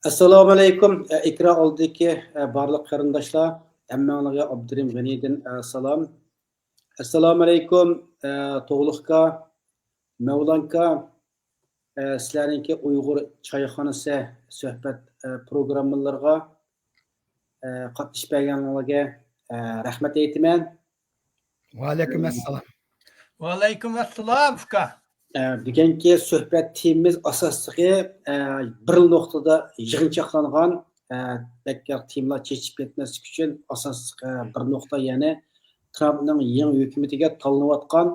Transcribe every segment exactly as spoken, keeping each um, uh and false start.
ئەسسالامۇئەلەيكۇم، ئېكران ئالدىدىكى بارلىق قېرىنداشلار، ھەممىڭلارغا ئابدۇرېھىم غېنىدىن سالام. ئەسسالامۇئەلەيكۇم، تۇغلۇقكا، مەۋلانكا، سىلەرنىڭكى ئۇيغۇر چايخانىسى سۆھبەت پروگراممىلىرىغا قاتنىشىپ بەرگەنلىكىڭلارغا رەھمەت ئېيتىمەن. ۋەئەلەيكۇم ئەسسالام. ۋەئەلەيكۇم ئەسسالام، ئۇكا. ئە، بۈگۈنكى سۆھبەت تېمىمىز ئاساسلىقى، ئە، بىر نۇقتىدا يىغىنچاقلانغان، ئە، بەك تېمىلار چېچىپ كەتمەسلىك ئۈچۈن ئاساسلىق، ئە، بىر نۇقتا، يەنى ترامپنىڭ يېڭى ھۆكۈمىتىگە تالىنىۋاتقان،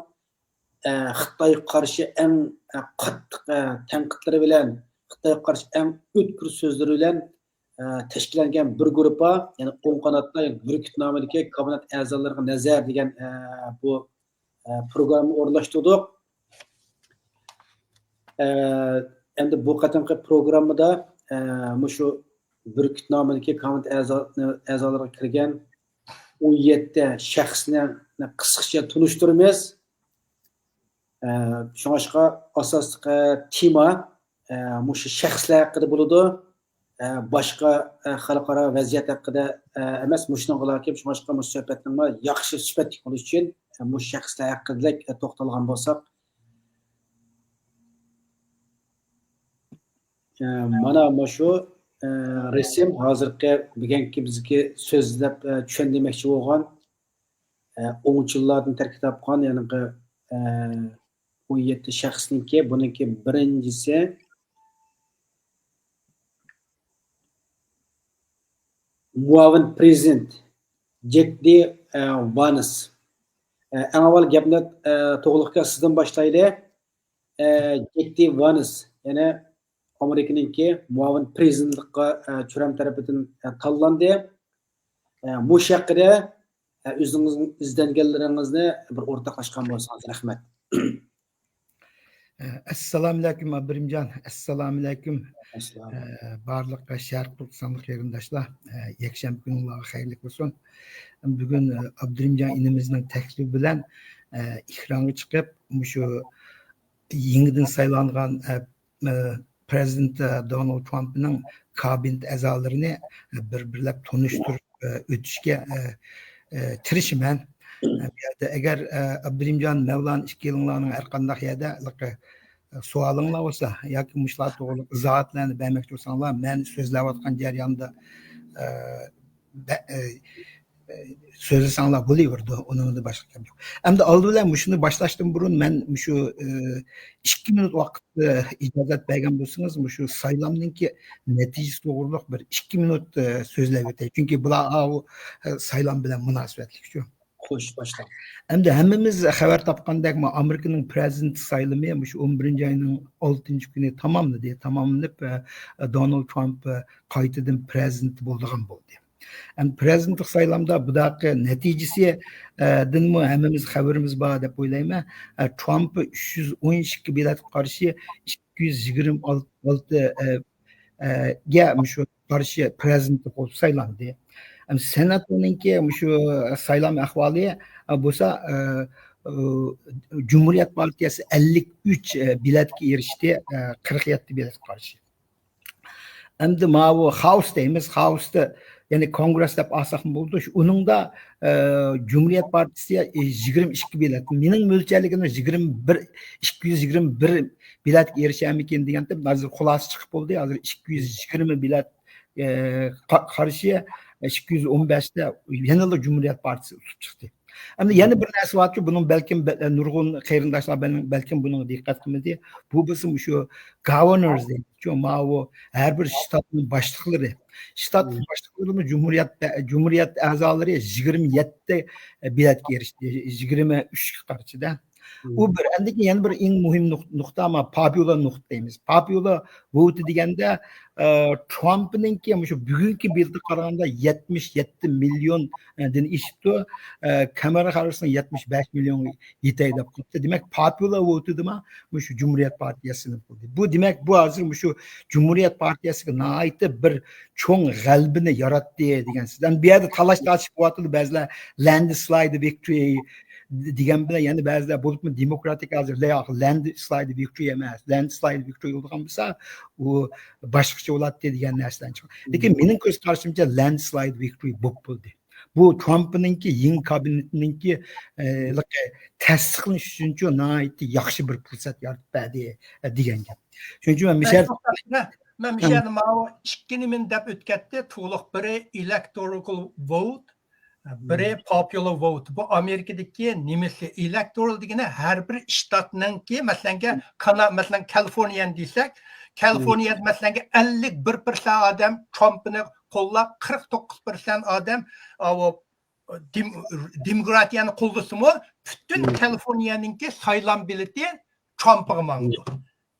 ئە، خىتايغا قارشى ئەڭ، ئە، قاتتىق، ئە، تەنقىدلىرى بىلەن، خىتايغا قارشى ئەڭ ئۆتكۈر سۆزلىرى بىلەن، ئە، تەشكىللەنگەن بىر گۇرۇپپا، يەنى ئوڭ قاناتتا، يەنى بۈركۈتنامىدىكى كابىنېت ئەزالىرىغا نەزەر دېگەن، ئە، بۇ، ئە، پروگرامما ئورۇنلاشتۇردۇق. ئە، ئەمدى بۇ قېتىمقى پروگراممىدا، ئە، مۇشۇ بۈركۈتنامىدىكى كابىنېت ئەزا-، ئەزالىرىغا كىرگەن ئون يەتتە شەخسنى قىسقىچە تونۇشتۇرىمىز. ئە، شۇڭلاشقا ئاساسلىق، ئە، تېما، ئە، مۇشۇ شەخسلەر ھەققىدە بولىدۇ. ئە، باشقا، ئە، خەلقئارا ۋەزىيەت ھەققىدە، ئە، ئەمەس، مۇشۇنىڭغىلا كېلىپ، شۇڭلاشقا مۇشۇ سۆھبەتنىڭ ياخشى سۈپەتلىك بولۇشى ئۈچۈن، ئە، مۇشۇ شەخسلەر ھەققىدىلىك، ئە، توختالغان بولساق. ئە، مانا مۇشۇ، ئە، رەسىم ھازىرقى بۈگۈنكى بىزگە سۆزلەپ، ئە، چۈشەندۈرمەكچى بولغان، ئە، ئوڭچىللاردىن تەركىب تاپقان، يەنى، ئە، ئون يەتتە شەخسنىڭكى، بۇنىڭكى بىرىنچىسى مۇئاۋىن پرېزىدېنت جېك دى، ئە، ۋانس. ئە، ئەڭ ئاۋۋال گەپنى، ئە، توغلۇقكا سىزدىن باشلايلى. ئە، جېك دى ۋانس، يەنى ئامېرىكىنىڭكى مۇئاۋىن پرېزىدېنتلىققا، ئە، ترامپ تەرىپىدىن، ئە، تاللاندى. ئە، مۇشۇ ھەققىدە، ئە، ئۆزىڭىزنىڭ ئىزدەنگەنلىرىڭىزنى بىر ئورتاقلاشقان بولسىڭىز، رەھمەت. ئەسسالامۇئەلەيكۇم، ئابدۇرېھىمجان. ئەسسالامۇئەلەيكۇم. ئەسسالام. ئە، بارلىق شەرقىي تۈركىستانلىق قېرىنداشلار، ئە، يەكشەنبە كۈنۈڭلارغا خەيرلىك بولسۇن. بۈگۈن، ئە، ئابدۇرېھىمجان ئىنىمىزنىڭ تەكلىپى بىلەن، ئە، ئېكرانغا چىقىپ، مۇشۇ يېڭىدىن سايلانغان، ئە، ئە، پرېزىدېنت، ئە، دونالد ترامپنىڭ كابىنېت ئەزالىرىنى بىر-بىرلەپ تونۇشتۇرۇپ، ئە، ئۆتۈشكە، ئە، ئە، تىرىشىمەن. ئە، بۇ يەردە ئەگەر، ئە، ئابدۇرېھىمجان، مەۋلان ئىككىيلىڭلارنىڭ ھەر قانداق يەردە، ئە، سوئالىڭلار بولسا ياكى مۇشۇلار توغرىلىق ئىزاھاتلارنى بەرمەكچى بولساڭلار، مەن سۆزلەۋاتقان جەرياندا، ئە، بە-، ئە، ئە، سۆزلىسەڭلار بولۇۋېرىدۇ، ئۇنىڭدا باشقا گەپ يوق. ئەمدى ئالدى بىلەن مۇشۇنى باشلاشتىن بۇرۇن مەن مۇشۇ، ئە، ئىككى مىنۇت ۋاقىت، ئە، ئىجازەت بەرگەن بولسىڭىز، مۇشۇ سايلامنىڭكى نەتىجىسى توغرۇلۇق بىر ئىككى مىنۇت، ئە، سۆزلەپ ئۆتەي. چۈنكى بۇلار ئاۋۇ، ئە، سايلام بىلەن مۇناسىۋەتلىك شۇ. خوش، باشلاڭ. ئەمدى ھەممىمىز خەۋەر تاپقاندەك، مۇ-، ئامېرىكىنىڭ پرېزىدېنت سايلىمى مۇشۇ ئون بىرىنچى ئاينىڭ ئالتىنچى كۈنى تاماملىدى. تاماملىنىپ، ئە، دونالد ترامپ، ئە، قايتىدىن پرېزىدېنت بولىدىغان بولدى. ئەمدى پرېزىدېنتلىق سايلامدا بۇداقى نەتىجىسى، ئە، دىنمۇ ھەممىمىز خەۋىرىمىز بار دەپ ئويلايمەن. ئە، ترامپ ئۈچ يۈز ئون ئىككى بېلەتكە قارشى ئىككى يۈز يىگىرمە ئالتە، ئە، ئە، گە مۇشۇ قارشى پرېزىدېنت بولۇپ سايلاندى. ئەمدى سېناتنىڭكى مۇشۇ سايلام ئەھۋالى، ئە، بولسا، ئە، ئۇ، جۇمھۇرىيەت پارتىيەسى ئەللىك ئۈچ، ئە، بېلەتكە ئېرىشتى، ئە، قىرىق يەتتە بېلەتكە قارشى. ئەمدى ماۋۇ خاوس دەيمىز، خاوستا، يەنى كونگرېس دەپ ئالساقمۇ بولىدۇ. شۇ ئۇنىڭدا، ئە، جۇمھۇرىيەت پارتىيىسى يىگىرمە ئىككى بېلەت. مېنىڭ مۆلچەرلىگىنىم يىگىرمە بىر، ئىككى يۈز يىگىرمە بىر بېلەتكە ئېرىشەرمىكىن دېگەنتىم، ھازىر خۇلاسە چىقىپ بولدى. ھازىر ئىككى يۈز يىگىرمە بېلەت، ئە، قا-، قارشى ئىككى يۈز ئون بەشتە يەنىلا جۇمھۇرىيەت پارتىيىسى ئۇتۇپ چىقتى. ئەمدى يەنە بىر نەرسە باركى، بۇنىڭ بەلكىم بە-، نۇرغۇن قېرىنداشلار بەل-، بەلكىم بۇنىڭغا دىققەت قىلمىدى. بۇ بولسا مۇشۇ گاۋېرنېرس دەيدۇ، ماۋۇ ھەر بىر شتاتنىڭ باشلىقلىرى. شتات باشلىقلىرىمۇ جۇمھۇرىيەت، جۇمھۇرىيەت ئەزالىرى يىگىرمە يەتتە بېلەتكە ئېرىشتى، يىگىرمە ئۈچكە قارشىدا. ئۇ بىر. ئاندىن كېيىن يەنە بىر ئېڭ مۇھىم نۇق-، نۇقتا، ما، پاپۇلار نۇقتا دەيمىز. پاپۇلار ۋوتى دېگەندە، ئە، ترامپنىڭكى مۇشۇ بۈگۈنكى بېلىتىگە قارىغاندا يەتمىش يەتتە مىليوندىن ئېشىپتۇ. ئە، كامالا ھاررىسنىڭ يەتمىش بەش مىليونغا يېتەي دەپ قاپتۇ. دېمەك، پاپۇلار ۋوتى دېما مۇشۇ جۇمھۇرىيەت پارتىيەسىنى بولدى. بۇ دېمەك، بۇ ھازىر مۇشۇ جۇمھۇرىيەت پارتىيەسىگە ناھايىتى بىر چوڭ غەلىبىنى ياراتتى دېگەن سۆز. ئەمدى بۇ يەردە تالاش تارتىش بولۇۋاتىدۇ، بەزىلەر لاندسلايد ۋىكتورى، دېگەن بىلەن يەنە بەزىلەر بولۇپمۇ دېموكراتىك ھازىر لەندسلايد ۋىكتورى ئەمەس، لەندسلايد ۋىكتورى بولغان بولسا، ئۇ باشقىچە بولاتتى دېگەن نەرسىلەرنى چىقىرىدۇ. لېكىن مېنىڭ كۆز قارىشىمچە لەندسلايد ۋىكتورى بولۇپ بولدى. بۇ ترامپنىڭكى يېڭى كابىنېتىنىڭكى، ئە، تەستىقلىنىش ئۈچۈنچۇ ناھايىتى ياخشى بىر پۇرسەت يارىتىپ بەردى، ئە، دېگەن گەپ. شۇنىڭ ئۈچۈن مەن مىشەل مەن، مەن مىشەلنى ماۋۇ ئىككى نېمىنى دەپ ئۆتكەتتى. تولۇق بىرى ئېلېكتورال ۋوت، بىرى پوپۇلار ۋوت. بۇ ئامېرىكىدىكى نېمىسى؟ ئېلېكتورال دېگىنى ھەر بىر شتاتنىڭكى، مەسىلەنگە، كانا-، مەسىلەن، كالىفورنىيەنى دېسەك، كالىفورنىيەدە، مەسىلەنگە، ئەللىك بىر پىرسەنت ئادەم ترامپنى قوللاپ، قىرىق توققۇز پىرسەنت ئادەم، ئاۋۇ، دېم-، دېموكراتىيەنى قوللىسىمۇ، پۈتۈن كالىفورنىيەنىڭكى سايلام بېلىتى ترامپقا ماڭىدۇ.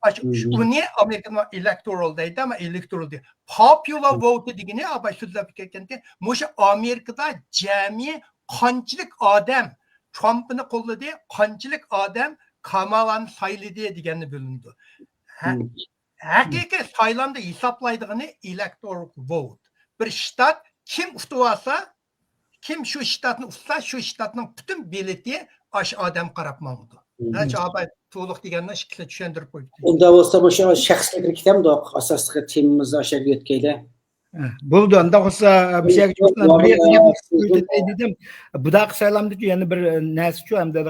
ئاشۇ، ئۇنى ئامېرىكىدا ئېلېكتورال دەيدۇ، ئەمما ئېلېكتورال دەيدۇ. پوپۇلار ۋوتى دېگىنى، ئاپا سۆزلەپ كەتكەنتى، مۇشۇ ئامېرىكىدا جەمئىي قانچىلىك ئادەم ترامپنى قوللىدى، قانچىلىك ئادەم كامالانى سايلىدى دېگەننى بۆلۈنىدۇ. ھە-، ھەقىقىي سايلامدا ھېسابلايدىغىنى ئېلېكتورال ۋوت. بىر شتات كىم ئۇتۇۋالسا، كىم شۇ شتاتنى ئۇتسا، شۇ شتاتنىڭ پۈتۈن بېلىتى ئاشۇ ئادەمگە قاراپ ماڭىدۇ. ھە، چاغباي تولۇق دېگەننى ئىككىسى چۈشەندۈرۈپ قويدى. ئۇنداق بولسا، مۇشۇ شەخسلەرگە كېتەمدۇق؟ ئاساسلىقى تېمىمىزنى ئاشۇ يەرگە يۆتكەيلى. ھە، بولىدۇ. ئۇنداق بولسا، بۇ يەرگە چۈشۈپ، بىر يەرگە دېدىم. بۇداقى سايلامدىكى يەنە بىر، ئە، نەرسە شۇ، ھەمدە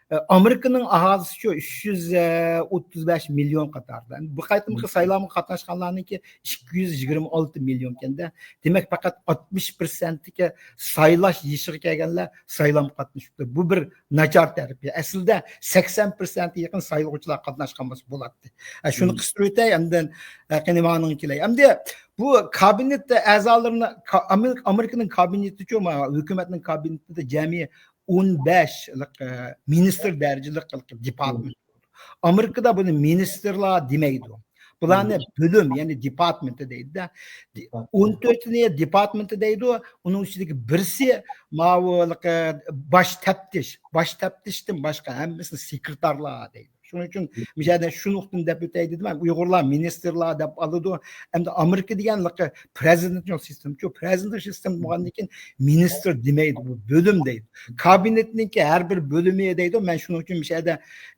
ئە، ئامېرىكىنىڭ ئاھالىسى شۇ ئۈچ يۈز ئوتتۇز بەش مىليون قاتارىدا. بۇ قېتىمقى سايلامغا قاتناشقانلارنىڭكى ئىككى يۈز يىگىرمە ئالتە مىليون ئىكەندە. دېمەك، پەقەت ئاتمىش پىرسەنتتىكى سايلاش يېشىغا كەلگەنلەر سايلامغا قاتنىشىپتۇ. بۇ بىر ناچار تەرىپى. ئەسلىدە سەكسەن پىرسەنتكە يېقىن سايلىغۇچىلار قاتناشقان بولسا بولاتتى. ئە، شۇنى قىستۇرۇۋېتەي، ئاندىن، ئە، قېنى ماڭىڭ كېلەي. ئەمدى بۇ كابىنېت ئەزالىرىنى، كا-، ئامېرىكا، ئامېرىكىنىڭ كابىنېتىچۇ، ما-، ھۆكۈمەتنىڭ كابىنېتىدا جەمئىي ئون بەش، ئە، مىنىستىر دەرىجىلىك دېپارتمېنت. ئامېرىكىدا بۇنى مىنىستىرلار دېمەيدۇ. بۇلارنى بۆلۈم، يەنى دېپارتمېنت دەيدۇ-دە. ئون تۆتىنى دېپارتمېنت دەيدۇ. ئۇنىڭ ئىچىدىكى بىرسى ماۋۇ، ئە، باش تەپتىش. باش تەپتىشتىن باشقا ھەممىسىنى سېكرېتارلار دەيدۇ. شۇنىڭ ئۈچۈن مۇشۇ يەردە شۇ نۇقتىنى دەپ ئۆتەي دېدىم. ئۇيغۇرلار مىنىستىرلار دەپ ئالىدۇ. ئەمدى ئامېرىكا دېگەن پرېزىدېنتنىڭ سىستېمىسى. پرېزىدېنت سىستېما بولغاندىن كېيىن مىنىستىر دېمەيدۇ، بۇ بۆلۈم دەيدۇ. كابىنېتنىڭكى ھەر بىر بۆلۈمى دەيدۇ. مەن شۇنىڭ ئۈچۈن مۇشۇ يەردە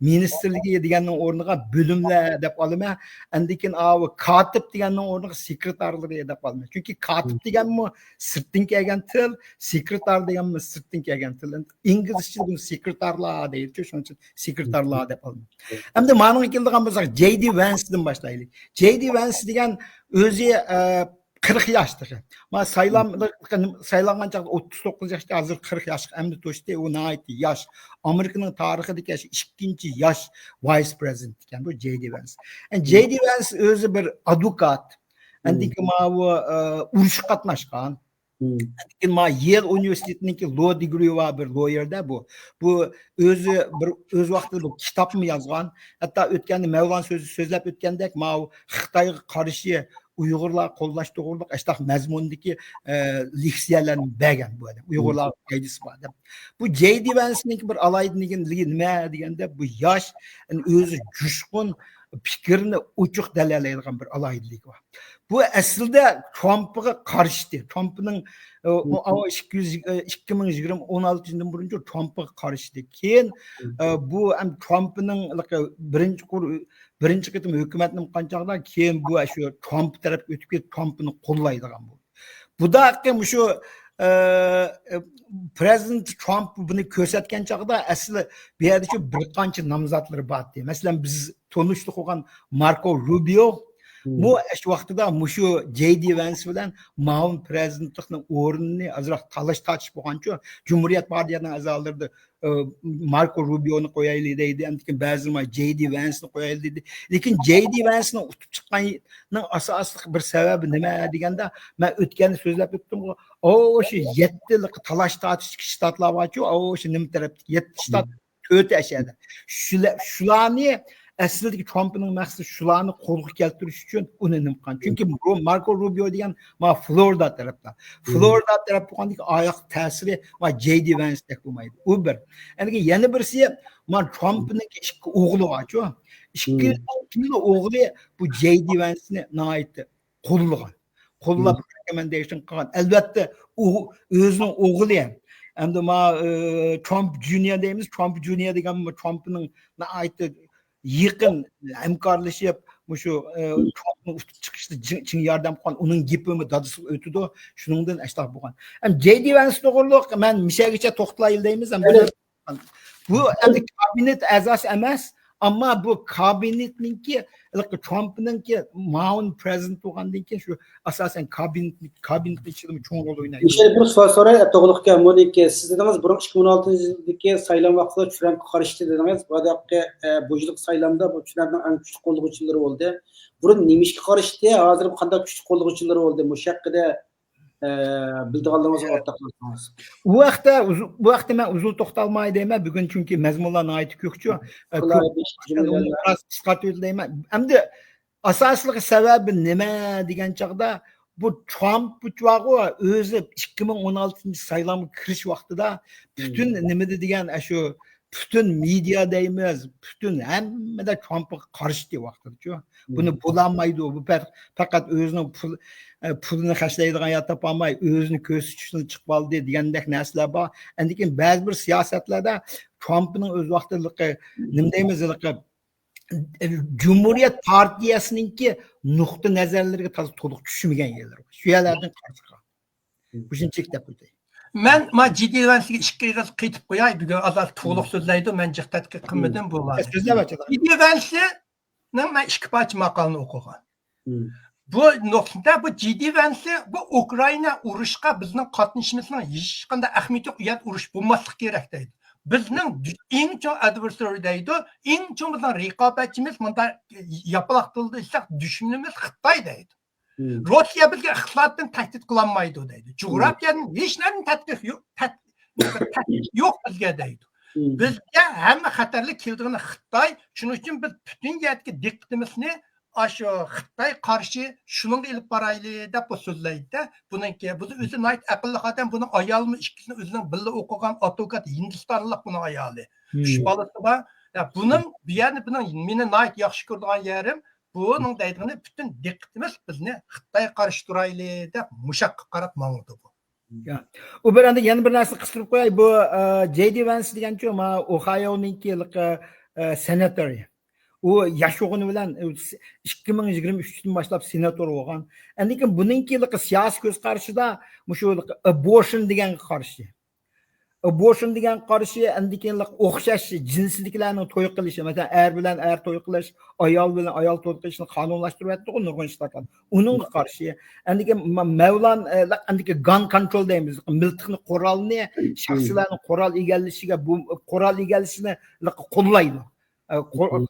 مىنىستىرلىكى دېگەننىڭ ئورنىغا بۆلۈملەر دەپ ئالىمەن. ئاندىن كېيىن ئاۋۇ كاتىپ دېگەننىڭ ئورنىغا سېكرېتارلىرى دەپ ئالىمەن. چۈنكى كاتىپ دېگەنمۇ سىرتتىن كەلگەن تىل، سېكرېتار دېگەنمۇ سىرتتىن كەلگەن تىل. ئىنگلىزچىدا بۇنى سېكرېتارلار دەيدۇ، شۇنىڭ ئۈچۈن سېكرېتارلار دەپ ئالىمەن. ئەمدى مانىڭغا كېلىدىغان بولساق، جەي دى ۋەنستىن باشلايلى. جەي دى ۋەنس دېگەن ئۆزى، ئە، قىرىق ياش تېخى. ما سايلام-، سايلانغان چاغدا ئوتتۇز توققۇز ياشتا، ھازىر قىرىق ياشقا ئەمدى توشتى. ئۇ ناھايىتى ياش. ئامېرىكىنىڭ تارىخىدىكى شۇ ئىككىنچى ياش ۋايس پرېزىدېنت ئىكەن بۇ جەي دى ۋەنس. ئە، جەي دى ۋەنس ئۆزى بىر ئادۋوكات. ئەندىكى ماۋۇ، ئە، ئۇرۇشقا قاتناشقان. لېكىن ما يېل ئۇنىۋېرسىتېتىنىڭكى لو دىگرى بار بىر لويېر-دە بۇ. بۇ ئۆزى بىر، ئۆز ۋاقتىدا بىر كىتابمۇ يازغان. ھەتتا ئۆتكەندە مەۋلان سۆزى سۆزلەپ ئۆتكەندەك، ماۋۇ خىتايغا قارشى ئۇيغۇرلار قوللاش توغرۇلۇق ئاشتاق مەزمۇندىكى، ئە، لېكسىيەلەرنى بەرگەن بۇ ئادەم. ئۇيغۇرلارغا پايدىسى بار دەپ. بۇ جەي دى ۋەنسنىڭكى بىر ئالاھىدىلىكى نېمە دېگەندە، بۇ ياش، يەنى ئۆزى جۇشقۇن، پىكرىنى ئوچۇق دەلىللەيدىغان بىر ئالاھىدىلىكى بار. بۇ ئەسلىدە ترامپقا قارشىدى. ترامپنىڭ، ئە، ئىككى يۈز، ئە، ئىككى مىڭ يىگىرمە، ئون ئالتىنچى يىلدىن بۇرۇنچۇ ترامپقا قارشىدى. كېيىن، ئە، بۇ ھەم ترامپنىڭ بىرىنچى قۇر-، بىرىنچى قېتىم ھۆكۈمەتنى قۇرغان چاغدا، كېيىن بۇ شۇ ترامپقا تەرەپ ئۆتۈپ كېتىپ، ترامپنى قوللايدىغان بولدى. بۇداقى مۇشۇ، ئە، پرېزىدېنت ترامپ بۇنى كۆرسەتكەن چاغدا، ئەسلى بۇ يەردە شۇ بىر قانچە نامزاتلىرى بار ئىدى. مەسىلەن، بىز تونۇشلۇق بولغان ماركو روبىيو، مۇ-، شۇ ۋاقتىدا مۇشۇ جەي دى ۋەنس بىلەن مۇئاۋىن پرېزىدېنتلىقنىڭ ئورنىنى ئازراق تالاش تارتىش بولغانچۇ، جۇمھۇرىيەت پارتىيەنىڭ ئەزالىرىدا، ئە، ماركو روبىيونى قويايلى دەيدۇ، ئاندىن كېيىن بەزىلەر جەي دى ۋەنسنى قويايلى دەيدۇ. لېكىن جەي دى ۋەنسنىڭ ئۇتۇپ چىققاننىڭ ئاساسلىق بىر سەۋەبى نېمە دېگەندە، مەن ئۆتكەندە سۆزلەپ ئۆتتۈمغۇ، ئۇ شۇ يەتتە تالاش تارتىشتىكى شتاتلار بارچۇ، ئۇ شۇ نېمە تەرەپتىكى يەتتە شتات، تۆتى ئەشەدە. شۇلار، شۇلارنى ئەسلىدىكى ترامپنىڭ مەقسىتى شۇلارنى قولغا كەلتۈرۈش ئۈچۈن ئۇنى نېمە قىلغان. چۈنكى بۇ ماركو روبىيو دېگەن ما فلورىدا تەرەپتە. فلورىدا تەرەپ بولغاندىكى ئاياق تەسىرى ما جەي دى ۋەنستەك بولمايدۇ. ئۇ بىر. ئەنىكى يەنە بىرسى، ما ترامپنىڭ ئىككى ئوغلى بارچۇ. ئىككىلا ئوغلى بۇ جەي دى ۋەنسنى ناھايىتى قوللىغان. قوللاپ رېكومېندېيشن قىلغان. ئەلۋەتتە، ئۇ ئۆزىنىڭ ئوغلى، ئەمدى ما، ئى، ترامپ جۇنىير دەيمىز، ترامپ جۇنىير دېگەن ترامپنىڭ ناھايىتى يېقىن ھەمكارلىشىپ، مۇشۇ، ئى، ترامپنى ئۇتۇپ چىقىشتا چىڭ، چىڭ ياردەم قىلغان، ئۇنىڭ گېپىمۇ دادىسىغا ئۆتىدۇ، شۇنىڭدىن ئاشتاق بولغان. ھەم جەي دى ۋەنس توغرۇلۇق مەن مىشەگىچە توختىلايلى دەيمىز، ھەم بۇ ئەمدى كابىنېت ئەزاسى ئەمەس، ئەمما بۇ كابىنېتنىڭكى، ترامپنىڭكى مۇئاۋىن پرېزىدېنت بولغاندىن كېيىن شۇ ئاساسەن كابىنېت، كابىنېتنىڭ ئىچىدىمۇ چوڭ رول ئوينايدۇ. مىشەل، بىر سوئال سوراي، توغرىلىقكەن مونىكى، سىز دېدىڭىز، بۇرۇن ئىككى مىڭ ئون ئالتىنچى يىلدىكى سايلام ۋاقتىدا ترامپقا قارشى دېدىڭىز. بۇ ھەققى، ئە، بۇ يىلقى سايلامدا بۇ ترامپنىڭ ئەڭ كۈچلۈك قوللىغۇچىلىرى بولدى. بۇرۇن نېمە ئىشقا قارشى، ھازىر قانداق كۈچلۈك قوللىغۇچىلىرى بولدى؟ مۇشۇ ھەققىدە ئە، بىلىدىغانلىرىڭىزنى ئورتاقلاشسىڭىز. بۇ ھەقتە ئۇزۇن، بۇ ھەقتە مەن ئۇزۇن توختالماي دەيمەن، بۈگۈن چۈنكى مەزمۇنلار ناھايىتى كۆپچۇ. ئە، كۆپ بىراز قىسقارتىۋېتىلەيمەن. ئەمدى ئاساسلىق سەۋەبى نېمە دېگەن چاغدا، بۇ ترامپ بارغۇ، ئۆزى ئىككى مىڭ ئون ئالتىنچى سايلامغا كىرىش ۋاقتىدا پۈتۈن نېمىدە دېگەن، ئە، شۇ پۈتۈن مېدىيا دەيمىز، پۈتۈن ھەممىدە ترامپقا قارشى ئىدى ۋاقتىدىچۇ. بۇنى بولالمايدۇ، بۇ پە-، پەقەت ئۆزىنىڭ پۇل، ئە، پۇلىنى خەجلەيدىغان يەر تاپالماي، ئۆزىنى كۆرسىتىش ئۈچۈن چىقىۋالدى دېگەندەك نەرسىلەر بار. ئاندىن كېيىن بەزى بىر سىياسەتلەردە ترامپنىڭ ئۆز ۋاقتىدىلىقى، نېمە دەيمىز، ھېلىقى، ئە، جۇمھۇرىيەت پارتىيەسىنىڭكى نۇقتا نەزەرلىرىگە تازا تولۇق چۈشمىگەن يەرلىرى بار. شۇ يەرلەردىن قارشى چىققان. مۇشۇنچىلىك دەپ ئۆتەي. مەن ما جېي دى ۋەنسكە ئىككى ئېغىز قېتىپ قوياي، بۈگۈن ئازراق توۋلۇق سۆزلەيدۇ، مەن جىق تەتقىق قىلمىدىم بۇ ۋاقىتتا. سۆزلەۋەتسىلەر. جېي دى ۋەنسنىڭ مەن ئىككى پارچە ماقالىنى ئوقۇغان. بۇ نۇقتىدا بۇ جېي دى ۋەنسى بۇ ئۇكرائىنا ئۇرۇشقا بىزنىڭ قاتنىشىشىمىزنىڭ ھېچقانداق ئەھمىيىتى يوق، ئۇ يەردە ئۇرۇش بولماسلىقى كېرەك دەيدۇ. بىزنىڭ دۈ-، ئەڭ چوڭ ئادۋېرسېرى دەيدۇ، ئەڭ چوڭ بىزنىڭ رىقابەتچىمىز، مۇنداق ياپىلاق تىلدا ئېيتساق، دۈشمىنىمىز خىتاي دەيدۇ. روسىيە بىزگە ئىقتىسادتىن تەھدىت قىلالمايدۇ دەيدۇ. جۇغراپىيەدىن ھېچ نەرسىدىن تەھدىت يوق، تەھدىت، تەھدىت يوق بىزگە دەيدۇ. بىزگە ھەممە خەتەرلىك كېلىدىغىنى خىتاي. شۇنىڭ ئۈچۈن بىز پۈتۈن يەردىكى دىققىتىمىزنى ئاشۇ خىتاي قارشى شۇنىڭغا ئېلىپ بارايلى دەپ بۇ سۆزلەيدۇ. بۇنىڭكى، بۇ ئۆزى ناھايىتى ئەقىللىق ئادەم، بۇنىڭ ئايالىمۇ ئىككىسىنى ئۆزىنىڭ بىللە ئوقۇغان ئادۋوكات ھىندىستانلىق بۇنىڭ ئايالى. ئۈچ بالىسى بار. يا، بۇنىڭ بۇ يەردە بۇنىڭ مېنى ناھايىتى ياخشى كۆرىدىغان يېرىم، بۇنىڭ دەيدىغىنى پۈتۈن دىققىتىمىز بىزنى خىتايغا قارشى تۇرايلى دەپ مۇشۇ ياققا قاراپ ماڭىدۇ بۇ. يا. ئۇ بىر ئەمدى يەنە بىر نەرسىنى قىستۇرۇپ قوياي. بۇ، ئە، جېي دى ۋەنس دېگەنچۇ، ما، ئوھايونىڭكى، ئە، سېناتورى. ئۇ ياش بولغىنى بىلەن، ئۇ ئىككى مىڭ يىگىرمە ئۈچتىن باشلاپ سېناتور بولغان. ئەندىن كېيىن بۇنىڭكى سىياسىي كۆز قارىشىدا مۇشۇ ئابورشن دېگەنگە قارشى. ئابورشن دېگەنگە قارشى، ئەندىن كېيىن ئوخشاش جىنسىدىكىلەرنىڭ توي قىلىشى، مەسىلەن، ئەر بىلەن ئەر توي قىلىش، ئايال بىلەن ئايال توي قىلىشنى قانۇنلاشتۇرۇۋەتتىغۇ نۇرغۇن شتاتلار. ئۇنىڭغا قارشى. ئەندىن كېيىن ما-، مەۋلان، ئە، ئەندىن كېيىن گان كونترول دەيمىز، مىلتىقنى، قورالنى، شەخسلەرنىڭ قورال ئىگىلىشىگە، بۇ قورال ئىگىلىشىنى قوللايدۇ. ئە، قو-،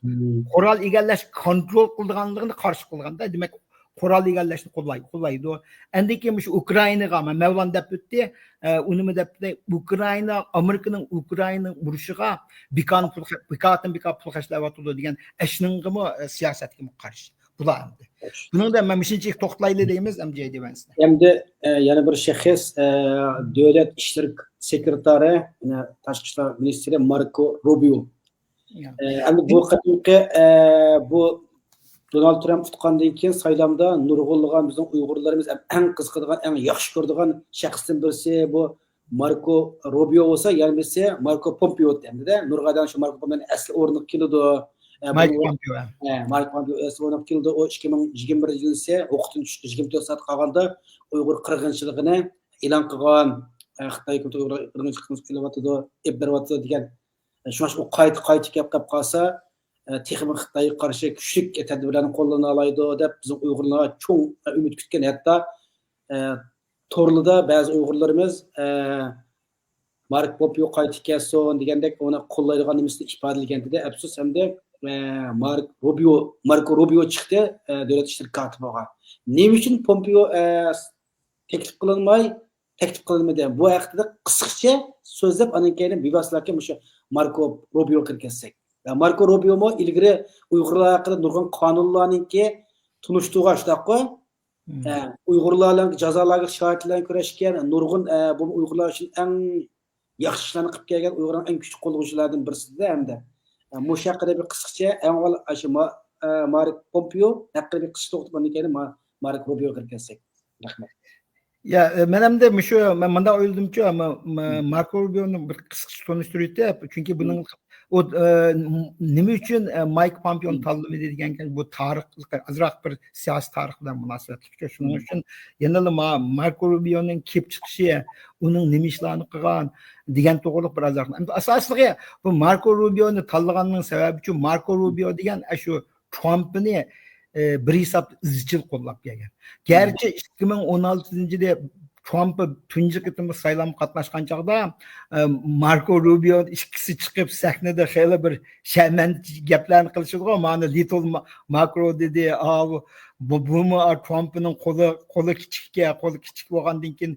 قورال ئىگىلەش كونترول قىلىدىغانلىقىنى قارشى قىلغاندا، دېمەك، قورال ئىگىلەشنى قوللاي-، قوللايدۇ. ئەندىن كېيىن مۇشۇ ئۇكرائىنىغا، مەن مەۋلان دەپ ئۆتتى، ئە، ئۇنىمۇ دەپ ئۆتتى. ئۇكرائىنا، ئامېرىكىنىڭ ئۇكرائىنا ئۇرۇشىغا بىكارنى پۇل خە-، بىكاردىن بىكار پۇل خەجلەۋاتىدۇ دېگەن ئەشنىڭغىمۇ، ئە، سىياسەتكىمۇ قارشى. بۇلار ئەمدى. بۇنىڭدا مەن مۇشۇنچىلىك توختىلايلى دەيمىز، ئەم جەي دى ۋەنسنى. ئەمدى، ئە، يەنە بىر شەخس، ئە، دۆلەت ئىشلىرى سېكرېتارى، يەنە تاشقى ئىشلار مىنىستىرى ماركو روبىيو. ئە، ئەمدى بۇ قېتىمقى، ئە، بۇ دونالد ترامپ ئۇتقاندىن كېيىن سايلامدا نۇرغۇنلىغان بىزنىڭ ئۇيغۇرلىرىمىز ئەڭ، ئەڭ قىزىقىدىغان، ئەڭ ياخشى كۆرىدىغان شەخستىن بىرسى بۇ ماركو روبىيو بولسا، يەنە بىرسى ماركو پومپېيو ئەمدىدە نۇرغۇن ئادەم شۇ ماركو پومپېيونىڭ ئەسلى ئورنىغا كېلىدۇ. ئە، مايك بۇنى پومپېيو. ئە، مايك پومپېيو ئەسلى ئورنىغا كېلىدۇ. ئۇ ئىككى مىڭ يىگىرمە بىرىنچى يىلىسى ۋاقتىنى چۈشۈرۈپ يىگىرمە تۆت سائەت قالغاندا ئۇيغۇر قىرغىنچىلىقىنى ئېلان قىلغان، ئە، خىتاي ھۆكۈمىتى ئۇيغۇر قىرغىنچىلىقىنى قىلىۋاتىدۇ، ئېلىپ بېرىۋاتىدۇ دېگەن. شۇڭا ئۇ قايتا، قايتا كەپ، كەپ قالسا، ئە، تېخىمۇ خىتايغا قارشى كۈچلۈك تەدبىرلەرنى قوللىنالايدۇ دەپ بىزنىڭ ئۇيغۇرلار چوڭ، ئە، ئۈمىد كۈتكەن. ھەتتا، ئە، تورلىدا بەزى ئۇيغۇرلىرىمىز، ئە، مارك پومپېيو قايتا كەلسۇن دېگەندەك ئۇنى قوللايدىغان نېمىسىنى ئىپادىلىگەن ئىدى. ئەپسۇس ئەمدى، ئە، مارك روبىيو، ماركو روبىيو چىقتى، ئە، دۆلەت ئىشلىرى كاتىپىغا. نېمە ئۈچۈن پومپېيو، ئە، تەكلىپ قىلىنماي، تەكلىپ قىلىنمىدى. بۇ ھەققىدە قىسقىچە سۆزلەپ، ئاندىن كېيىن بىۋاسىتە مۇشۇ ماركو روبىيوغا كىرىپ كەتسەك. ماركو روبىيومۇ ئىلگىرى ئۇيغۇرلار ھەققىدە نۇرغۇن قانۇنلارنىڭكى تونۇشتۇرغان، شۇنداققۇ؟ ئە، ئۇيغۇرلار بىلەن جازا لاگېر شارائىتى بىلەن كۈرەشكەن، نۇرغۇن، ئە، بۇ ئۇيغۇرلار ئۈچۈن ئەڭ ياخشى ئىشلارنى قىلىپ كەلگەن، ئۇيغۇرنىڭ ئەڭ كۈچلۈك قوللىغۇچىلاردىن بىرسىدە ھەمدە. ئە، مۇشۇ ھەققىدە بىر قىسقىچە، ئەڭ ئاۋۋال ئاشۇ ما-، ئە، مارك پومپېيو ھەققىدە بىر قىسقىچە توختىلىپ، ئاندىن كېيىن ما-، مارك روبىيوغا كىرىپ كەتسەك. رەھمەت. يا، ئە، مەن ئەمدى مۇشۇ، مەن مۇنداق ئويلىدىمچۇ، مە-، مە-، مم. ماركو روبىيونى بىر قىسقىچە تونۇشتۇرۇۋېتىپ، چۈنكى بۇنىڭ، مم. ئۇ، ئە، نېمە ئۈچۈن، ئە، مايك پامپېونى مم. تاللىمىدى دېگەنكەن، بۇ تارىخ، ئازراق بىر سىياسىي تارىخ بىلەن مۇناسىۋەتلىك. شۇنىڭ مم. ئۈچۈن يەنىلا ما-، ماركو روبىيونىڭ كېلىپ چىقىشى، ئۇنىڭ نېمە ئىشلارنى قىلغان دېگەن توغرىلىق بىر ئازراق. ئەمدى ئاساسلىقى بۇ ماركو روبىيونى تاللىغاننىڭ سەۋەبىچۇ، ماركو روبىيو دېگەن ئاشۇ ترامپنى، ئە، بىر ھېسابتا ئىزچىل قوللاپ كەلگەن. مم. گەرچە ئىككى مىڭ ئون ئالتىنچى يىلى ترامپ تۇنجى قېتىم سايلامغا قاتناشقان چاغدا، ئە، ماركو روبىيو ئىككىسى چىقىپ سەھنىدە خېلى بىر شەرمەندە گەپلەرنى قىلىشىدىغۇ، مانا لىتل ما-، ماكرو دېدى، ئا، بۇ، بۇ، بۇمۇ، ئا، ترامپنىڭ قولى، قولى كىچىككەن، قولى كىچىك بولغاندىن كېيىن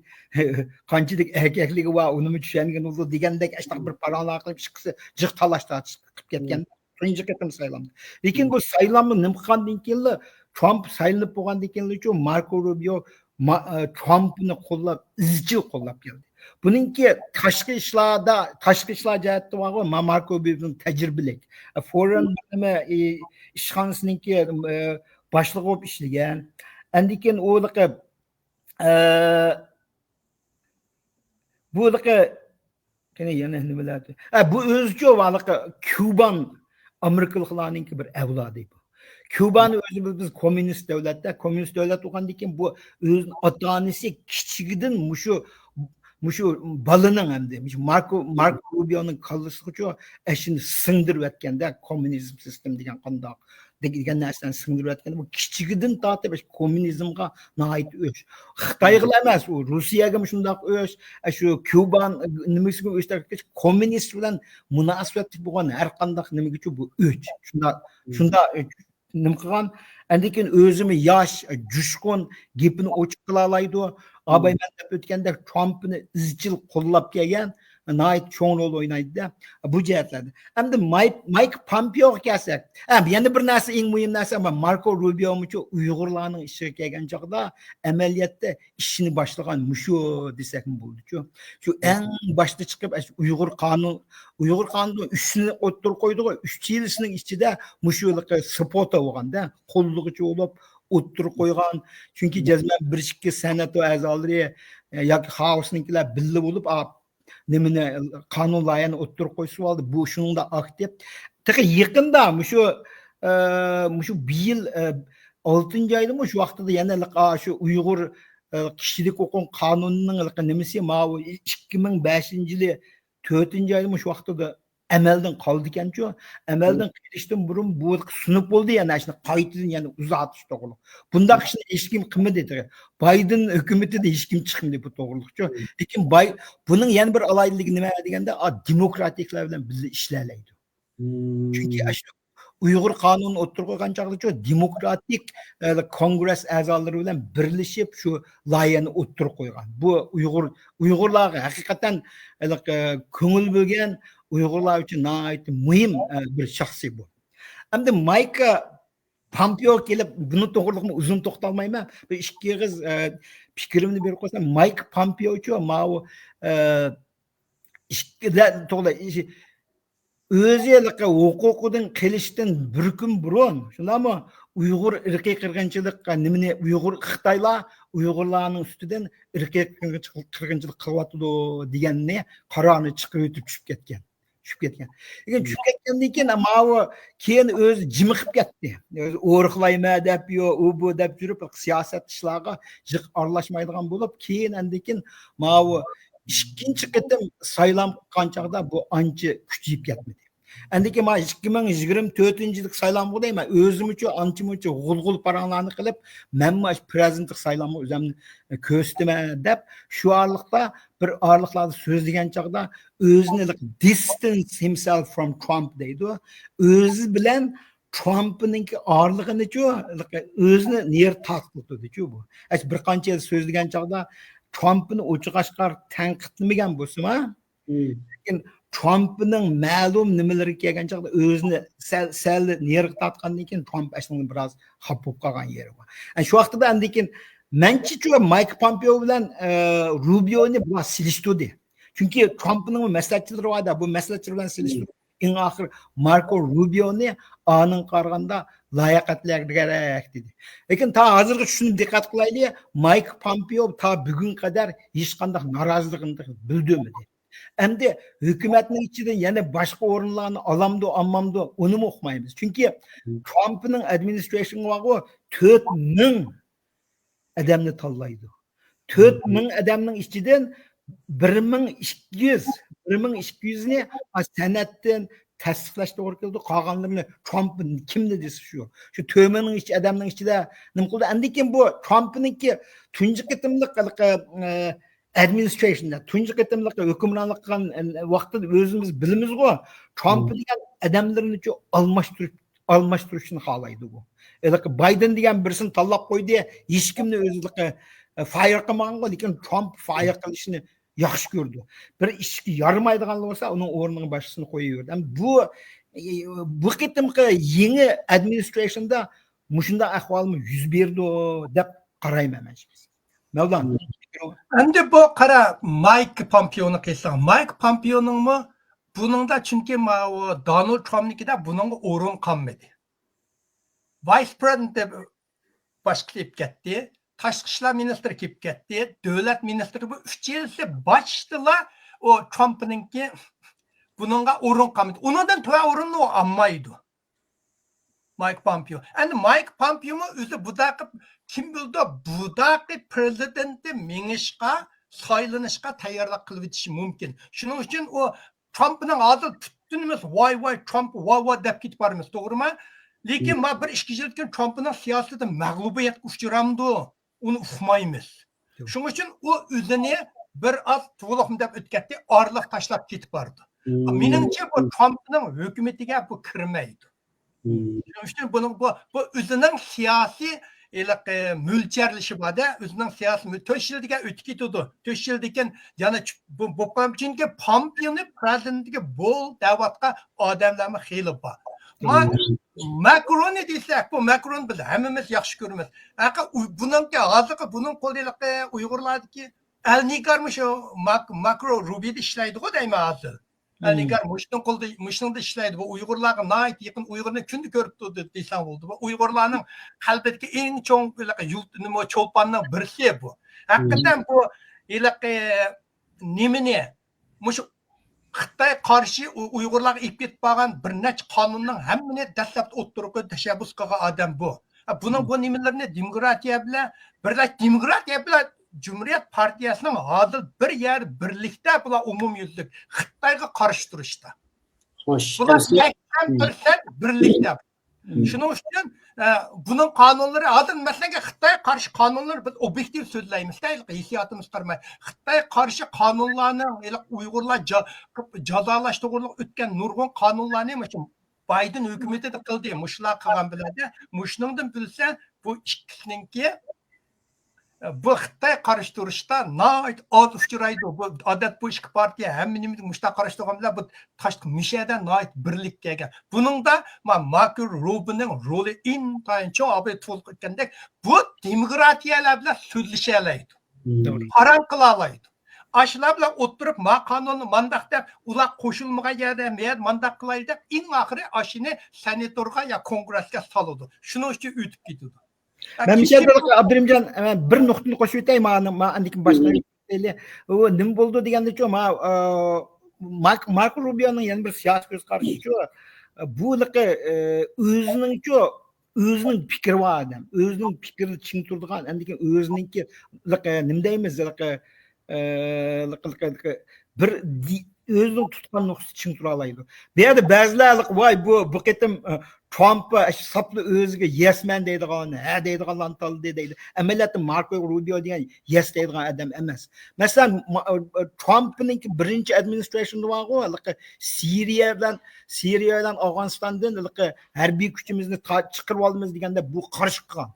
قانچىلىك ئەركەكلىكى بار، ئۇنىمۇ چۈشەنگىن بولىدۇ دېگەندەك ئاشۇنداق بىر پاراڭلار قىلىپ ئىككىسى جىق تالاش تارتىش قىلىپ كەتكەن. مم. تۇنجى قېتىم سايلامدا. لېكىن مم. بۇ سايلامنى نېمە قىلغاندىن كېيىنلا، ترامپ سايلىنىپ بولغاندىن كېيىنلىچۇ ماركو روبىيو ما-، ئە، ترامپنى قوللاپ، ئىزچىل قوللاپ كەلدى. بۇنىڭكى تاشقى ئىشلاردا، تاشقى ئىشلار جەھەتتە بارغۇ، ما-، ماركو روبىيو تەجرىبىلىك. ئە، فورېن مم. نېمە، ئى، ئىشخانىسىنىڭكى، ئە، باشلىقى بولۇپ ئىشلىگەن. ئاندىن كېيىن ئۇ، ئە، بۇ ھېلىقى، قېنى يەنە نېمىلەردۇ؟ ھە، بۇ ئۆزىچۇ ھېلىقى كيۇبان ئامېرىكىلىقلارنىڭكى بىر ئەۋلادى بۇ. كيۇبانى ئۆزى بىز، بىز كوممۇنىست دۆلەتتە، كوممۇنىست دۆلەت بولغاندىن كېيىن بۇ ئۆزىنىڭ ئاتا-ئانىسى كىچىكىدىن مۇشۇ، مۇشۇ بالىنىڭ ئەمدى، مۇشۇ ماركو، ماركو روبىيونىڭ كاللىسىغىچۇ ئەشۇنى سىڭدۈرۈۋەتكەندە، كوممۇنىزم سىستېما دېگەن قانداق؟ دېگەن نەرسىلەرنى سىڭدۈرۈۋەتكەندە، بۇ كىچىكىدىن تارتىپ كوممۇنىزمغا ناھايىتى ئۆچ. خىتايغىلا ئەمەس، ئۇ روسىيەگىمۇ شۇنداق ئۆچ، ئە، شۇ كيۇبان نېمىسىگە ئۆچ تارتىپ، كوممۇنىست بىلەن مۇناسىۋەتلىك بولغان ھەر قانداق نېمىگىچۇ بۇ ئۆچ. شۇنداق، مم. شۇنداق ئۆچ. نېمە قىلغان؟ ئاندىن كېيىن ئۆزىمۇ ياش، جۇشقۇن، گېپىنى ئوچۇق قىلالايدۇ. مم. ئاباي مەن دەپ ئۆتكەندەك ترامپنى ئىزچىل قوللاپ كەلگەن، ناھايىتى چوڭ رول ئوينايدۇ-دە، بۇ جەھەتلەردە. ئەمدى مايك، مايك پامپېئوغا كەلسەك، ھە، يەنە بىر نەرسە، ئەڭ مۇھىم نەرسە، ماركو روبىيومۇچۇ ئۇيغۇرلارنىڭ ئىشىغا كەلگەن چاغدا ئەمەلىيەتتە ئىشنى باشلىغان مۇشۇ دېسەكمۇ بولىدۇچۇ. شۇ ئەڭ باشتا چىقىپ، ئاشۇ ئۇيغۇر قانۇن، ئۇيغۇر قانۇنى ئۈچنى ئوتتۇرىغا قويدىغۇ، ئۈچىلىسىنىڭ ئىچىدە مۇشۇ سپوتا بولغاندا، قوللىغۇچى بولۇپ ئوتتۇرىغا قويغان. چۈنكى جەزمەن بىر ئىككى سېنات ئەزالىرى، ئە، ياكى خاوسنىڭكىلەر بىللە بولۇپ، ئا، نېمىنى، قانۇن لايىھەنى ئوتتۇرىغا قويسا بولدى. بۇ شۇنىڭدا ئاكتىپ. تېخى يېقىندا مۇشۇ، ئە، مۇشۇ بۇ يىل، ئە، ئالتىنچى ئايدىمۇ شۇ ۋاقتىدا يەنە، ئا، شۇ ئۇيغۇر، ئە، كىشىلىك ھوقۇق قانۇنىنىڭ نېمىسى، ماۋۇ ئىككى مىڭ بەشىنچى يىلى تۆتىنچى ئايدىمۇ شۇ ۋاقتىدا ئەمەلدىن قالىدىكەنچۇ. ئەمەلدىن قېلىشتىن بۇرۇن بۇ سۇنۇپ بولدى، يەنە شۇنى قايتىدىن يەنە ئۇزارتىش توغرۇلۇق. بۇنداق ئىشنى ھېچكىم قىلمىدى تېخى. بايدېن ھۆكۈمىتىدە ھېچكىم چىقمىدى بۇ توغرۇلۇقچۇ. لېكىن باي-، بۇنىڭ يەنە بىر ئالاھىدىلىكى نېمە دېگەندە، ئا، دېموكراتىكلار بىلەن بىللە ئىشلەيدۇ. چۈنكى ئاشۇ ئۇيغۇر قانۇنىنى ئوتتۇرىغا قويغان چاغدىچۇ، دېموكراتىك، ئە، كونگرېس ئەزالىرى بىلەن بىرلىشىپ شۇ لايىھەنى ئوتتۇرىغا قويغان. بۇ ئۇيغۇر، ئۇيغۇرلارغا ھەقىقەتەن، ئە، كۆڭۈل بۆلگەن، ئۇيغۇرلار ئۈچۈن ناھايىتى مۇھىم، ئە، بىر شەخسىي بۇ. ئەمدى مايك پامپېئو كېلىپ، بۇنىڭ توغرىلىقمۇ ئۇزۇن توختالمايمەن. بىر ئىككى ئېغىز، ئە، پىكرىمنى بېرىپ قويسام، مايك پامپېئوچۇ ماۋۇ، ئە، ئىككى، توغرا، ئۆزى ھېلىقى ھوقۇقىدىن قېلىشتىن بىر كۈن بۇرۇن، شۇنداقمۇ؟ ئۇيغۇر ئىرقىي قىرغىنچىلىق، نېمىنى، ئۇيغۇر، خىتايلار ئۇيغۇرلارنىڭ ئۈستىدىن ئىرقىي قىرغىنچىلىق، قىرغىنچىلىق قىلىۋاتىدۇ دېگەننى قارارنى چىقىرىۋېتىپ چۈشۈپ كەتكەن. چۈشۈپ كەتكەن. لېكىن چۈشۈپ كەتكەندىن كېيىن ماۋۇ كېيىن ئۆزى جىمىقىپ كەتتى. ئۆزى ئورۇقلايمەن دەپ، يو، ئۇ بۇ دەپ يۈرۈپ، سىياسەت ئىشلارغا جىق ئارىلاشمايدىغان بولۇپ، كېيىن ئاندىن كېيىن ماۋۇ ئىككىنچى قېتىم سايلام قىلغان چاغدا بۇ ئانچە كۈچىيىپ كەتمىدى. ئاندىن كېيىن مانا ئىككى مىڭ يىگىرمە تۆتىنچى يىللىق سايلامغۇ دەيمەن، ئۆزىمۇچۇ ئانچە-مۇنچە غۇلغۇل پاراڭلارنى قىلىپ، مەنمۇ ئاشۇ پىرېزىدېنتلىق سايلامغا ئۆزۈمنى كۆرسىتىمەن دەپ، شۇ ئارىلىقتا بىر ئارىلىقلاردا سۆزلىگەن چاغدا ئۆزىنى distance himself from Trump دەيدۇ. ئۆزى بىلەن ترامپنىڭكى ئارىلىقىنىچۇ، ئۆزىنى نېرى تارتقۇتىدىچۇ بۇ. ئەش بىر قانچە يىل سۆزلىگەن چاغدا ترامپنى ئوچۇق ئاشكارا تەنقىدلىمىگەن بولسىمۇ، لېكىن ترامپنىڭ مەلۇم نېمىلىرىگە كەلگەن چاغدا ئۆزىنى سەل، سەل نېرىغا تارتقاندىن كېيىن ترامپ ئەسلىدە بىراز خاپا بولۇپ قالغان يېرى بار. ئە، شۇ ۋاقتىدا ئاندىن كېيىن مەنچىچۇ مايك پامپېئو بىلەن، ئە، روبىيونى بۇلار سېلىشتۇردى. چۈنكى ترامپنىڭ مەسلىھەتچىلىرى بار-دە، بۇ مەسلىھەتچىلەر بىلەن سېلىشتۇرۇپ ئەڭ ئاخىر ماركو روبىيونى ئانىڭغا قارىغاندا لاياقەتلىرەك دېدى. لېكىن تا ھازىرغىچە شۇنى دىققەت قىلايلى، مايك پامپېئو تا بۈگۈنگە قەدەر ھېچقانداق نارازىلىقىنى بىلدۈرمىدى. ئەمدى ھۆكۈمەتنىڭ ئىچىدىن يەنە باشقا ئورۇنلارنى ئالامدۇ، ئالمامدۇ، ئۇنىمۇ ئۇقمايمىز. چۈنكى ترامپنىڭ ئادمىنىسترېيشنى بارغۇ، تۆت مىڭ ئادەمنى تاللايدۇ. تۆت مىڭ ئادەمنىڭ ئىچىدىن بىر مىڭ ئىككى يۈز، بىر مىڭ ئىككى يۈزنى سەنەدتىن تەستىقلاش توغرا كېلىدۇ. قالغانلىرىنى ترامپ كىمنى دېسە شۇ. شۇ تۆت مىڭ ئىچ-، ئادەمنىڭ ئىچىدە نېمە قىلدى؟ ئاندىن كېيىن بۇ ترامپنىڭكى تۇنجى قېتىملىق، ئە، ئادمىنىسترېيشندا تۇنجى قېتىملىق ھۆكۈمرانلىق قىلغان، ئە، ۋاقتىدا ئۆزىمىز بىلىمىزغۇ، ترامپ دېگەن ئادەملىرىنىچۇ ئالماشتۇرۇپ، ئالماشتۇرۇشنى خالايدۇ بۇ. ھېلىقى بايدېن دېگەن بىرسىنى تاللاپ قويدى، ھېچكىمنى ئۆزى، ئە، فاير قىلمىغانغۇ، لېكىن ترامپ فاير قىلىشنى ياخشى كۆرىدۇ. بىر ئىشقا يارىمايدىغان بولسا، ئۇنىڭ ئورنىغا باشقىسىنى قويۇۋېرىدۇ. ئەمدى بۇ، ئە، بۇ قېتىمقى يېڭى ئادمىنىسترېيشندا مۇشۇنداق ئەھۋالمۇ يۈز بېرىدۇ دەپ قارايمەن مەن شەخسەن. مەۋلان. ئەمدى بۇ قارا، مايك پامپېئونى قىلساڭ، مايك پامپېئونىڭمۇ بۇنىڭدا، چۈنكى ماۋۇ دونالد ترامپنىڭكىدە بۇنىڭغا ئورۇن قالمىدى. ۋايس پرېزىدېنت دەپ باشقىسى كېلىپ كەتتى. تاشقى ئىشلار مىنىستىرى كېلىپ كەتتى. دۆلەت مىنىستىرى، بۇ ئۈچەيلىسى باشتىلا ئۇ ترامپنىڭكى بۇنىڭغا ئورۇن قالمىدى. ئۇنىڭدىن تۆۋەن ئورۇننى ئۇ ئالمايدۇ. مايك پامپېئو. ئەمدى مايك پامپېئومۇ ئۆزى بۇداقى، كىم بىلىدۇ، بۇداقى پرېزىدېنتى مېڭىشقا، سايلىنىشقا تەييارلىق قىلىۋېتىشى مۇمكىن. شۇنىڭ ئۈچۈن ئۇ ترامپنىڭ ھازىر پۈتۈنىمىز ۋاي ۋاي ترامپ، ۋاي ۋاي دەپ كېتىپ بارىمىز، توغرىمۇ؟ لېكىن ما بىر ئىككى يىلدىن كېيىن ترامپنىڭ سىياسىتى مەغلۇبىيەتكە ئۇچرامدۇ؟ ئۇنى ئۇقمايمىز. شۇنىڭ ئۈچۈن ئۇ ئۆزىنى بىر ئاز تۇغلۇقمۇ دەپ ئۆتۈپ كەتتى، ئارىلىق تاشلاپ كېتىپ بارىدۇ. مېنىڭچە، بۇ ترامپنىڭ ھۆكۈمىتىگە بۇ كىرمەيدۇ. شۇنىڭ ئۈچۈن بۇنىڭ، بۇ، بۇ ئۆزىنىڭ سىياسىي ھېلىقى مۆلچەرلىشى بار-دە، ئۆزىنىڭ سىياسىي مۆ-، تۆت يىل دېگەن ئۆتۈپ كېتىدۇ. تۆت يىلدىن كېيىن يەنە چۈ-، بۇ، بۇ، چۈنكى پامپېئونى پرېزىدېنتىگە بول دەۋاتقان ئادەملەرمۇ خېلى بار. ما-، ماكروننى دېسەك، بۇ ماكرون بىز ھەممىمىز ياخشى كۆرىمىز. ھەققى ئۇ-، بۇنىڭكى ھازىرقى بۇنىڭ قولىدىكى ئۇيغۇرلاردىكى ئەلنىگار مۇشۇ ماك-، ماكرو روبىدا ئىشلەيدىغۇ دەيمەن ھازىر. ئەلنىگار مۇشۇنىڭ قولىدا، مۇشۇنىڭدا ئىشلەيدۇ. بۇ ئۇيغۇرلارغا ناھايىتى يېقىن، ئۇيغۇرنى كۈندە كۆرۈپ تۇردى دېسەڭ بولىدۇ. بۇ ئۇيغۇرلارنىڭ قەلبىدىكى ئەڭ چوڭ ھېلىقى يۇلت-، نېمە، چولپاننىڭ بىرسى بۇ. ھەقىقەتەن بۇ ھېلىقى نېمىنى، مۇشۇ خىتاي قارشى ئۇ-، ئۇيغۇرلارغا ئېلىپ كېتىپ بارغان بىر نەچچە قانۇننىڭ ھەممىنى دەسلەپتە ئوتتۇرىغا قويۇپ تەشەببۇس قىلغان ئادەم بۇ. ھە، بۇنىڭ بۇ نېمىلىرىنى دېموكراتىيە بىلەن، بىرلەش دېموكراتىيە بىلەن جۇمھۇرىيەت پارتىيەسىنىڭ ھازىر بىر يەر بىرلىكتە، بۇلار ئومۇميۈزلۈك خىتايغا قارشى تۇرۇشتا. بۇلار سەكسەن پىرسەنت بىرلىكتە. شۇنىڭ ئۈچۈن، ئە، بۇنىڭ قانۇنلىرى، ھازىر مەسىلەن، خىتايغا قارشى قانۇنلىرى، بىز ئوبيېكتىپ سۆزلەيمىز، ھېسسىياتىمىزغا قارىماي. خىتايغا قارشى قانۇنلارنىڭ، ھېلىقى ئۇيغۇرلار جا-، جازالاش توغرىلىق ئۆتكەن نۇرغۇن قانۇنلارنى مۇشۇ بايدېن ھۆكۈمىتى قىلدى، مۇشۇلار قىلغان بىلەن. مۇشۇنىڭدىن بىلسە، بۇ ئىككىسىنىڭكى، بۇ خىتاي قارشى تۇرۇشتا ناھايىتى ئاز ئۇچرايدۇ. بۇ ئادەت، بۇ ئىككى پارتىيە ھەممە نېمىدە مۇشۇنداق قارشى تۇرغان بىلەن، بۇ تاشقى مۇشەدە ناھايىتى بىرلىككە كەلگەن. بۇنىڭدا ما-، ماكرو روبىنىڭ رولى ئىنتايىن چوڭ. ئاباي تولۇق ئۆتكەندەك، بۇ دېموكراتىيەلەر بىلەن سۆزلىشەلەيدۇ. پاراڭ قىلالايدۇ. ئاشۇلار بىلەن ئولتۇرۇپ، ما قانۇننى مانداق دەپ، ئۇلار قوشۇلمىغان يەردە، مەن مانداق قىلاي دەپ، ئەڭ ئاخىرى ئاشۇنى سېناتورغا يا كونگرېسكە سالىدۇ. شۇنىڭ ئۈچۈن ئۆتۈپ كېتىدۇ. مەن مۇشۇ يەردە ئابدۇرېھىمجان، بىر نۇقتىنى قوشۇپ ئۆتەي، مانا، ما-، ئاندىن كېيىن باشقا. ئۇ نېمە بولىدۇ دېگەندىچۇ، ما-، ئا، مارك-، ماركو روبىيونىڭ يەنە بىر سىياسىي كۆز قارىشىچۇ، بۇ ھېلىقى، ئە، ئۆزىنىڭچۇ، ئۆزىنىڭ پىكرى بار ئادەم، ئۆزىنىڭ پىكرىنى چىڭ تۇرىدىغان، ئاندىن كېيىن ئۆزىنىڭكى، ھېلىقى، نېمە دەيمىز، ھېلىقى، ئە، ھېلىقى، ھېلىقى، ھېلىقى بىر دى-، ئۆزىنىڭ تۇتقان نۇقتىسى چىڭ تۇرالايدۇ. بۇ يەردە بەزىلەر، ۋاي، بۇ، بۇ قېتىم، ئە، ترامپ ساپلا ئۆزىگە يەسمەن دەيدىغان، ھە دەيدىغانلارنى تاللىدى دەيدۇ. ئەمەلىيەتتە ماركو روبىيو دېگەن يەس دەيدىغان ئادەم ئەمەس. مەسىلەن، ما-، ئە، ترامپنىڭكى بىرىنچى ئادمىنىسترېيشندا بارغۇ، ھېلىقى سىرىيە بىلەن، سىرىيە بىلەن ئافغانىستاندىن ھېلىقى ھەربىي كۈچىمىزنى تا-، چىقىرىۋالىمىز دېگەندە بۇ قارشى قىلغان.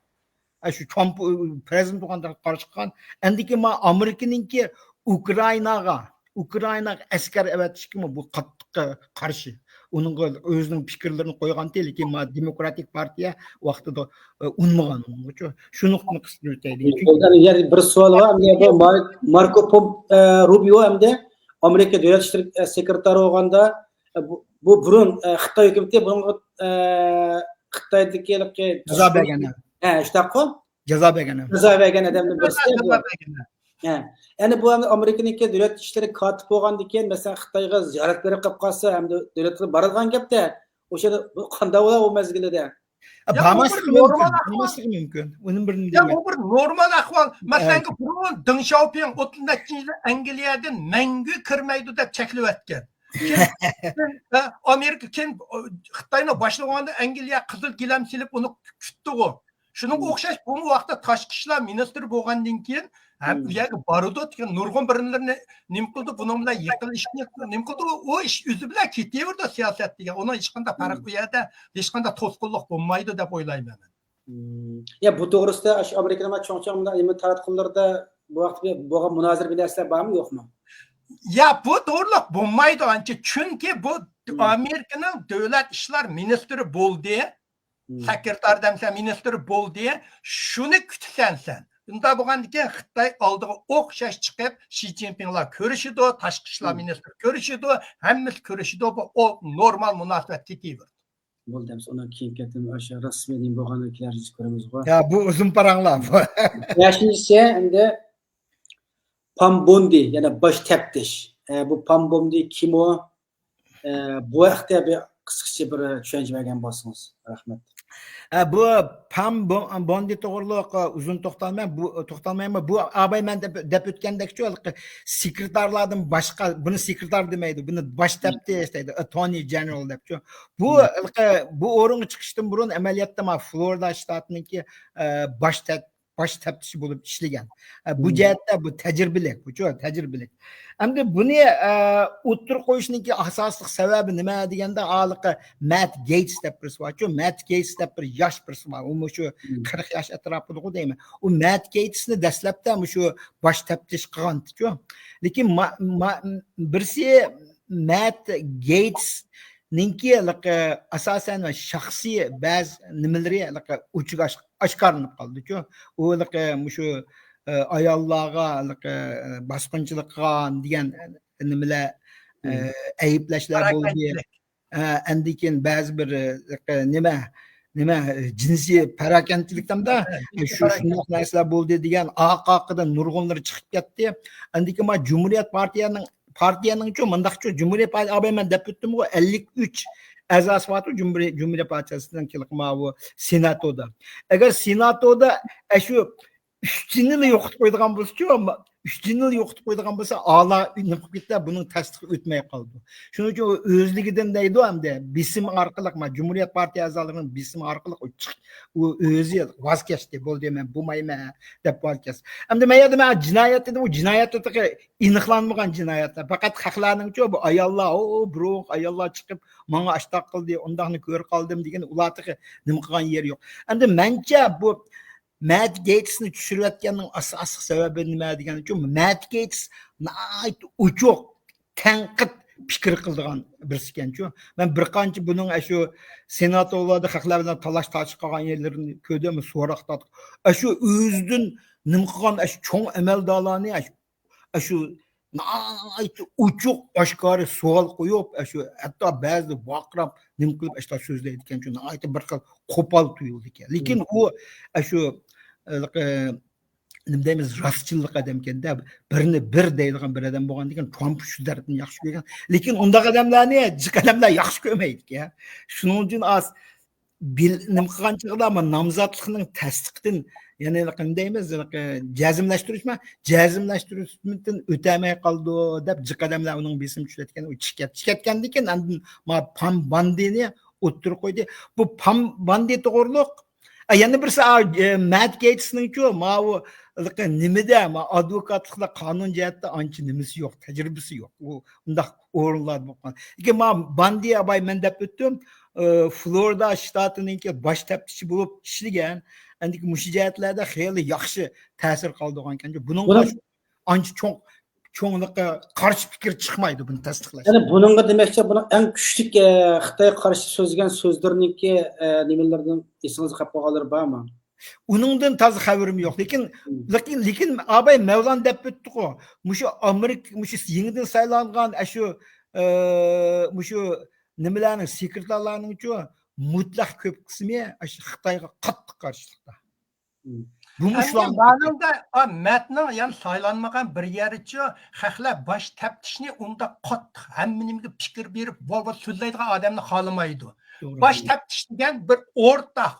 ئە، شۇ ترامپ، ئە، پرېزىدېنت بولغاندا قارشى قىلغان. ئاندىن كېيىن ما-، ئامېرىكىنىڭكى ئۇكرائىناغا، ئۇكرائىناغا ئەسكەر ئەۋەتىشكىمۇ بۇ قاتتىق قارشى. ئۇنىڭغا ئۆزىنىڭ پىكىرلىرىنى قويغانتى، لېكىن ما دېموكراتىك پارتىيە ۋاقتىدا، ئە، ئۇنىمىغان ئۇنىڭغىچۇ. شۇ نۇقتىنى قىستۇرۇپ ئۆتەيلى. چۈنكى يەنە بىر سوئال بار. ئەمدى بۇ مار-، ماركو پوم-، ئە، روبىيو ئەمدى ئامېرىكا دۆلەت ئىشلىرى، ئە، سېكرېتارى بولغاندا، بۇ، بۇ بۇرۇن، ئە، خىتاي ھۆكۈمىتى بۇنىڭغا، ئە، خىتايدىكى ھېلىقى جازا بەرگەن. ھە، شۇنداققۇ؟ جازا بەرگەن. جازا بەرگەن ئادەمنىڭ بىرسى. جازا بەرگەن. ھە. يەنى بۇ ئەمدى ئامېرىكىنىڭكى دۆلەت ئىشلىرى كاتىپ بولغاندىن كېيىن، مەسىلەن، خىتايغا زىيارەت بېرىپ قېلىپ قالسا، ئەمدى دۆلەتكە بارىدىغان گەپتە. ئوشۇ بۇ قانداق بولا ئۇ مەزگىلىدە؟ يا، ئۇ بىر بارماسلىقى مۇمكىن. نورمال ئەھۋال. بارماسلىقى مۇمكىن. ئۇنىڭ بىرىنى يا، دېمەك. بۇ بىر نورمال ئەھۋال. مەسىلەن، بۇرۇن دېڭ شياۋپىڭ ئوتتۇز نەچچە يىل ئەنگلىيەدىن مەڭگۈ كىرمەيدۇ دەپ چەكلىۋەتكەن. كېيىن، ئە، ئامېرىكا كېيىن، ئۇ، خىتاينى باشلىغاندا ئەنگلىيە قىزىل گىلەم سېلىپ ئۇنى كۈتتىغۇ. شۇنىڭغا ئوخشاش بۇمۇ ۋاقىتتا تاشقى ئىشلار مىنىستىرى بولغاندىن كېيىن ھەم ئۇ يەرگە بارىدۇ، نۇرغۇن بىرىملىرىنى نېمە قىلىدۇ، بۇنىڭ بىلەن يېقىنلىشىشنى نېمە قىلىدۇ، ئۇ ئىش ئۆزى بىلەن كېتىۋېرىدۇ سىياسەت دېگەن. ئۇنىڭ ھېچقانداق پەرقى، ئۇ يەردە ھېچقانداق توسقۇنلۇق بولمايدۇ دەپ ئويلايمەن مەن. يا، بۇ توغرىسىدا ئاشۇ ئامېرىكىنىڭ چوڭ-چوڭ مۇنداق ئىلمىي تاراتقۇلىرىدا بۇ ۋاقىتتا بولغان مۇنازىرە، بىر نەرسىلەر بارمۇ، يوقمۇ؟ يا، بۇ توغرىلىق بولمايدۇ ئانچە، چۈنكى بۇ ئامېرىكىنىڭ دۆلەت ئىشلار مىنىستىرى بولدى، سېكرېتار دەمسەن، مىنىستىر بولدى، شۇنى كۈتىسەن سەن. ئۇنداق بولغاندىكىن خىتاي ئالدىغا ئوخشاش چىقىپ، شى جىنپىڭلار كۆرۈشىدۇ، تاشقى ئىشلار مىنىستىرى كۆرۈشىدۇ، ھەممىسى كۆرۈشىدۇ، بۇ ئۇ نورمال مۇناسىۋەت كېتىۋېرىدۇ. بولدى، ئەمىسە ئۇنىڭ كېيىن كەتتىم، ئاشۇ رەسمىي نېمە بولغاندا كېلەر كۆرىمىزغۇ. يا، بۇ ئۇزۇن پاراڭلار. بەشىنچىسى ئەمدى پام بوندى، يەنى باش تەپتىش. ئە، بۇ پام بوندى كىم ئۇ؟ ئە، بۇ ھەقتە بىر قىسقىچە بىر چۈشەنچە بەرگەن بولسىڭىز، رەھمەت. ئە، بۇ پام بو-، بوندى توغرۇلۇق، ئە، ئۇزۇن توختالماي، بۇ، توختالمايمەن. بۇ ئاباي مەن دەپ، دەپ ئۆتكەندەكچۇ، ھېلىقى سېكرېتارلاردىن باشقا، بۇنى سېكرېتار دېمەيدۇ، بۇنى باش تەپتىش دەيدۇ، ئاتتورنى جېنېرال دەپچۇ. بۇ ھېلىقى، بۇ ئورۇنغا چىقىشتىن بۇرۇن ئەمەلىيەتتە مانا فلورىدا شتاتىنىڭكى، ئە، باش تەپ-، باش تەپتىشى بولۇپ ئىشلىگەن. ئە، بۇ جەھەتتە بۇ تەجرىبىلىك، بۇچۇ، تەجرىبىلىك. ئەمدى بۇنى، ئە، ئوتتۇرىغا قويۇشنىڭكى ئاساسلىق سەۋەبى نېمە دېگەندە، ھېلىقى مەت گېيتس دەپ بىرسى بارچۇ، مەت گېيتس دەپ بىر ياش بىرسى بار. ئۇ مۇشۇ قىرىق ياش ئەتراپىدىغۇ دەيمەن. ئۇ مەت گېيتسنى دەسلەپتە مۇشۇ باش تەپتىش قىلغانتىچۇ. لېكىن ما-، ما-، بىرسى مەت گېيتس نىڭكى ھېلىقى ئاساسەن شەخسىي بەزى نېمىلىرى ھېلىقى ئوچۇق ئاش-، ئاشكارىلىنىپ قالدىچۇ. ئۇ ھېلىقى مۇشۇ، ئە، ئاياللارغا ھېلىقى، ئە، باسقۇنچىلىق قىلغان دېگەن نېمىلەر، ئە، ئەيىبلەشلەر بولدى. ئە، ئاندىن كېيىن بەزى بىر، ئە، نېمە، نېمە، جىنسىي پاراكەندىچىلىك دەمدە، شۇ، شۇنداق نەرسىلەر بولدى دېگەن ئارقا-ئارقىدىن نۇرغۇنلىرى چىقىپ كەتتى. ئاندىن كېيىن ما جۇمھۇرىيەت پارتىيەنىڭ پارتىيەنىڭچۇ، مۇنداقچۇ، جۇمھۇرىيەت پارتىيە، ئاباي مەن دەپ ئۆتتۈمغۇ، ئەللىك ئۈچ ئەزاسى بارچۇ، جۇمھۇرىيەت، جۇمھۇرىيەت پارتىيەسىنىڭ كېلىقى ماۋۇ سېناتودا. ئەگەر سېناتودا ئەشۇ ئۈچىنىلا يوقىتىپ قويىدىغان بولسىچۇ، ئۈچىنىلا يوقىتىپ قويىدىغان بولسا، ئالا نېمە قىلىپ كېتىدۇ، بۇنىڭ تەستىقى ئۆتمەي قالىدۇ. شۇنىڭ ئۈچۈن ئۇ ئۆزلۈكىدىن دەيدۇ، ئەمدى بېسىم ئارقىلىق، ما، جۇمھۇرىيەت پارتىيە ئەزالىرىنىڭ بېسىمى ئارقىلىق ئۇ چىق-، ئۇ ئۆزى ۋاز كەچتى، بولدى، مەن بولمايمەن دەپ ۋاز كەچتى. ئەمدى مەن يەردە مەن جىنايەت دېدىم، ئۇ جىنايەتتە تېخى ئېنىقلانمىغان جىنايەتلەر. پەقەت خەقلەرنىڭچۇ بۇ ئاياللار، ئو، بۇرۇنقى ئاياللار چىقىپ، ماڭا ئاشتاق قىلدى، ئۇنداقنى كۆرۈپ قالدىم دېگەن ئۇلار تېخى نېمە قىلغان يېرى يوق. ئەمدى مەنچە بۇ مەت گېيتسنى چۈشۈرۈۋەتكەننىڭ ئاساسلىق سەۋەبى نېمە دېگەنچۇ، مەت گېيتس ناھايىتى ئوچۇق تەنقىد پىكىر قىلىدىغان بىرسى ئىكەنچۇ. مەن بىر قانچە بۇنىڭ ئەشۇ سېناتورلاردا خەقلەر بىلەن تالاش تارتىش قىلغان يەرلىرىنى كۆردۈم، سوراق تارتىپ. ئەشۇ ئۆزىدىن نېمە قىلغان ئەشۇ چوڭ ئەمەلدارلارنى ئەشۇ ئاشۇ ناھايىتى ئوچۇق ئاشكارا سوئال قويۇپ، ئاشۇ ھەتتا بەزىدە ۋارقىراپ نېمە قىلىپ ئاشۇنداق سۆزلەيدىكەن، شۇ ناھايىتى بىر خىل قوپال تۇيۇلىدىكەن. لېكىن ئۇ ئاشۇ، ھېلىقى، نېمە دەيمىز، راستچىللىق ئادەمكەندە، بىرنى بىر دەيدىغان بىر ئادەم بولغاندىكىن، ترامپ شۇ تەرەپنى ياخشى كۆرگەن. لېكىن ئۇنداق ئادەملەرنى جىق ئادەملەر ياخشى كۆرمەيدىكەن. شۇنىڭ ئۈچۈن ئاز بىل-، نېمە قىلغان چېغىدا، مانا نامزاتلىقنىڭ تەستىقىدىن، يەنى نېمە دەيمىز، جەزملەشتۈرۈشمۇ، جەزملەشتۈرۈشتىن ئۆتەلمەي قالىدۇ دەپ، جىق ئادەملەر ئۇنىڭ بېسىمى چۈشۈۋەتكەن، ئۇ چىقىپ كەت-، چىقىپ كەتكەندىن كېيىن، ئاندىن مانا پام باندىنى ئوتتۇرىغا قويدى. بۇ پام باندى توغرۇلۇق، ئە، يەنە بىرسى، ئا، ئە، مەت گېيتسنىڭچۇ، ماۋۇ، نېمىدە، ما، ئادۋوكاتلىقتا قانۇن جەھەتتە ئانچە نېمىسى يوق، تەجرىبىسى يوق. ئۇ ئۇنداق ئورۇنلاردا بولۇپ قالغان. لېكىن ما باندى ئاباي مەن دەپ ئۆتتۈم، ئى، فلورىدا شتاتىنىڭكى باش تەپتىشى بولۇپ ئىشلىگەن. ئەندىكى مۇشۇ جەھەتلەردە خېلى ياخشى تەسىر قالدۇرغان ئىكەن. بۇنىڭغا بۇنىڭ ئانچە چوڭ، چوڭلۇققا قارشى پىكىر چىقمايدۇ بۇنى تەستىقلاش. يەنى بۇنىڭغا دېمەكچى، بۇنىڭ ئەڭ كۈچلۈك، ئە، خىتايغا قارشى سۆزلىگەن سۆزلىرىنىڭكى، ئە، نېمىلىرىدىن ئېسىڭىزگە قېلىپ قالغانلىرى بارمۇ؟ ئۇنىڭدىن تازا خەۋىرىم يوق. لېكىن، لېكىن، لېكىن ئاباي مەۋلان دەپ ئۆتتىغۇ. مۇشۇ ئامېرىكا، مۇشۇ يېڭىدىن سايلانغان ئاشۇ، ئە، مۇشۇ نېمىلەرنىڭ، سېكرېتارلارنىڭچۇ مۇتلەق كۆپ قىسمى ئاشۇ خىتايغا قاتتىق قارشىلىقتا. بۇمۇ ئەمدى شۇلارنىڭ مانىڭدا ئا، مەتنىڭ يەنە سايلانمىغان بىر يەرىچۇ، خەقلەر باش تەپتىشنى ئۇنداق قاتتىق ھەممە نېمىگە پىكىر بېرىپ، بول بول سۆزلەيدىغان ئادەمنى خالىمايدۇ. باش تەپتىش دېگەن بىر ئورتاق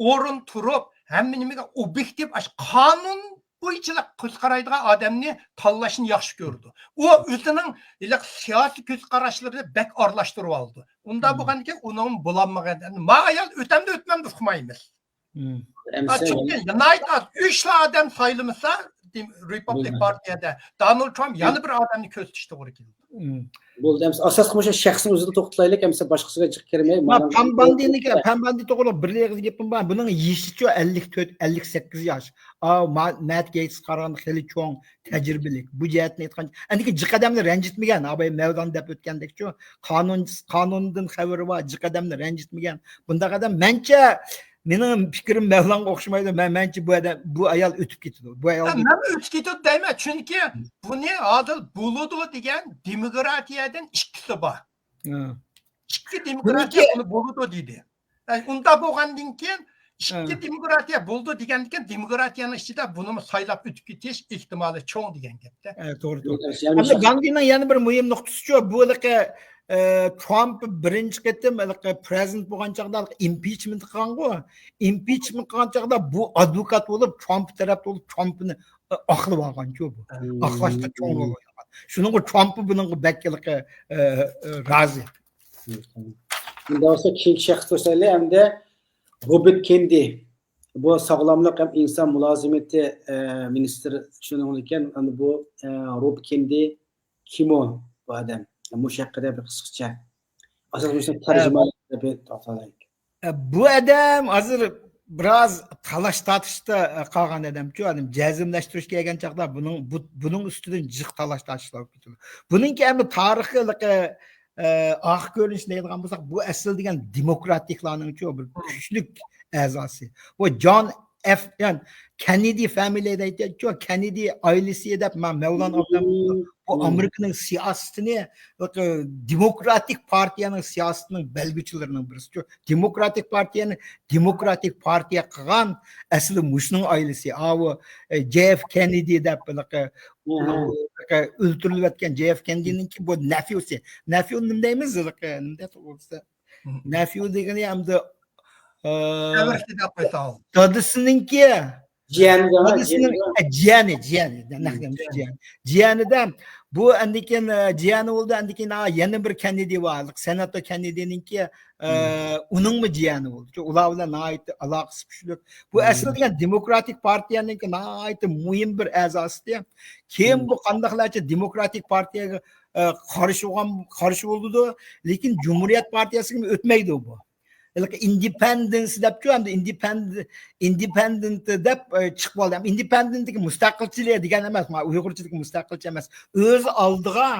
ئورۇن تۇرۇپ، ھەممە نېمىگە ئوبيېكتىپ، ئاشۇ قانۇن بويىچىلا كۆز قارايدىغان ئادەمنى تاللاشنى ياخشى كۆرىدۇ. ئۇ ئۆزىنىڭ ھېلىقى سىياسىي كۆز قاراشلىرىنى بەك ئارىلاشتۇرۇۋالىدۇ. ئۇنداق بولغاندىكىن ئۇنىڭ بولالمىغان. ما ئايال ئۆتەمدۇ ئۆتمەمدۇ ئۇقمايمىز. ئا، چۈنكى ناھايىتى ئاز، ئۈچلا ئادەم سايلىمىسا، دېم-، رېپابلىك پارتىيەدە دونالد ترامپ يەنە بىر ئادەمنى كۆرسىتىش توغرا كېلىدۇ. بولدى، ئەمسە ئاساسلىق مۇشۇ شەخسنىڭ ئۆزىدە توختىلايلى، ئەمسە باشقىسىغا جىق كىرمەي. ما پەن باندىنىڭكى، پەن باندى توغرىلىق بىر ئېغىز گېپىم بار. بۇنىڭ يېشىچۇ ئەللىك تۆت، ئەللىك سەككىز ياش. ئا، ما-، مەت گېيتس قارىغاندا خېلى چوڭ، تەجرىبىلىك. بۇ جەھەتتىن ئېيتقان، ئەندىكى جىق ئادەمنى رەنجىتمىگەن. ئاباي مەۋلان دەپ ئۆتكەندەكچۇ، قانۇن، قانۇندىن خەۋىرى بار، جىق ئادەمنى رەنجىتمىگەن. بۇنداق ئادەم، مەنچە، مېنىڭ پىكرىم مەۋلانغا ئوخشىمايدۇ. مەن، مەنچە بۇ ئادەم، بۇ ئايال ئۆتۈپ كېتىدۇ. بۇ ئايال مەن ئۆتۈپ كېتىدۇ دەيمەن، چۈنكى بۇنى ھازىر بولىدۇ دېگەن دېموكراتىيەدىن ئىككىسى بار. ئىككى دېموكراتىيە بۇنى بولىدۇ دېدى. ئۇنداق بولغاندىن كېيىن ئىككى دېموكراتىيە بولىدۇ دېگەندىن كېيىن، دېموكراتىيەنىڭ ئىچىدە بۇنىمۇ سايلاپ ئۆتۈپ كېتىش ئېھتىمالى چوڭ دېگەن گەپتە. توغرا، توغرا. ئەمدى گاندىنىڭ يەنە بىر مۇھىم نۇقتىسىچۇ، بۇ ھېلىقى، ئە، ترامپ بىرىنچى قېتىم ھېلىقى پرېزىدېنت بولغان چاغدا ھېلىقى ئىمپىچمېنت قىلغانغۇ. ئىمپىچمېنت قىلغان چاغدا بۇ ئادۋوكات بولۇپ، ترامپ تەرەپتە بولۇپ، ترامپنى، ئە، ئاقلىۋالغانچۇ بۇ. ئاقلاشتا چوڭ رول ئوينىغان. شۇنىڭغا ترامپ بۇنىڭغا بەك ھېلىقى، ئە، ئە، رازى. ئەمدى بولسا كېيىنكى شەخس كۆرسەيلى، ئەمدى روبېرت كېندى. بۇ ساغلاملىق ھەم ئىنسان مۇلازىمىتى، ئە، مىنىستىرى شۇنىڭ ئىكەن. ئەمدى بۇ، ئە، روبېرت كېندى كىمۇ بۇ ئادەم؟ مۇشۇ ھەققىدە بىر قىسقىچە ئاساسەن مۇشۇ تەرجىمە دەپ توختالايلى. ئە، بۇ ئادەم ھازىر بىراز تالاش تارتىشتا قالغان ئادەمچۇ، ئادەم جەزملەشتۈرۈشكە كەلگەن چاغدا بۇنىڭ، بۇ، بۇنىڭ ئۈستىدىن جىق تالاش تارتىشلار بولۇپ كېتىدۇ. بۇنىڭكى ئەمدى تارىخىي، ئە، ئارقا كۆرۈنۈشىنى دەيدىغان بولساق، بۇ ئەسلى دېگەن دېموكراتىكلارنىڭچۇ بىر كۈچلۈك ئەزاسى. بۇ جون ئېف، يەنى كېننېدى فامىلىيە دەيدىچۇ، كېننېدى ئائىلىسى دەپ مەن مەۋلان ئابدۇم بۇ ئامېرىكىنىڭ سىياسىتىنى، دېموكراتىك پارتىيەنىڭ سىياسىتىنىڭ بەلگىچىلىرىنىڭ بىرسىچۇ. دېموكراتىك پارتىيەنى دېموكراتىك پارتىيە قىلغان ئەسلى مۇشۇنىڭ ئائىلىسى. ئاۋۇ، ئە، جېي ئېف كېننېدى دەپ ھېلىقى، ھېلىقى ئۆلتۈرۈلۈۋەتكەن جېي ئېف كېننېدىنىڭكى بۇ نەفيۇسى. نەفيۇ نېمە دەيمىز ھېلىقى؟ نېمە دەپ بولسا؟ نەفيۇ دېگىنى ئەمدى، ئە، دادىسىنىڭكى، جىيەنى، جىيەنى، جىيەنى، جىيەنى. جىيەنىدە بۇ ئەندىكىن، ئە، جىيەنى بولدى، ئەندىكىن، ھا، يەنە بىر كېننېدى بار، سېناتور كېننېدىنىڭكى، ئە، ئۇنىڭمۇ جىيەنى بولدى. ئۇلار بىلەن ناھايىتى ئالاقىسى كۈچلۈك. بۇ ئەسلى دېگەن دېموكراتىك پارتىيەنىڭكى ناھايىتى مۇھىم بىر ئەزاسى. كېيىن بۇ قانداقلارچە دېموكراتىك پارتىيەگە، ئە، قارشى بولغان، قارشى بولىدۇ، لېكىن جۇمھۇرىيەت پارتىيەسىگە ئۆتمەيدۇ بۇ. ھېلىقى ئىندېپېندېنس دەپچۇ، ئەمدى ئىندېپېند-، ئىندېپېندېنت دەپ، ئە، چىقىپ قالدى. ئەمدى ئىندېپېندېنتتىكى مۇستەقىلچىلىك دېگەن ئەمەس، ما ئۇيغۇرچىدىكى مۇستەقىلچى ئەمەس. ئۆز ئالدىغا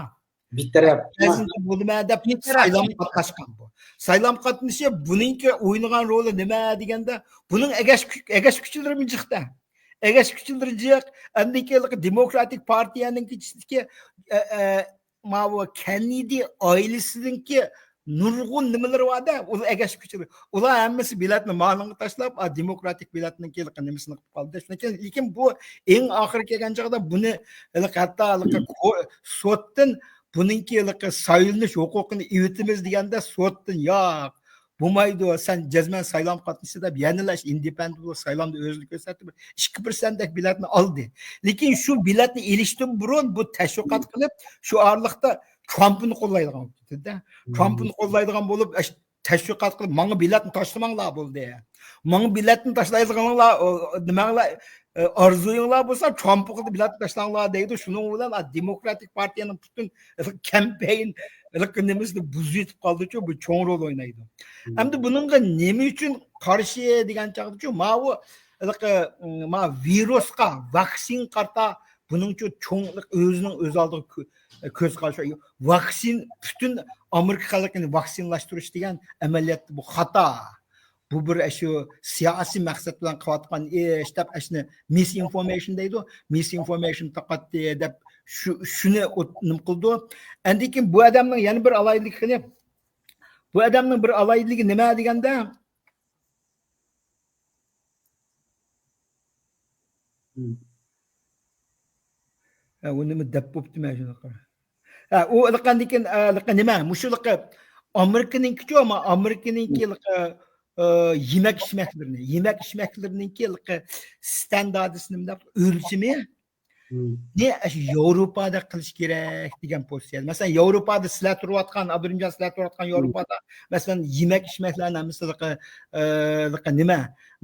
بىتەرەپ. پرېزىدېنت بولىمەن دەپ سايلامغا قاتناشقان بۇ. سايلامغا قاتنىشىپ، بۇنىڭكى ئوينىغان رولى نېمە دېگەندە، بۇنىڭ ئەگەش كۈ-، ئەگەش كۈچلىرىمۇ جىقتا. ئەگەش كۈچلىرى جىق. ئەندىكى دېموكراتىك پارتىيەنىڭ ئىچىدىكى، ئە، ئە، ماۋۇ كېننېدى ئائىلىسىنىڭكى نۇرغۇن نېمىلىرى بار-دە، ئۇلار ئەگەش كۈچلىرى. ئۇلار ھەممىسى بېلەتنى مالىڭغا تاشلاپ، ئا، دېموكراتىك بېلەتنىڭكى نېمىسىنى قىلىپ قالدى. لېكىن، لېكىن بۇ ئەڭ ئاخىرى كەلگەن چاغدا بۇنى ھېلىقى ھەتتا ھېلىقى كو-، سوتتىن بۇنىڭكى ھېلىقى سايلىنىش ھوقۇقىنى ئېۋىتىمىز دېگەندە، سوتتىن ياق، بولمايدۇ، سەن جەزمەن سايلامغا قاتنىشىسەن دەپ، يەنىلا ئىندېپېندېنت بولۇپ سايلامدا ئۆزىنى كۆرسەتتى، بىر ئىككى پىرسەنتتەك بېلەتنى ئالدى. لېكىن شۇ بېلەتنى ئېلىشتىن بۇرۇن بۇ تەشۋىقات قىلىپ، شۇ ئارىلىقتا ترامپنى قوللايدىغان بولۇپ كېتىدۇ. ترامپنى قوللايدىغان بولۇپ، ئەش-، تەشۋىقات قىلىپ، ماڭا بېلەتنى تاشلىماڭلار بولدى. ماڭا بېلەتنى تاشلايدىغانلار، ئو، نېمەڭلار، ئە، ئارزۇيۇڭلار بولسا، ترامپقا بېلەتنى تاشلاڭلار دەيدۇ. شۇنىڭ بىلەن، ئا، دېموكراتىك پارتىيەنىڭ پۈتۈن كامپېين نېمىسىنى بۇزۇۋېتىپ قالدىچۇ، بۇ چوڭ رول ئوينايدۇ. ئەمدى بۇنىڭغا نېمە ئۈچۈن قارشى دېگەن چاغدىچۇ، ماۋۇ، ھېلىقى، ما ۋىرۇسقا، ۋاكسىنغا قارىتا بۇنىڭچۇ چوڭ ئۆزىنىڭ ئۆز ئالدىغا كۆ-، كۆز قارىشى. ۋاكسىن، پۈتۈن ئامېرىكا خەلقىنى ۋاكسىنلاشتۇرۇش دېگەن ئەمەلىيەتتە بۇ خاتا. بۇ بىر ئاشۇ سىياسىي مەقسەت بىلەن قىلىۋاتقان ئىش دەپ، ئاشۇنى مىس ئىنفورمېيشن دەيدۇ. مىس ئىنفورمېيشن تارقاتتى دەپ شۇ، شۇنى ئوت-، نېمە قىلىدۇ. ئاندىن كېيىن بۇ ئادەمنىڭ يەنە بىر ئالاھىدىلىكى قېنى؟ بۇ ئادەمنىڭ بىر ئالاھىدىلىكى نېمە دېگەندە، ھە، ئۇ نېمە دەپ بوپتۇ مەن شۇنداق. ھە، ئۇ ئېلىقاندىكىن، ئە، ئېلىقا نېمە؟ مۇشۇ ئېلىقا ئامېرىكىنىڭكىچۇ، ئەمما ئامېرىكىنىڭكى ئېلىقا، ئە، يېمەك ئىچمەكلىرىنى، يېمەك ئىچمەكلىرىنىڭكى ئېلىقا ستاندارتىسى نېمە دەپ ئۆلچىمى نى ئاشۇ ياۋروپادا قىلىش كېرەك دېگەن پوزىتسىيە. مەسىلەن، ياۋروپادا سىلەر تۇرۇۋاتقان، ئابدۇرېھىمجان، سىلەر تۇرۇۋاتقان ياۋروپادا، مەسىلەن، يېمەك ئىچمەكلەرنىڭ ھەممىسى لىقى، ئە، لىقى نېمە؟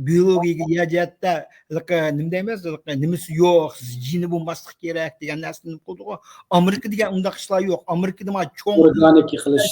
بىيولوگىيە جەھەتتە لىقى نېمە دەيمىز؟ لىقى نېمىسى يوق، زىيىنى بولماسلىق كېرەك دېگەن نەرسىنى نېمە قىلدىغۇ. ئامېرىكا دېگەن ئۇنداق ئىشلار يوق. ئامېرىكىدا ما چوڭ ئورگانىك قىلىش.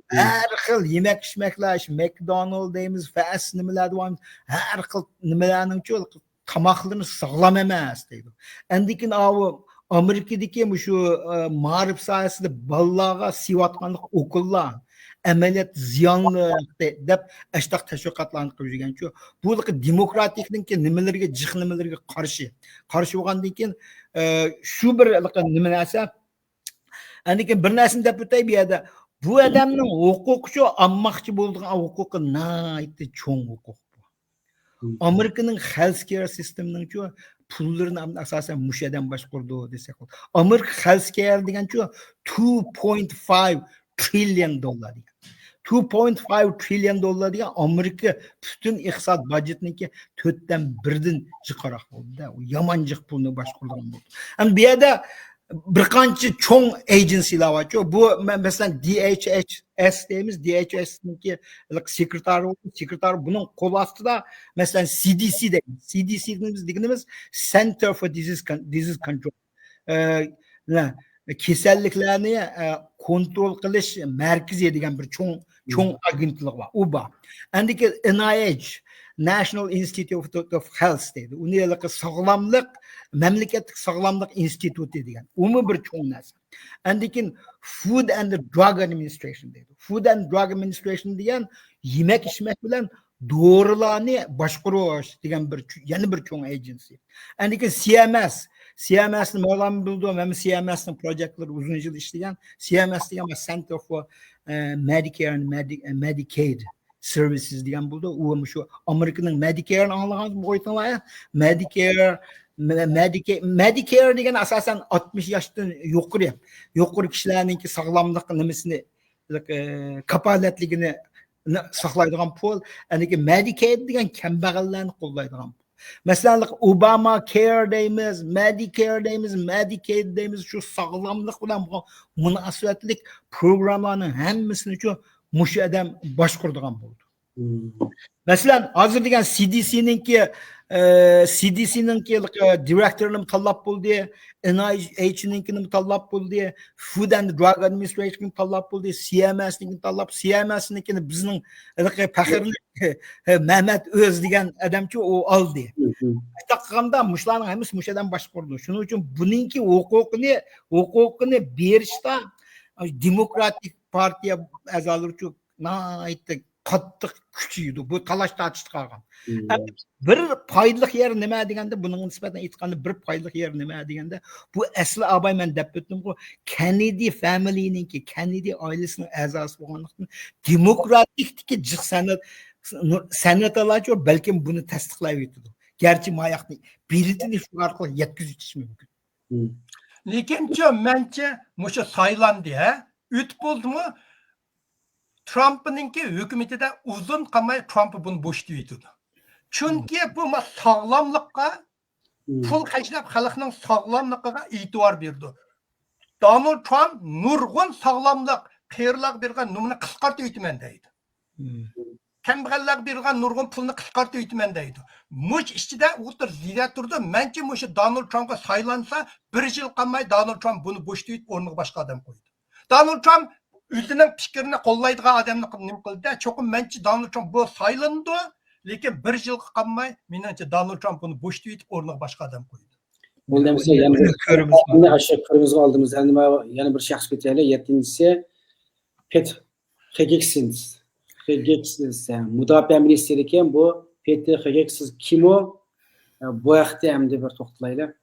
ھەر خىل يېمەك ئىچمەكلەر، شۇ مەكدونالد دەيمىز، فەس نېمىلەر دەۋاتىمىز، ھەر خىل نېمىلەرنىڭچۇ تاماقلىرى ساغلام ئەمەس دەيدۇ. ئاندىن كېيىن ئاۋۇ ئامېرىكىدىكى مۇشۇ، ئە، مائارىپ ساھەسىدە بالىلارغا سىيىۋاتقانلىق ئوكۇللار ئەمەلىيەتتە زىيانلىق دە-، دەپ ئاشتاق تەشۋىقاتلارنى قىلىپ يۈرگەنچۇ. بۇ دېموكراتىكنىڭكى نېمىلىرىگە، جىق نېمىلىرىگە قارشى. قارشى بولغاندىن كېيىن، ئە، شۇ بىر نېمە نەرسە. ئاندىن كېيىن بىر نەرسىنى دەپ ئۆتەي بۇ يەردە. بۇ ئادەمنىڭ ھوقۇقىچۇ، ئالماقچى بولىدىغان ھوقۇقى ناھايىتى چوڭ ھوقۇق بۇ. ئامېرىكىنىڭ خېلسكېير سىستېمىنىڭچۇ پۇللىرىنى ئاساسەن مۇشۇ ئادەم باشقۇرىدۇ دېسەك بولىدۇ. ئامېرىكا خېلسكېير دېگەنچۇ two point five trillion dollar دېگەن. Two point five trillion dollar دېگەن ئامېرىكا پۈتۈن ئىقتىساد باجېتىنىڭكى تۆتتىن بىرىدىن جىقراق بولدى-دە. ئۇ يامان جىق پۇلنى باشقۇرىدىغان بولدى. ئەمما بۇ يەردە بىر قانچە چوڭ ئېجېنسىلار بارچۇ. بۇ، مە-، مەسىلەن، دى ئېيچ ئېس دەيمىز، دى ئېيچ ئېسنىڭكى سېكرېتارى، سېكرېتارى بۇنىڭ قول ئاستىدا، مەسىلەن، سى دى سى دەيمىز. سى دى سى دېگىنىمىز، دېگىنىمىز Center for Disease Con-، Disease Control. ئە، نە، كېسەللىكلەرنى، ئە، كونترول قىلىش مەركىزى دېگەن بىر چوڭ، چوڭ ئاگېنتلىق بار. ئۇ بار. ئاندىن كېيىن ئېن ئاي ئېيچ، National Institute of Health دەيدۇ. ئۇنى ھېلىقى ساغلاملىق، مەملىكەتلىك ساغلاملىق ئىنستىتۇتى دېگەن. ئۇمۇ بىر چوڭ نەرسە. ئاندىن كېيىن Food and Drug Administration دەيدۇ. Food and Drug Administration دېگەن يېمەك ئىچمەك بىلەن دورىلارنى باشقۇرۇش دېگەن بىر چو-، يەنە بىر چوڭ ئېجېنسى. ئاندىن كېيىن سى ئېم ئېس. سى ئېم ئېسنى مەۋلان بىلىدۇ، مەن سى ئېم ئېسنىڭ پروجېكتلىرى ئۇزۇن يىل ئىشلىگەن. سى ئېم ئېس دېگەن Center for، ئە، Medicare and Medi-، Medicaid Services دېگەن بولىدۇ. ئۇ مۇشۇ ئامېرىكىنىڭ مېدىكېيرنى ئاڭلىغانسىز، بويتۇڭلار، مېدىكېير، مە-، مېدىكېي-، مېدىكېير دېگەن ئاساسەن ئاتمىش ياشتىن يۇقىرى، يۇقىرى كىشىلەرنىڭكى ساغلاملىق نېمىسىنى، ئە، كاپالەتلىكىنى ساقلايدىغان پۇل. ئەنىكى مېدىكېيد دېگەن كەمبەغەللەرنى قوللايدىغان پۇل. مەسىلەن، ئوباما كېير دەيمىز، مېدىكېير دەيمىز، مېدىكېيد دەيمىز، شۇ ساغلاملىق بىلەن بولغان مۇناسىۋەتلىك پروگراممىلارنىڭ ھەممىسىنى شۇ مۇشۇ ئادەم باشقۇرىدىغان بولىدۇ. مەسىلەن، ھازىر دېگەن سى دى سىنىڭكى، ئە، سى دى سىنىڭكى، ئە، دىرېكتورىنىمۇ تاللاپ بولدى، ئېن ئاي ئېيچنىڭكىنىمۇ تاللاپ بولدى، فۇد ئەند دراگ ئادمىنىسترېيشننى تاللاپ بولدى، سى ئېم ئېسنىڭكىنى تاللاپ، سى ئېم ئېسنىڭكىنى بىزنىڭ ھېلىقى پەخىرلىك مەمەت ئۆز دېگەن ئادەمچۇ ئۇ ئالدى. شۇنداق قىلغاندا مۇشۇلارنىڭ ھەممىسى مۇشۇ ئادەم باشقۇرىدۇ. شۇنىڭ ئۈچۈن بۇنىڭكى ھوقۇقىنى، ھوقۇقىنى بېرىشتا دېموكراتىك پارتىيە ئەزالىرىچۇ ناھايىتى قاتتىق كۈچىيىدۇ. بۇ تالاش تارتىشتا قالغان. ئەمدى بىر پايدىلىق يېرى نېمە دېگەندە، بۇنىڭغا نىسبەتەن ئېيتقاندا، بىر پايدىلىق يېرى نېمە دېگەندە، بۇ ئەسلى ئاباي مەن دەپ ئۆتتۈمغۇ، كېننېدى فامىلىنىڭكى، كېننېدى ئائىلىسىنىڭ ئەزاسى بولغانلىقتىن، دېموكراتىكتىكى جىق سەنئەت، سەنئەتلەرچۇ بەلكىم بۇنى تەستىقلاۋېتىدۇ. گەرچە ماياقنى بېلىتىنى شۇ ئارقىلىق يەتكۈزۈۋېتىش مۇمكىن. لېكىنچۇ، مەنچە مۇشۇ سايلاندى، ھە؟ ئۆتۈپ بولدىمۇ؟ ترامپنىڭكى ھۆكۈمىتىدە ئۇزۇن قالماي ترامپ بۇنى بوشىتىۋېتىدۇ. چۈنكى بۇ ما-، ساغلاملىققا پۇل خەجلەپ، خەلقنىڭ ساغلاملىقىغا ئېتىبار بېرىدۇ. دونالد ترامپ نۇرغۇن ساغلاملىق، قېرىلارغا بېرىدىغان نېمىنى قىسقارتىۋېتىمەن دەيدۇ. كەمبەغەللەرگە بېرىدىغان نۇرغۇن پۇلنى قىسقارتىۋېتىمەن دەيدۇ. مۇشۇ ئىچىدە ئولتۇرۇپ زېرەك تۇرىدۇ. مەنچە مۇشۇ دونالد ترامپقا سايلانسا، بىر يىل قالماي دونالد ترامپ بۇنى بوشىتىۋېتىپ، ئورنىغا باشقا ئادەم قويىدۇ. دونالد ترامپ ئۆزىنىڭ پىكرىنى قوللايدىغان ئادەمنى نېمە قىلدى؟ چوقۇم مەنچە دونالد ترامپ بۇ سايلىنىدۇ، لېكىن بىر يىلغا قالماي، مېنىڭچە، دونالد ترامپ بۇنى بوشىتىۋېتىپ، ئورنىغا باشقا ئادەم قويىدۇ. بولدى، ئەمىسە يەنە بىر، كۆرىمىز. يەنە ئاشۇ كۆرىمىزگە ئالدىمىز. يەنە بىر شەخس كۆتۈرەيلى. يەتتىنچىسى پېت خىگگىنس. خىگگىنس، مۇداپىئە مىنىستىرى ئىكەن بۇ. پېت خىگگىنس كىم ئۇ؟ بۇ ھەقتە ئەمدى بىر توختىلايلى.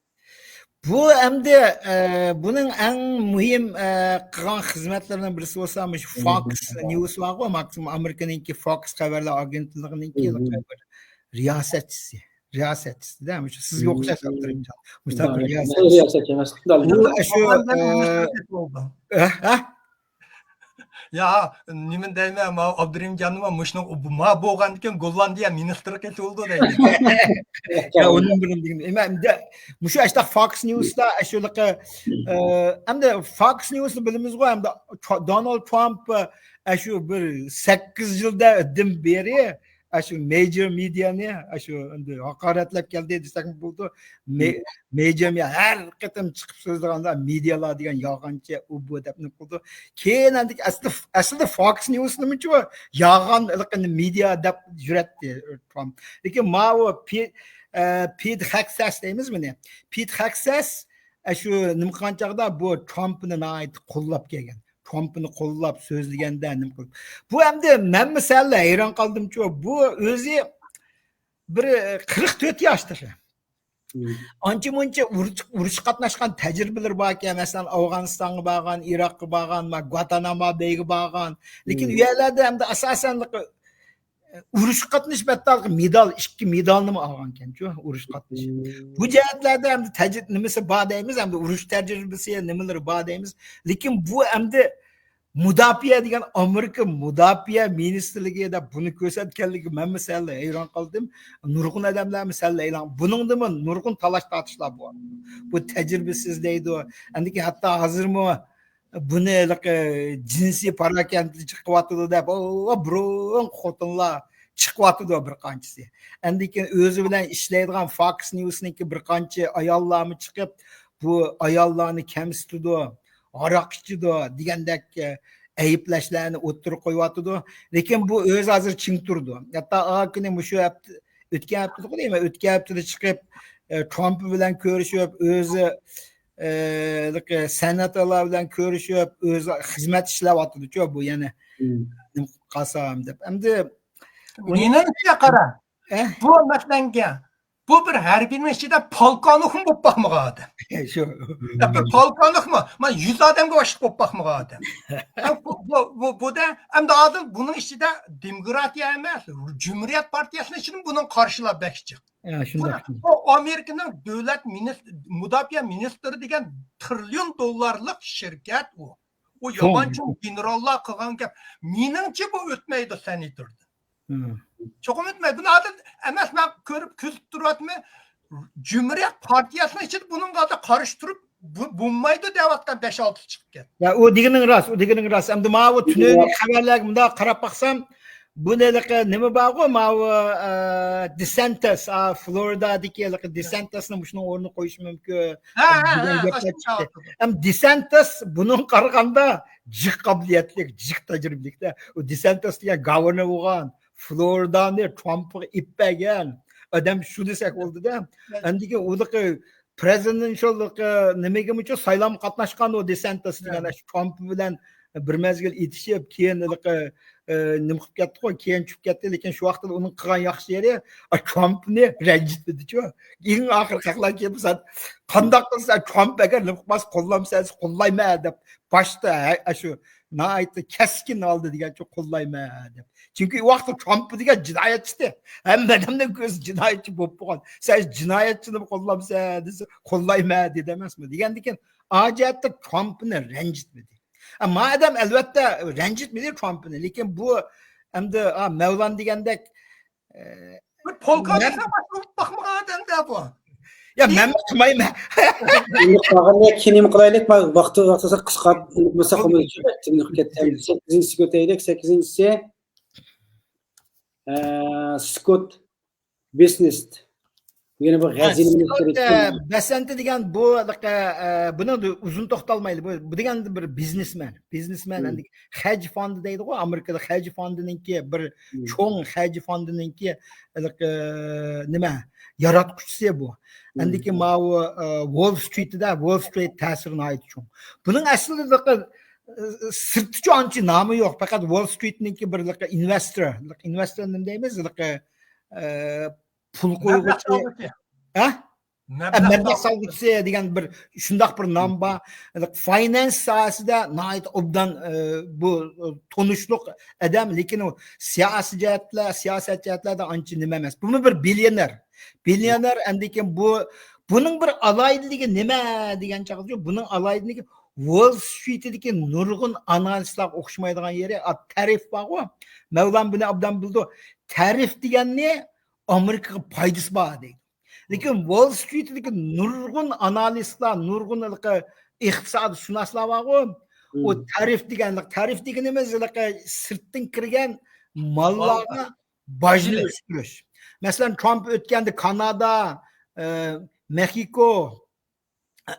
بۇ ئەمدى، ئە، بۇنىڭ ئەڭ مۇھىم، ئە، قىلغان خىزمەتلىرىنىڭ بىرسى بولسا مۇشۇ فاكس نيۇس بارغۇ، ماكسىمۇم ئامېرىكىنىڭكى فاكس خەۋەرلەر ئاگېنتلىقىنىڭكى بىر رىياسەتچىسى. رىياسەتچىسىدە مۇشۇ سىزگە ئوخشاش ئابدۇرېھىمجان. مۇشۇنداق بىر رىياسەتچى. بۇ ئەشۇ، ئە، ھە؟ يا، نېمە دەيمەن، ما ئابدۇرېھىمجاننىمۇ مۇشۇنىڭ، ما بولغاندىكىن گوللاندىيە مىنىستىرى قېتىۋالىدۇ دەيدۇ. يا، ئۇنىڭ بىلەن دېگەن. ئەمما مۇشۇ ئاشتاق فاكس نيۇستا ئەشۇلىقى، ئە، ئەمدى فاكس نيۇسنى بىلىمىزغۇ، ئەمدى تر-، دونالد ترامپ، ئەشۇ بىر سەككىز يىلدىن بېرى ئەشۇ مېجىر مېدىيانى ئەشۇ ئەمدى ھاقارەتلەپ كەلدى دېسەكمۇ بولىدۇ. مېجىر مېدىيا ھەر قېتىم چىقىپ سۆزلىگەندە مېدىيالار دېگەن يالغانچى، ئۇ بۇ دەپ نېمە قىلىدۇ. كېيىن ئەمدى ئەسلى، ئەسلىدە فاكس نيۇسنىمۇچۇ يالغان مېدىيا دەپ يۈرەتتى ترامپ. لېكىن ماۋۇ پى-، ئە، پېت خەكسەس دەيمىز بۇنى. پېت خەكسەس ئەشۇ نېمە قىلغان چاغدا بۇ ترامپنى ناھايىتى قوللاپ كەلگەن. ترامپنى قوللاپ سۆزلىگەندە نېمە قىلىپ. بۇ ئەمدى مەنمۇ سەل ھەيران قالدىمچۇ. بۇ ئۆزى بىر قىرىق تۆت ياش تېخى. ئانچە مۇنچە ئۇرۇش، ئۇرۇشقا قاتناشقان تەجرىبىلىرى باركەن، مەسىلەن، ئافغانىستانغا بارغان، ئىراققا بارغان، ما، گۇاتاناما بەيگە بارغان. لېكىن ئۇ يەرلەردە ئەمدى ئاساسەن ئۇرۇشقا قاتنىشىپ، ھەتتا مېدال، ئىككى مېدالنىمۇ ئالغانكەنچۇ، ئۇرۇشقا قاتنىشىپ. بۇ جەھەتلەردە ئەمدى تەجرىب-، نېمىسى بار دەيمىز، ئەمدى ئۇرۇش تەجرىبىسى، نېمىلىرى بار دەيمىز. لېكىن بۇ ئەمدى مۇداپىئە دېگەن ئامېرىكا مۇداپىئە مىنىستىرلىكى دەپ بۇنى كۆرسەتكەنلىكى مەنمۇ سەل ھەيران قالدىم. نۇرغۇن ئادەملەرمۇ سەل ھەيران. بۇنىڭدىمۇ نۇرغۇن تالاش تارتىشلار بار. بۇ تەجرىبىسىز دەيدۇ. ئەندىكى ھەتتا ھازىرمۇ بۇنى ھېلىقى جىنسىي پاراكەندىچىلىك قىلىۋاتىدۇ دەپ، ئو، بۇرۇنقى خوتۇنلار چىقىۋاتىدۇ بىر قانچىسى. ئەندىن كېيىن ئۆزى بىلەن ئىشلەيدىغان فاكس نيۇسنىڭكى بىر قانچە ئاياللارمۇ چىقىپ، بۇ ئاياللارنى كەمسىتىدۇ، ھاراق ئىچىدۇ دېگەندەك، ئە، ئەيىبلەشلەرنى ئوتتۇرىغا قويۇۋاتىدۇ. لېكىن بۇ ئۆزى ھازىر چىڭ تۇرىدۇ. ھەتتا ئا كۈنى مۇشۇ ھەپتە، ئۆتكەن ھەپتىدە دەيمەن، ئۆتكەن ھەپتىدە چىقىپ، ئە، ترامپ بىلەن كۆرۈشۈپ، ئۆزى، ئە، سېناتورلار بىلەن كۆرۈشۈپ، ئۆزى خىزمەت ئىشلەۋاتىدۇچۇ بۇ يەنە. نېمە قىلسام دەپ. ئەمدى مېنىڭچە قارا، ئە؟ بۇ مەسىلەنگە، بۇ بىر ھەربىينىڭ ئىچىدە پالكانوفمۇ بولۇپ باقمىغان ئادەم. شۇ. يا، بىر پالكانوفمۇ؟ مانا يۈز ئادەمگە باشلىق بولۇپ باقمىغان ئادەم. بۇ، بۇ، بۇ، بۇ دە، ئەمدى ھازىر بۇنىڭ ئىچىدە دېموكراتىيە ئەمەس، جۇمھۇرىيەت پارتىيەسىنىڭ ئىچىدىمۇ بۇنىڭ قارشىلار بەك جىق. يا، شۇنداق. بۇ ئامېرىكىنىڭ دۆلەت مىنىس-، مۇداپىئە مىنىستىرى دېگەن تىرىليون دوللارلىق شىركەت ئۇ. ئۇ يامان چوڭ گېنېراللار قىلغان گەپ. مېنىڭچە بۇ ئۆتمەيدۇ سېناتوردىن. چوقۇم ئۆتمەيدۇ. بۇنى ھازىر ئەمەس، مەن كۆرۈپ، كۆزىتىپ تۇرۇۋاتىمەن. جۇمھۇرىيەت پارتىيەسىنىڭ ئىچىدە بۇنىڭغا قارشى تۇرۇپ، بۇ، بولمايدۇ دەۋاتقان بەش-ئالتىسى چىقىپ كەتتى. يا، ئۇ دېگىنىڭ راست، ئۇ دېگىنىڭ راست. ئەمدى ماۋۇ تۈنۈگۈن خەۋەرلەرگە مۇنداق قاراپ باقسام، بۇ ھېلىقى نېمە بارغۇ، ماۋۇ، ئە، دېسانتىس، ئا، فلورىدادىكى ھېلىقى دېسانتىسنى مۇشۇنىڭ ئورنىغا قويۇش مۇمكىن. ھە، ھە، دېگەن ھە، گەپلەر ئاشۇنداق چىقتى. ئەمدى دېسانتىس بۇنىڭغا قارىغاندا جىق قابىلىيەتلىك، جىق تەجرىبىلىك-دە. ئۇ دېسانتىس دېگەن گاۋېرنېر بولغان، فلورىدانى ترامپقا ئېلىپ بەرگەن ئادەم شۇ دېسەك بولدى-دە. ئەندىكىن ئۇلىقى پرېزىدېنشال نېمىگىمۇچۇ سايلامغا قاتناشقان ئۇ دېسانتىس دېگەن، شۇ ترامپ بىلەن بىر مەزگىل ئېتىشىپ، كېيىن ھېلىقى، ئە، نېمە قىلىپ كەتتىغۇ، كېيىن چۈشۈپ كەتتى. لېكىن شۇ ۋاقىتتا ئۇنىڭ قىلغان ياخشى يېرى، ئا، ترامپنى رەنجىتمىدىچۇ. ئەڭ ئاخىرقى خەقلەر كېلىپ، سەن قانداق قىلسا، ترامپ ئەگەر نېمە قىلماس، قوللامسەن، قوللايمەن دەپ باشتا، ھە، شۇ ناھايىتى كەسكىن ھالدا دېگەنچۇ قوللايمەن دەپ. چۈنكى ئۇ ۋاقىتتا ترامپ دېگەن جىنايەتچى ئىدى. ھەممە ئادەمنىڭ كۆزى جىنايەتچى بولۇپ قالغان. سەن جىنايەتچىنى قوللامسەن دېسە، قوللايمەن دېدى ئەمەسمۇ؟ دېگەندىكىن، ئا جەھەتتە ترامپنى رەنجىتمىدى. ئەمما ئادەم، ئەلۋەتتە، رەنجىتمىدى ترامپنى. لېكىن بۇ ئەمدى، ئا، مەۋلان دېگەندەك، ئە، بىر پولكا دېسە، باشقا باقمىغان ئادەمدە بۇ. يا، مەن قىلمايمەن. ئەمدى قالغاننى كېيىن نېمە قىلايلى؟ ۋاقتى، ۋاقتى قىسقا، بولمىسا، قومۇل چۈشۈپ كەتتى. سەككىزىنچىسىگە ئۆتەيلى، سەككىزىنچىسى. ئە، سكوت بېسنت. يەنە بىر ھە، غەزىنە سكوت، مىنىستىرى. ئە، بېسنت دېگەن بۇ، ئە، بۇنى ئۇزۇن توختالمايلى. بۇ، بۇ دېگەن بىر بىزنېسمەن. بىزنېسمەن، ئەندى خەج فوندى دەيدىغۇ، ئامېرىكىدا خەج فوندىنىڭكى بىر چوڭ خەج فوندىنىڭكى، ئە، نېمە، ياراتقۇچىسى بۇ. ئەندىكى ماۋۇ، ئە، ۋول سترىتىدا، ۋول سترىت تەسىرى ناھايىتى چوڭ. بۇنىڭ ئەسلىدە، ئە، سىرتىچە ئانچە نامى يوق، پەقەت ۋول سترىتنىڭكى بىر ئىنۋېستور، ئىنۋېستور نېمە دەيمىز، ئە، پۇل قويغۇچى. ھە؟ مەبلەغ سالغۇچىسى دېگەن بىر شۇنداق بىر نام بار. فاينانس ساھەسىدە ناھايىتى ئوبدان، ئە، بۇ، ئە، تونۇشلۇق ئادەم، لېكىن ئۇ سىياسىي جەھەتلەر، سىياسەت جەھەتلەردە ئانچە نېمە ئەمەس. بۇمۇ بىر بىليونېر. بىليونېر، ئەندىكىن بۇ، بۇنىڭ بىر ئالاھىدىلىكى نېمە دېگەن چاغدا، بۇنىڭ ئالاھىدىلىكى ۋول سترىتىدىكى نۇرغۇن ئانالىستلارغا ئوخشىمايدىغان يېرى، ئا، تەرىف بارغۇ. مەۋلان بۇنى ئوبدان بىلىدۇ. تەرىف دېگەننى ئامېرىكىغا پايدىسى بار دەيدۇ. لېكىن ۋول سترىتىدىكى نۇرغۇن ئانالىستلار، نۇرغۇن ھېلىقى ئىقتىسادشۇناسلار بارغۇ. ئۇ تەرىف دېگەن، تەرىف دېگىنىمىز ھېلىقى سىرتتىن كىرگەن ماللارغا باجنى ئۆستۈرۈش. مەسىلەن، ترامپ ئۆتكەندە كانادا، ئە، مېخىكو،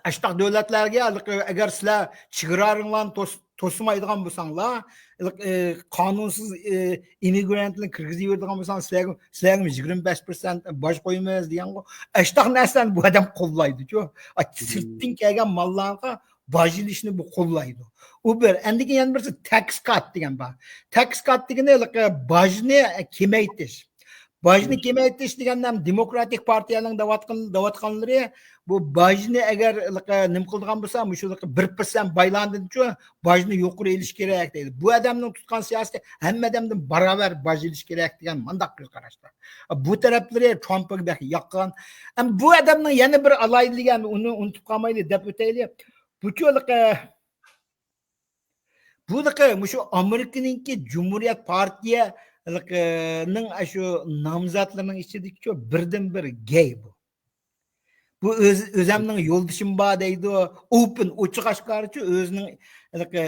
ئاشتاق دۆلەتلەرگە ھېلىقى، ئەگەر سىلەر چېگرالىرىڭلارنى توس-، توسمايدىغان بولساڭلار، ھېلىقى، ئە، قانۇنسىز، ئە، ئىممىگرانتلارنى كىرگۈزۈۋېرىدىغان بولساڭ، سىلەرگە، سىلەرگىمۇ يىگىرمە بەش پىرسەنت باج قويىمىز دېگەنغۇ. ئاشتاق نەرسىلەرنى بۇ ئادەم قوللايدۇچۇ. ئا، سىرتتىن كەلگەن ماللارغا باج ئېلىشنى بۇ قوللايدۇ. ئۇ بىر. ئەندىكىن يەنە بىرسى تەكس كات دېگەن بار. تەكس كات دېگىنى ھېلىقى باجنى كېمەيتىش. باجنى كېمەيتىش دېگەندە ھەم دېموكراتىك پارتىيەنىڭ دەۋاتقان، دەۋاتقانلىرى بۇ باجنى ئەگەر ھېلىقى نېمە قىلىدىغان بولسا، مۇشۇ ھېلىقى بىر پىرسەنت بايلاندىنچۇ باجنى يۇقىرى ئېلىش كېرەك دەيدۇ. بۇ ئادەمنىڭ تۇتقان سىياسىتى ھەممە ئادەمدىن باراۋەر باج ئېلىش كېرەك دېگەن مانداق بىر قاراشلار. بۇ تەرەپلىرى ترامپقا بەك ياققان. ئەم، بۇ ئادەمنىڭ يەنە بىر ئالاھىدىلىكى، ئۇنى ئۇنتۇپ قالمايلى دەپ ئۆتەيلى. بۇچۇ ھېلىقى، بۇ ھېلىقى مۇشۇ ئامېرىكىنىڭكى جۇمھۇرىيەت پارتىيەلىقىنىڭ ئاشۇ نامزاتلىرىنىڭ ئىچىدىكىچۇ بىردىنبىر گەي بۇ. بۇ ئۆز-، ئۆزەمنىڭ يولدىشىم بار دەيدۇ. ئوپېن، ئوچۇق ئاشكارىچۇ ئۆزىنىڭ ھېلىقى،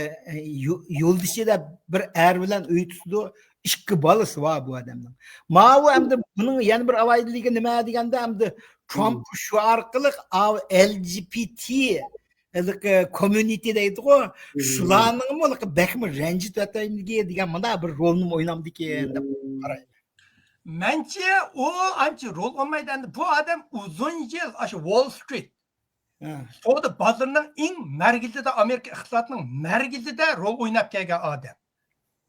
يو-، يولدىشى دەپ بىر ئەر بىلەن ئۆي تۇتىدۇ. ئىككى بالىسى بار بۇ ئادەمنىڭ. ماۋۇ ئەمدى بۇنىڭ يەنە بىر ئالاھىدىلىكى نېمە دېگەندە، ئەمدى ترامپ شۇ ئارقىلىق ئاۋۇ ئەل جى بى تى ھېلىقى كوميۇنىتى دەيدىغۇ، شۇلارنىڭمۇ ھېلىقى بەكمۇ رەنجىتىۋەتەيمىكى دېگەن مانا بىر رولنىمۇ ئوينامدىكىن دەپ قارايمەن. مەنچە ئۇ ئانچە رول ئالمايدۇ. ئەمدى بۇ ئادەم ئۇزۇن يىل ئاشۇ ۋول سترىت، ھە، سودا بازىرىنىڭ ئەڭ مەركىزىدە، ئامېرىكا ئىقتىسادىنىڭ مەركىزىدە رول ئويناپ كەلگەن ئادەم.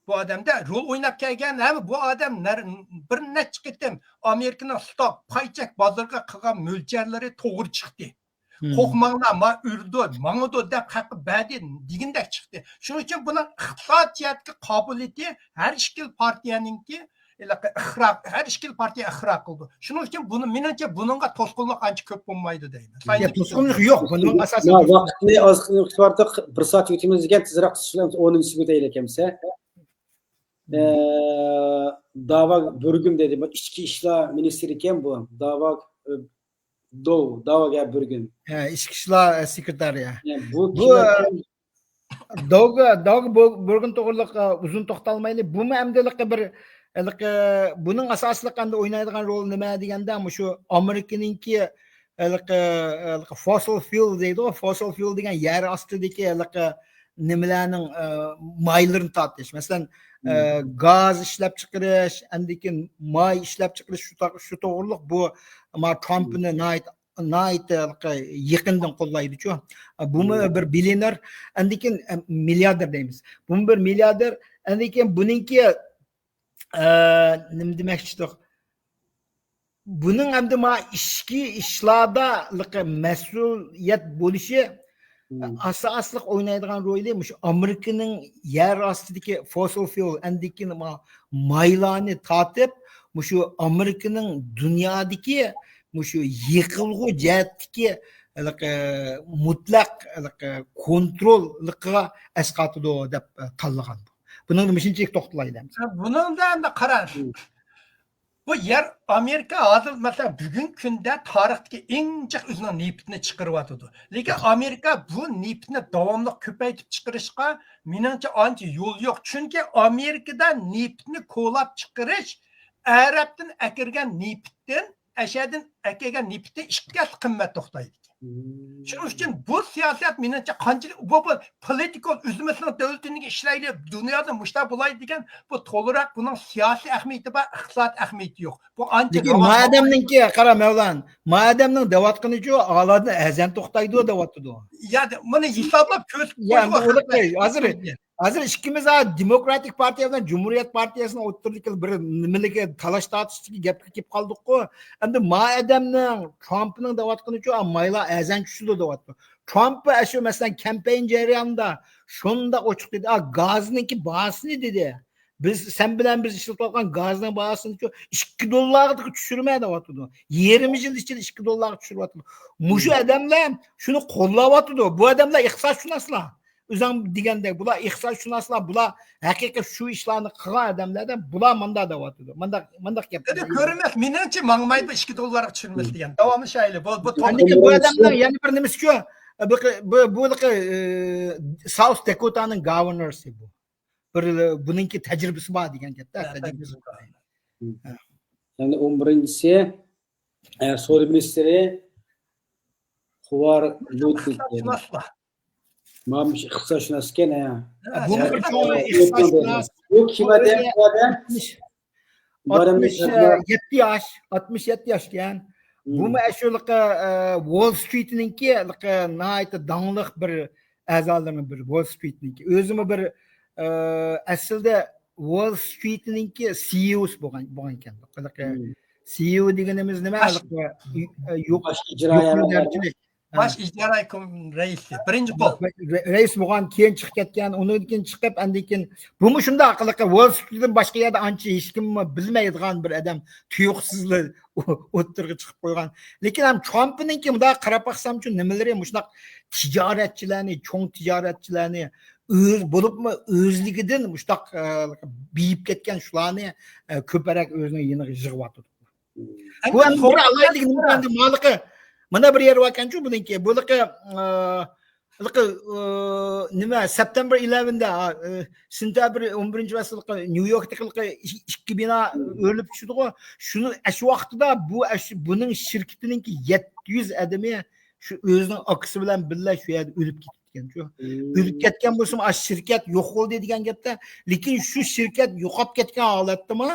بۇ ئادەمدە رول ئويناپ كەلگەن ھەم بۇ ئادەم نەر-، بىر نەچچە قېتىم ئامېرىكىنىڭ ستوك، پاي چەك بازىرىغا قىلغان مۆلچەرلىرى توغرا چىقتى. قورقماڭلار، ما ئۇرىدۇ، ماڭىدۇ دەپ ھەققە بەردى دېگىندەك چىقتى. شۇنىڭ ئۈچۈن بۇنىڭ ئىقتىسادىيەتكە قابىلىيىتى ھەر ئىككىلا پارتىيەنىڭكى، ھېلىقى ئىقرار، ھەر ئىككىلا پارتىيە ئىقرار قىلىدۇ. شۇنىڭ ئۈچۈن بۇنى، مېنىڭچە، بۇنىڭغا توسقۇنلۇق ئانچە كۆپ بولمايدۇ دەيمەن. يا، توسقۇنلۇق يوق، بۇنىڭ ئاساسى ما يوق. ۋاقىتنى ئاز قىلىپ بىر سائەت ئۆتىمىز دېگەن، تېزراق تۇتۇش بىلەن ئون نىمچە ئۆتەيلى ئەمسە. ئە، داۋا بۈرگۈن دېدى، بۇ ئىچكى ئىشلار مىنىستىرى ئىكەن بۇ. داۋا، ئە، دو، داۋا گەپ بۈرگۈن. ھە، ئىچكى ئىشلار، ئە، سېكرېتارى. يا، بۇ بۇ، كىم ئىكەن؟ داۋا، داۋا بۇ، بۈرگۈن توغرىلىق، ئە، ئۇزۇن توختالمايلى. بۇمۇ ئەمدى ھېلىقى بىر، ھېلىقى بۇنىڭ ئاساسلىق ئەمدى ئوينايدىغان رولى نېمە دېگەندە، مۇشۇ ئامېرىكىنىڭكى ھېلىقى، ھېلىقى فوسىل فيۇل دەيدىغۇ، فوسىل فيۇل دېگەن يەر ئاستىدىكى ھېلىقى نېمىلەرنىڭ، ئە، مايلىرىنى تارتىش. مەسىلەن، ئە، گاز ئىشلەپچىقىرىش، ئاندىن كېيىن ماي ئىشلەپچىقىرىش، شۇ تا-، شۇ توغرۇلۇق بۇ، ما، ترامپنى ناھايىتى، ناھايىتى ھېلىقى يېقىندىن قوللايدىچۇ. بۇمۇ بىر بىليونېر، ئاندىن كېيىن، ئە، مىلياردېر دەيمىز. بۇمۇ بىر مىلياردېر، ئاندىن كېيىن بۇنىڭكى ئە، نېمە دېمەكچىدۇق؟ بۇنىڭ ئەمدى ما ئىچكى ئىشلاردا مەسئۇلىيەت بولۇشى ئاساسلىق ئوينايدىغان رولى مۇشۇ ئامېرىكىنىڭ يەر ئاستىدىكى فوسىل فيۇل، ئەندىكىن ما مايلارنى تارتىپ، مۇشۇ ئامېرىكىنىڭ دۇنيادىكى مۇشۇ يېقىلغۇ جەھەتتىكى ھېلىقى مۇتلەق ھېلىقى كونتروللۇقىغا ئەسقاتىدۇ دەپ تاللىغان. بۇنىڭدا مۇشۇنچىلىك توختىلايلى. بۇنىڭدا ئەمدى قاراڭ. بۇ يەر ئامېرىكا ھازىر، مەسىلەن، بۈگۈنكى كۈندە تارىختىكى ئەڭ جىق ئۆزىنىڭ نېفىتىنى چىقىرىۋاتىدۇ. لېكىن ئامېرىكا بۇ نېفىتنى داۋاملىق كۆپەيتىپ چىقىرىشقا، مېنىڭچە، ئانچە يول يوق. چۈنكى ئامېرىكىدا نېفىتنى كولاپ چىقىرىش ئەرەبتىن ئەكىرگەن نېفىتتىن، ئەشەدىن ئەكەلگەن نېفىتتىن ئىككى ھەسسە قىممەت توختايدىكەن. شۇنىڭ ئۈچۈن بۇ سىياسەت، مېنىڭچە، قانچىلىك بۇ، بۇ پولىتىكال ئۆزىمىزنىڭ دۆلىتىنىڭ ئىشلەيلى، دۇنيادا مۇشۇنداق بولاي دېگەن، بۇ تولىراق بۇنىڭ سىياسىي ئەھمىيىتى بار، ئىقتىساد ئەھمىيىتى يوق. بۇ ئانچە لېكىن راۋان ما ئادەمنىڭكى، قارا مەۋلان، ما ئادەمنىڭ دەۋاتقىنىچۇ، ئالادىن ئەزەن توختايدۇ دەۋاتىدۇ. يا، مانا ھېسابلاپ كۆرسىتىپ يا، قويدۇق، ئۇنى ھەقىقەت. ھازىر ھازىر ئىككىمىز ھە دېموكراتىك پارتىيە بىلەن جۇمھۇرىيەت پارتىيەسىنىڭ ئوتتۇرىدىكى بىر نېمىلىكى تالاش تارتىشتىكى گەپكە كېلىپ قالدۇققۇ. ئەمدى ما ئادەمنىڭ، ترامپنىڭ دەۋاتقىنىچۇ، مايلار ئەرزان چۈشىدۇ دەۋاتىدۇ. ترامپ ئەشۇ مەسىلەن كامپېين جەريانىدا شۇنداق ئوچۇق دېدى، ئا، گازنىڭكى باھاسىنى دېدى. بىز، سەن بىلەن بىز ئىشلىتىۋاتقان گازنىڭ باھاسىنىچۇ ئىككى دوللارغا چۈشۈرمە دەۋاتىدۇ. يېرىم يىل ئىچىدە ئىككى دوللارغا چۈشۈرۈۋاتىدۇ. مۇشۇ ئادەملەر شۇنى قوللاۋاتىدۇ. بۇ ئادەملەر ئىقتىسادشۇناسلار. ئۆزۈڭ دېگەندەك، بۇلار ئىقتىسادشۇناسلار، بۇلار ھەقىقىي شۇ ئىشلارنى قىلغان ئادەملەردە، بۇلار مۇنداق دەۋاتىدۇ. مۇنداق، مۇنداق گەپ. ئەمدى كۆرىمىز، مېنىڭچە ماڭمايدۇ ئىككى دوللارغا چۈشۈرمىسە دېگەن. داۋاملىشايلى. بۇ، بۇ ئەمدىكى بۇ ئادەمنىڭ يەنە بىر نېمىسى شۇ، بۇ، بۇ، بۇ، بۇ، ئە، ساوس داكوتانىڭ گاۋېرنېرسى بۇ. بىر، بۇنىڭكى تەجرىبىسى بار دېگەن گەپتە، ھە، تەجرىبىسى تەجرىبىسى بار. بار. ھە. يەنى ئون بىرىنچىسى، ئە، سودا مىنىستىرى خۇۋار لۇتىك. ئىقتىسادشۇناسلار. مانا مۇشۇ ئىقتىسادشۇناس ئىكەن، ھە. ھە، بۇمۇ بىر چوڭ ئىقتىسادشۇناس. بۇ كىم ئادەم، بۇ ئادەم؟ ئاتمىش، ئاتمىش يەتتە ياش، ئاتمىش يەتتە ياش ئىكەن. بۇمۇ ئەشۇلىقى، ئە، ۋول سترىتنىڭكى ناھايىتى داڭلىق بىر ئەزالىرىنىڭ بىرى، ۋول سترىتنىڭكى. ئۆزىمۇ بىر، ئە، ئەسلىدە ۋول سترىتنىڭكى سىئىئوسى بولغان، بولغان ئىكەن. سىئىئو دېگىنىمىز نېمە؟ باش، يۇقىرى دەرىجىلىك. باش ئىجرا كوم-، رەئىسى، بىرىنچى قول. رەئىس بولغان، كېيىن چىقىپ كەتكەن، ئۇنىڭدىن كېيىن چىقىپ، ئاندىن كېيىن بۇمۇ شۇنداق قىلىقى ۋول سترىتتىن باشقا يەردە ئانچە ھېچكىم بىلمەيدىغان بىر ئادەم، تۇيۇقسىزلا ئوتتۇرىغا چىقىپ قويغان. لېكىن ھەم ترامپنىڭكى مۇنداق قاراپ باقسامچۇ، نېمىلىرى مۇشۇنداق تىجارەتچىلەرنى، چوڭ تىجارەتچىلەرنى، ئۆز، بولۇپمۇ ئۆزلۈكىدىن مۇشۇنداق، ئە، بېيىپ كەتكەن شۇلارنى، ئە، كۆپرەك ئۆزىنىڭ يېنىغا يىغىۋاتىدۇ. بۇ ئەمدى بىر ئالايلىق نېمە ئەمدى مالىقى، مانا بىر يېرى باركەنچۇ بۇنىڭكى. بۇلىقى، ئە، بۇلىقى، ئە، نېمە، سەپتەمبىر ئېلېۋېندا، ئە، سېنتەبىر ئون بىرىنچى ۋاسىتىلىقى نيۇ يوركتىكى ئىككى بىنا ئۆرۈلۈپ چۈشىدىغۇ. شۇنى ئەشۇ ۋاقتىدا بۇ، ئەشۇ، بۇنىڭ شىركىتىنىڭكى يەتتە يۈز ئادىمى شۇ ئۆزىنىڭ ئاكىسى بىلەن بىللە شۇ يەردە ئۆلۈپ كېتىپتىكەن. شۇ ئۆلۈپ كەتكەن بولسىمۇ، ئاشۇ شىركەت يوق بولدى دېگەن گەپتە. لېكىن شۇ شىركەت يوقاپ كەتكەن ھالەتتىمۇ،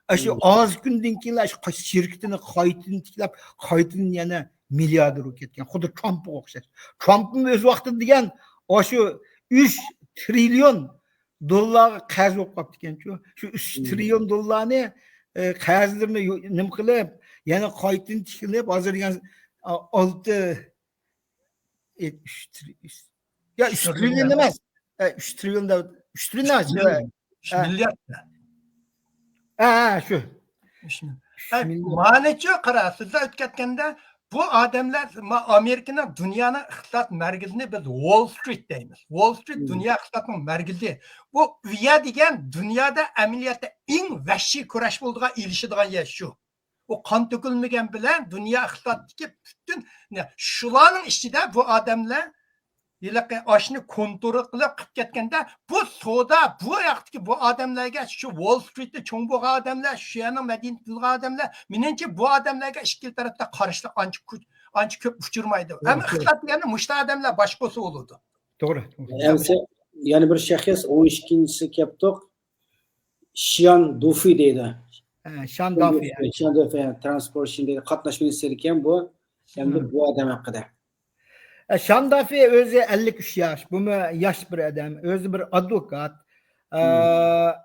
ئاشۇ ئاز كۈندىن كېيىن ئاشۇ قا-، شىركىتىنى قايتىدىن تىكلەپ، قايتىدىن يەنە مىلياردېر بولۇپ كەتكەن. خۇددى ترامپقا ئوخشاش. ترامپمۇ ئۆز ۋاقتىدا دېگەن، ئاشۇ ئۈچ تىرىليون دوللارغا قەرز بولۇپ قاپتىكەنچۇ. شۇ ئۈچ تىرىليون دوللارنى، ئە، قەرزلىرىنى يو-، نېمە قىلىپ، يەنە قايتىدىن تىكلىنىپ، ھازىر دېگەن، ئا، ئالتە، ئە، ئۈچ تىرىليون، يا، ئۈچ تىرىليون ئەمەس. ئە، ئۈچ تىرىليون دەپ، ئۈچ تىرىليون ئەمەس. ئۈچ مىليارد. ھە، ھە، شۇ. ئۈچ مىليارد. ئە، مانىچۇ، قارا، سىزلەر ئۆتۈپ كەتكەندە، بۇ ئادەملەر، ما-، ئامېرىكىنىڭ دۇنيانىڭ ئىقتىساد مەركىزىنى بىز ۋول سترىت دەيمىز. ۋول سترىت دۇنيا ئىقتىسادىنىڭ مەركىزى. بۇ، ئۇ يەر دېگەن دۇنيادا ئەمەلىيەتتە ئەڭ ۋەھشىي كۈرەش بولىدىغان، ئېلىشىدىغان يەر شۇ. ئۇ قان تۆكۈلمىگەن بىلەن دۇنيا ئىقتىسادىدىكى پۈتۈن، نە، شۇلارنىڭ ئىچىدە بۇ ئادەملەر ھېلىقى ئاشۇنى كونترول قىلىپ قىلىپ كەتكەندە، بۇ سودا، بۇ ياقتىكى بۇ ئادەملەرگە، شۇ ۋول سترىتتا چوڭ بولغان ئادەملەر، شۇ يەرنىڭ مەدەنىيىتىدە بولغان ئادەملەر، مېنىڭچە بۇ ئادەملەرگە ئىككىلا تەرەپتە قارشىلىق ئانچە كۈچ، ئانچە كۆپ ئۇچرىمايدۇ. ئەمما ئىقتىساد دېگەننى مۇشۇنداق ئادەملەر باش قولسا بولىدۇ. توغرا، توغرا. يەنە بىر شەخس، ئون ئىككىنچىسى كەپتۇق. شيان دۇفى دەيدۇ. ھە، شيان دافى. شيان دافى، ترانسپورتېيشن دەيدۇ. قاتناش مىنىستىرى ئىكەن بۇ. ئەمدى بۇ ئادەم ھەققىدە. ئە، شيان دافى ئۆزى ئەللىك ئۈچ ياش. بۇمۇ ياش بىر ئادەم. ئۆزى بىر ئادۋوكات. ئە،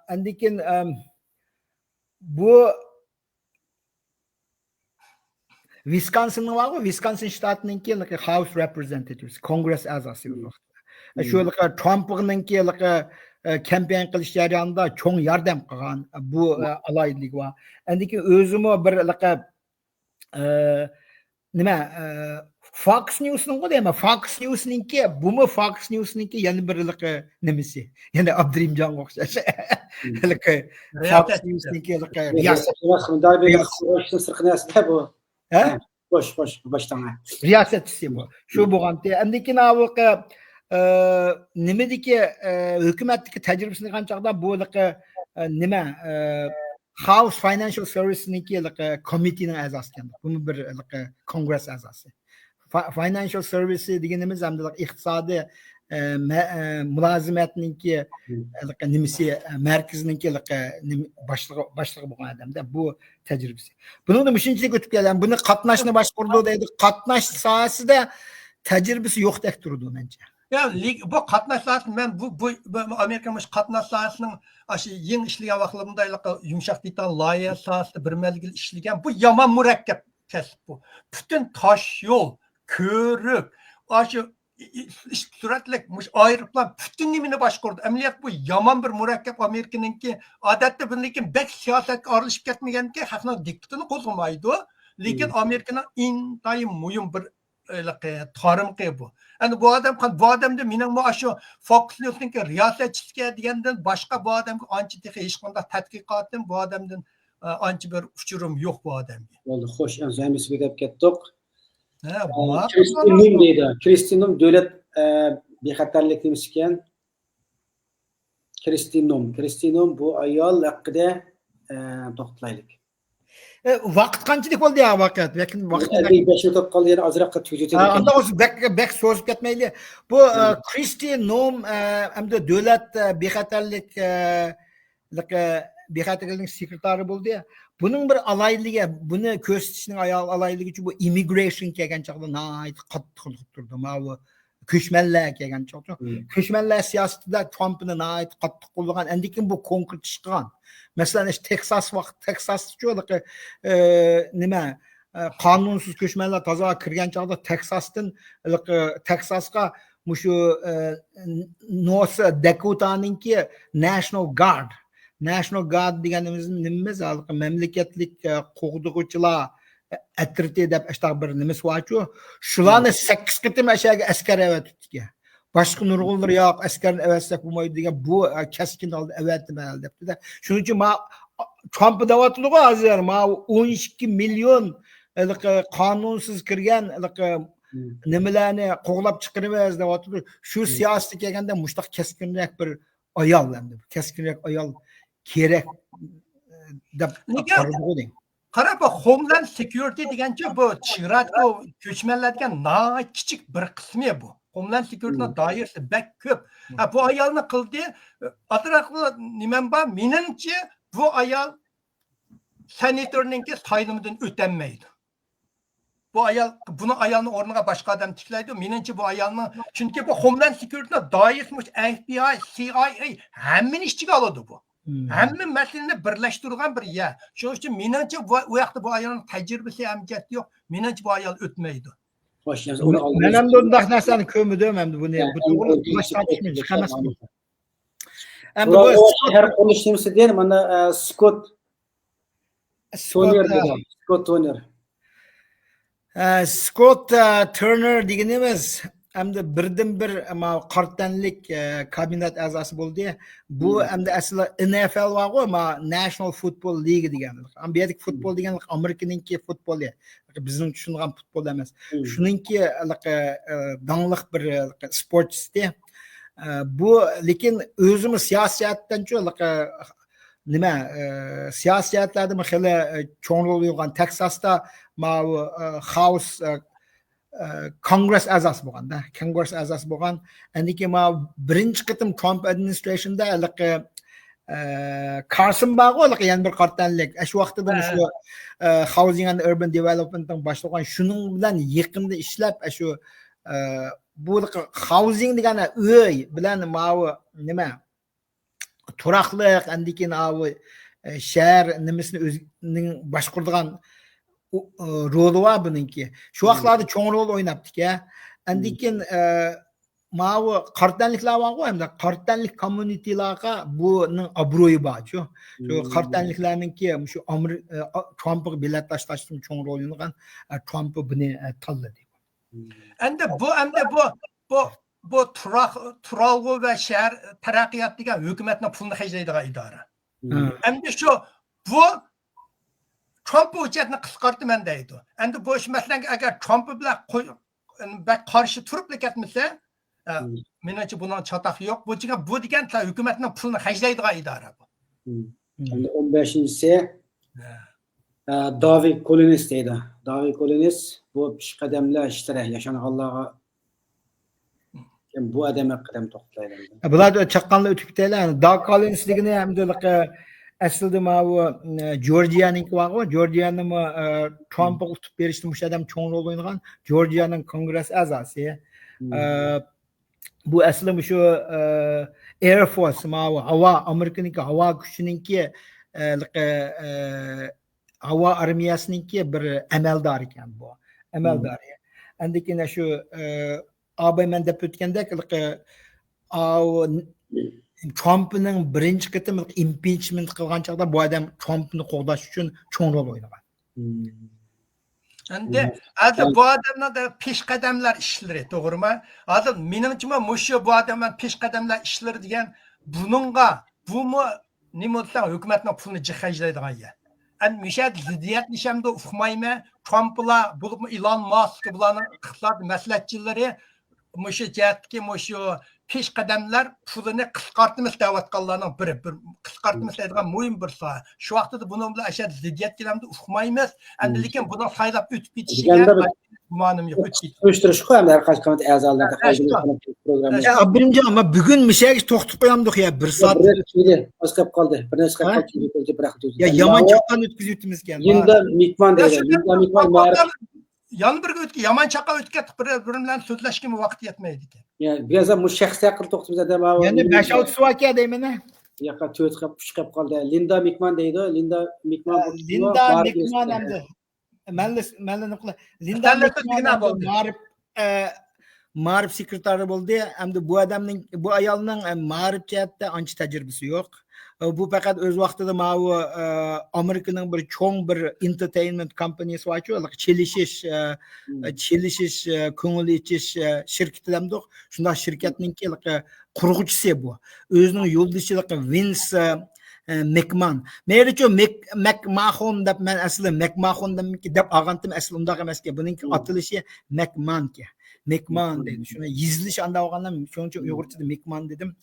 ئاندىن كېيىن، ئەم، بۇ ۋىسكونسىننىڭ بارغۇ، ۋىسكونسىن شتاتىنىڭكى ھاۋۇس رېپرېزېنتېتىۋس، كونگرېس ئەزاسى بۇ ۋاقىتتا. شۇ ترامپنىڭكى، ئە، كامپېين قىلىش جەريانىدا چوڭ ياردەم قىلغان بۇ، ئە، ئالاھىدىلىكى بار. ئاندىن كېيىن ئۆزىمۇ بىر، ئە، نېمە، ئە، فاكس نيوسنىڭغۇ دەيمەن، فاكس نيوسنىڭكى، بۇمۇ فاكس نيوسنىڭكى يەنە بىر ھېلىقى نېمىسى، يەنە ئابدۇرېھىمجانغا ئوخشاش. ھېلىقى فاكس نيوسنىڭكى ھېلىقى رىياسەت. رىياسەت. سىرتقى نەرسە بۇ. ھە؟ ھە، خوش، خوش، باشلاڭ. رىياسەتچىسى بۇ. شۇ بولغانتى. ئەندىن كېيىن ئاۋۇقى، ئە، نېمىدىكى، ئە، ھۆكۈمەتتىكى تەجرىبىسىنى قىلغان چاغدا بۇ ھېلىقى، ئە، نېمە، ئە، خاوس فاينانشال سېرۋىسنىڭكى ھېلىقى كومىتېتىنىڭ ئەزاسى ئىكەن. بۇمۇ بىر ھېلىقى كونگرېس ئەزاسى. فا-، فاينانشال سېرۋىسى دېگىنىمىز ھەمدە ئىقتىسادىي، ئە، مە-، ئە، مۇلازىمەتنىڭكى ھېلىقى نېمىسى، ئە، مەركىزىنىڭكى ھېلىقى نېمە، باشلىقى، باشلىقى بولغان ئادەمدە بۇ تەجرىبىسى. بۇنىڭدا مۇشۇنچىلىك ئۆتۈپ كەلگەن. بۇنى قاتناشنى باشقۇرىدۇ دەيدۇ. قاتناش ساھەسىدە تەجرىبىسى يوقتەك تۇرىدۇ، مەنچە. يا، لېك-، بۇ قاتناش ساھەسى، مەن بۇ، بۇ، بۇ ئامېرىكا مۇشۇ قاتناش ساھەسىنىڭ ئاشۇ يېڭى ئىشلىگەن ۋاقتىدا مۇنداق يۇمشاق دېتال لايىھە ساھەسىدە بىر مەزگىل ئىشلىگەن. بۇ يامان مۇرەككەپ كەسىپ بۇ. پۈتۈن تاش يول، كۆۋرۈك، ئاشۇ ئى-، ئى-، سۈرەتلىك، مۇشۇ ئايروپىلان پۈتۈن نېمىنى باشقۇرىدۇ. ئەمەلىيەت بۇ يامان بىر مۇرەككەپ ئامېرىكىنىڭكى. ئادەتتە بۇندىن كېيىن بەك سىياسەتكە ئارىلىشىپ كەتمىگەنكى خەقنىڭ دىققىتىنى قوزغىمايدۇ. لېكىن ئامېرىكىنىڭ ئىنتايىن مۇھىم بىر ھېلىقى تارمىقى بۇ. ئەمدى بۇ ئادەم قان-، بۇ ئادەمدە مېنىڭمۇ ئاشۇ فوكس نيۇسنىڭكى رىياسەتچىسىكەن دېگەندىن باشقا بۇ ئادەمگە ئانچە تېخى ھېچقانداق تەتقىقاتىم، بۇ ئادەمدىن، ئە، ئانچە بىر ئۇچۇرۇم يوق بۇ ئادەمگە. بولدى، خوش، ئەمدى ھەممىسىگە دەپ كەتتۇق. ھە، ئە، بۇ كرىستىنۇم دەيدۇ. كرىستىنۇم دۆلەت، ئە، بىخەتەرلىك نېمىسىكەن؟ كرىستىنۇم. كرىستىنۇم بۇ ئايال ھەققىدە، ئە، توختىلايلى. ئە، ۋاقىت قانچىلىك بولدى يا، ۋاقىت؟ لېكىن ۋاقىت ئەللىك بەش مىنۇت قالدى، يەنە ئازراققا تۈگىتىۋېتەيلى. ئا، ئانداق بولسا بەك، بەك سوزۇپ كەتمەيلى. بۇ، ئە، كرىستىنۇم، ئە، ئەمدى دۆلەت، ئە، بىخەتەرلىك، ئە، لىق-، ئە، بىخەتەرلىكنىڭ سېكرېتارى بولدى. بۇنىڭ بىر ئالاھىدىلىكى، بۇنى كۆرسىتىشنىڭ ئايال-، ئالاھىدىلىكى بۇ ئىممىگرېيشن كەلگەن چاغدا ناھايىتى قاتتىق تۇرۇپ تۇرىدۇ. ماۋۇ كۆچمەنلەر كەلگەن چاغدا. كۆچمەنلەر سىياسىتىدە ترامپنى ناھايىتى قاتتىق قوللىغان. ئاندىن كېيىن بۇ كونكرېت ئىش قىلغان. مەسىلەن، ئىش تېكساس ۋاقىت، تېكساستىچۇ، ھېلىقى، ئە، نېمە، ئە، قانۇنسىز كۆچمەنلەر تازا كىرگەن چاغدا تېكساستىن، ھېلىقى، تېكساسقا مۇشۇ، ئە، نورس داكوتانىڭكى ناشنال گارد، ناشنال گارد دېگىنىمىز نېمىمىز؟ ھېلىقى مەملىكەتلىك، ئە، قوغدىغۇچىلار ئەترىتى دەپ ئاشۇنداق بىر نېمىسى بارچۇ. شۇلارنى سەككىز قېتىم ئەشەگە ئەسكەر ئەۋەتىپتىكەن. باشقا نۇرغۇنلىرى ياق، ئەسكەرنى ئەۋەتسەك بولمايدۇ دېگەن، بۇ، ئە، كەسكىن ھالدا ئەۋەتىمەن دەپتۇ-دە. شۇنىڭ ئۈچۈن ما-، ترامپ دەۋاتىدىغۇ ھازىر، ما ئون ئىككى مىليون ھېلىقى قانۇنسىز كىرگەن ھېلىقى نېمىلەرنى قوغلاپ چىقىرىمىز دەۋاتىدۇ. شۇ سىياسىتى كەلگەندە مۇشتاق كەسكىنرەك بىر ئايال، ئەمدى كەسكىنرەك ئايال كېرەك، ئە، دەپ قارىدىغۇ. قارا، بۇ ھوملاند سېكيۇرىتى دېگەنچۇ، بۇ چىگرادىكى كۆچمەنلەر دېگەن ناھايىتى كىچىك بىر قىسمى بۇ. ھوملاند سېكيۇرىتىنىڭ دائىرىسى بەك كۆپ. ھە، بۇ ئايالنى قىلدى، ئازراق نېمەم بار، مېنىڭچە بۇ ئايال سېناتورنىڭكى سايلىمىدىن ئۆتەلمەيدۇ. بۇ ئايال، بۇنىڭ ئايالنىڭ ئورنىغا باشقا ئادەم تىكلەيدۇ. مېنىڭچە بۇ ئايالنىڭ، چۈنكى بۇ ھوملاند سېكيۇرىتىنىڭ دائىرىسى مۇشۇ ئەف بى ئاي، سى ئاي ئەي، ھەممىنى ئىچىگە ئالىدۇ بۇ. ھەممە مەسىلىنى بىرلەشتۈرىدىغان بىر يەر. شۇنىڭ ئۈچۈن مېنىڭچە بۇ، ئۇ ياقتا بۇ ئايالنىڭ تەجرىبىسى ھەمجەتتە يوق. مېنىڭچە بۇ ئايال ئۆتمەيدۇ. خوش، ياخشى، ئۇنى مەن ئالدىمىز. ئەمدى ئۇنداق نەرسىنى كۆرمىدىم ئەمدى بۇنى. ھە، بۇ ئەمدى توغرا ئۇنداق ئىش تارتىشمىش ئىش ئەمەس بۇ. ئەمدى بۇ شەھەر قۇرۇلۇش نېمىسى دېگەن، مانا، ئە، سكوت سكوت، تونېر ئە، دېگەن. سكوت تونېر. ئە، سكوت، ئە، تېرنېر دېگىنىمىز ئەمدى بىردىنبىر، ما، قارا تەنلىك، ئە، كابىنېت ئەزاسى بولدى. بۇ ئەمدى ئەسلى ئېن ئېف ئېل بارغۇ، ما، ناشنال فۇتبول لىگا دېگەن. ئەمدى بۇ يەردىكى فۇتبول دېگەن ئامېرىكىنىڭكى فۇتبولى. بىزنىڭ چۈشىنىدىغان فۇتبول ئەمەس. شۇنىڭكى، ئە، داڭلىق بىر، ئە، سپورتچىسى. ئە، بۇ، لېكىن ئۆزىمۇ سىياسىي جەھەتتىنچۇ، نېمە، ئە، سىياسىي جەھەتلەردىمۇ خېلى، ئە، چوڭ رول ئوينىغان. تېكساستا ماۋۇ، ئە، خاۋس، ئە، ئە، كونگرېس ئەزاسى بولغاندا، كونگرېس ئەزاسى بولغان. ئەندىكىن ماۋۇ بىرىنچى قېتىم ترامپ ئادمىنىسترېيشندا ھېلىقى، ئە، كارسون بارغۇ، ھېلىقى يەنە بىر قارا تەنلىك. ئەشۇ ۋاقتىدا مۇشۇ، ئە، خاۋزىڭ ئەند ئۇربان دېۋېلوپمېنتنىڭ باشلىقى بولغان. شۇنىڭ بىلەن يېقىندا ئىشلەپ، ئەشۇ، ئە، بۇ خاۋزىڭ دېگەن ئۆي بىلەن ماۋۇ نېمە، تۇراقلىق، ئەندىكىن ئاۋۇ، ئە، شەھەر نېمىسىنى ئۆزىنىڭ باشقۇرىدىغان ئۇ، ئۇ، رولى بار بۇنىڭكى. شۇ ۋاقىتلاردا چوڭ رول ئويناپتىكەن. ئەندىكىن، ئە، ماۋۇ قارا تەنلىكلەر بارغۇ، ھەمدە قارا تەنلىك كوممۇنىتىلارغا بۇنىڭ ئابرۇيى بارچۇ. شۇ قارا تەنلىكلەرنىڭكى شۇ ئامېرى-، ئە، ترامپقا بېلەت تاشلاشتىمۇ چوڭ رول ئوينىغان، ئە، ترامپ بۇنى، ئە، تاللىدى. ئەمدى بۇ، ئەمدى بۇ، بۇ، بۇ تۇراق، تۇرالغۇ ۋە شەھەر تەرەققىيات دېگەن ھۆكۈمەتنىڭ پۇلىنى خەجلەيدىغان ئىدارە. ئەمدى شۇ، بۇ ترامپ بۇ ھۆججەتنى قىسقارتىمەن دەيدۇ. ئەمدى بۇ ئىش، مەسىلەن، ئەگەر ترامپ بىلەن قوي-، بەك قارشى تۇرۇپلا كەتمىسە، ئە، مېنىڭچە بۇنىڭ چاتاقى يوق. بۇ چىگە-، بۇ دېگەن ھۆكۈمەتنىڭ پۇلىنى خەجلەيدىغان ئىدارە بۇ. ئەمدى ئون بەشىنچىسى، ئە، داۋىد كولىنس دەيدۇ. داۋىد كولىنس، بۇ پېشقەدەملەر ئىشلىرى ياشانغانلارغا، بۇ ئادەم ھەققىدە توختىلايلى. بۇلار چاققانلا ئۆتۈپ كېتەيلى. داۋىد كولىنس دېگىنى ھەمدە، ئەسلىدە ماۋۇ، ئە، جورجىيانىڭكى بارغۇ، جورجىيانىمۇ، ئە، ترامپقا ئۇتۇپ بېرىشتە مۇشۇ ئادەم چوڭ رول ئوينىغان. جورجىيانىڭ كونگرېس ئەزاسى. ئە، بۇ ئەسلى مۇشۇ، ئە، ئېير فورس، ماۋۇ ھاۋا، ئامېرىكىنىڭكى ھاۋا كۈچىنىڭكى، ئە، لىقى، ئە، ھاۋا ئارمىيەسىنىڭكى بىر ئەمەلدارى ئىكەن بۇ. ئەمەلدارى. ئاندىن كېيىن شۇ، ئە، ئاباي مەن دەپ ئۆتكەندەك، لىقى، ئاۋۇ ترامپنىڭ بىرىنچى قېتىم ئىمپىچمېنت قىلغان چاغدا بۇ ئادەم ترامپنى قوغداش ئۈچۈن چوڭ رول ئوينىغان. ئەمدى ھازىر بۇ ئادەمنىڭ پېشقەدەملەر ئىشلىرى، توغرىمۇ؟ ھازىر مېنىڭچىمۇ مۇشۇ بۇ ئادەمنىڭ پېشقەدەملەر ئىشلىرى دېگەن بۇنىڭغا، بۇمۇ نېمە دېسەڭ، ھۆكۈمەتنىڭ پۇلىنى جىق خەجلەيدىغان يەر. ئەمدى مۇشۇ يەردە زىددىيەتلىشەمدۇ ئۇقمايمەن. ترامپلا، بولۇپمۇ ئىلون ماسك، بۇلارنىڭ ئىقتىساد مەسلىھەتچىلىرى مۇشۇ جەھەتتىكى مۇشۇ پېشقەدەملەر پۇلىنى قىسقارتىمىز دەۋاتقانلارنىڭ بىرى، بىر قىسقارتىمىز دەيدىغان مۇھىم بىر ساھە. شۇ ۋاقتىدا بۇنىڭ بىلەن ئاشۇ زىددىيەت كېلەمدۇ ئۇقمايمىز. ئەمدى لېكىن بۇنىڭ سايلاپ ئۆتۈپ كېتىشىگە گۇمانىم يوق. ئۆتۈپ كېتىشى. ئۇيۇشتۇرۇشقۇ ھەم ھەر قايسى كومىتېت ئەزالىرىدا ئابدۇرېھىم جان، ما بۈگۈن مۇشۇ يەرگە توختىتىپ قويامدۇق يا، بىر سائەت. بىر نەرسە قالدى. بىر نەرسە قالدى. يا يامان چاققان ئۆتكۈزۈۋېتىمىزكەن. لىندا مېكمان دەيدۇ. لىندا مېكمان مائارىپ. يەنە بىرگە ئۆتكە، يامان چاققان ئۆتۈپ كەتتۇق، بىر، بىرى بىلەن سۆزلەشكىمۇ ۋاقىت يەتمەيدىكەن. يا، بىر مۇشۇ شەخس ھەققىدە توختىلىمىز. يەنە بەش ئالتىسى باركەن دەيمەن. ياقا تۆت قاپ، ئۈچ قاپ قالدى. لىندا مېكمان دەيدۇ. لىندا مېكمان. لىندا مېكمان ئەمدى. مەنلا، مەنلا نۇقلا. لىندا مېكمان ئەمدى مائارىپ، ئە، مائارىپ سېكرېتارى بولدى. ئەمدى بۇ ئادەمنىڭ، بۇ ئايالنىڭ، ئە، مائارىپ جەھەتتە ئانچە تەجرىبىسى يوق. ئە، بۇ پەقەت ئۆز ۋاقتىدا ماۋۇ، ئە، ئامېرىكىنىڭ بىر چوڭ بىر ئېنتېرتېينمېنت كومپانىيىسى بارچۇ، چېلىشىش، ئە، چېلىشىش، ئە، كۆڭۈل ئېچىش، ئە، شىركىتى دەمدۇق. شۇنداق شىركەتنىڭكى قۇرغۇچىسى بۇ. ئۆزىنىڭ يولدىشى ۋىنس، ئە، ئە، مېكمان. مەيلىچۇ، مېك-، مەكماخون دەپ مەن ئەسلى مەكماخون دەپ، دەپ ئالغانتىم، ئەسلى ئۇنداق ئەمەسكەن. بۇنىڭكى ئاتىلىشى مەكمانكەن. مېكمان دەيدۇ. شۇنى يېزىلىشى ئانداق بولغاندا، شۇنىڭ ئۈچۈن ئۇيغۇرچىدا مېكمان دېدىم.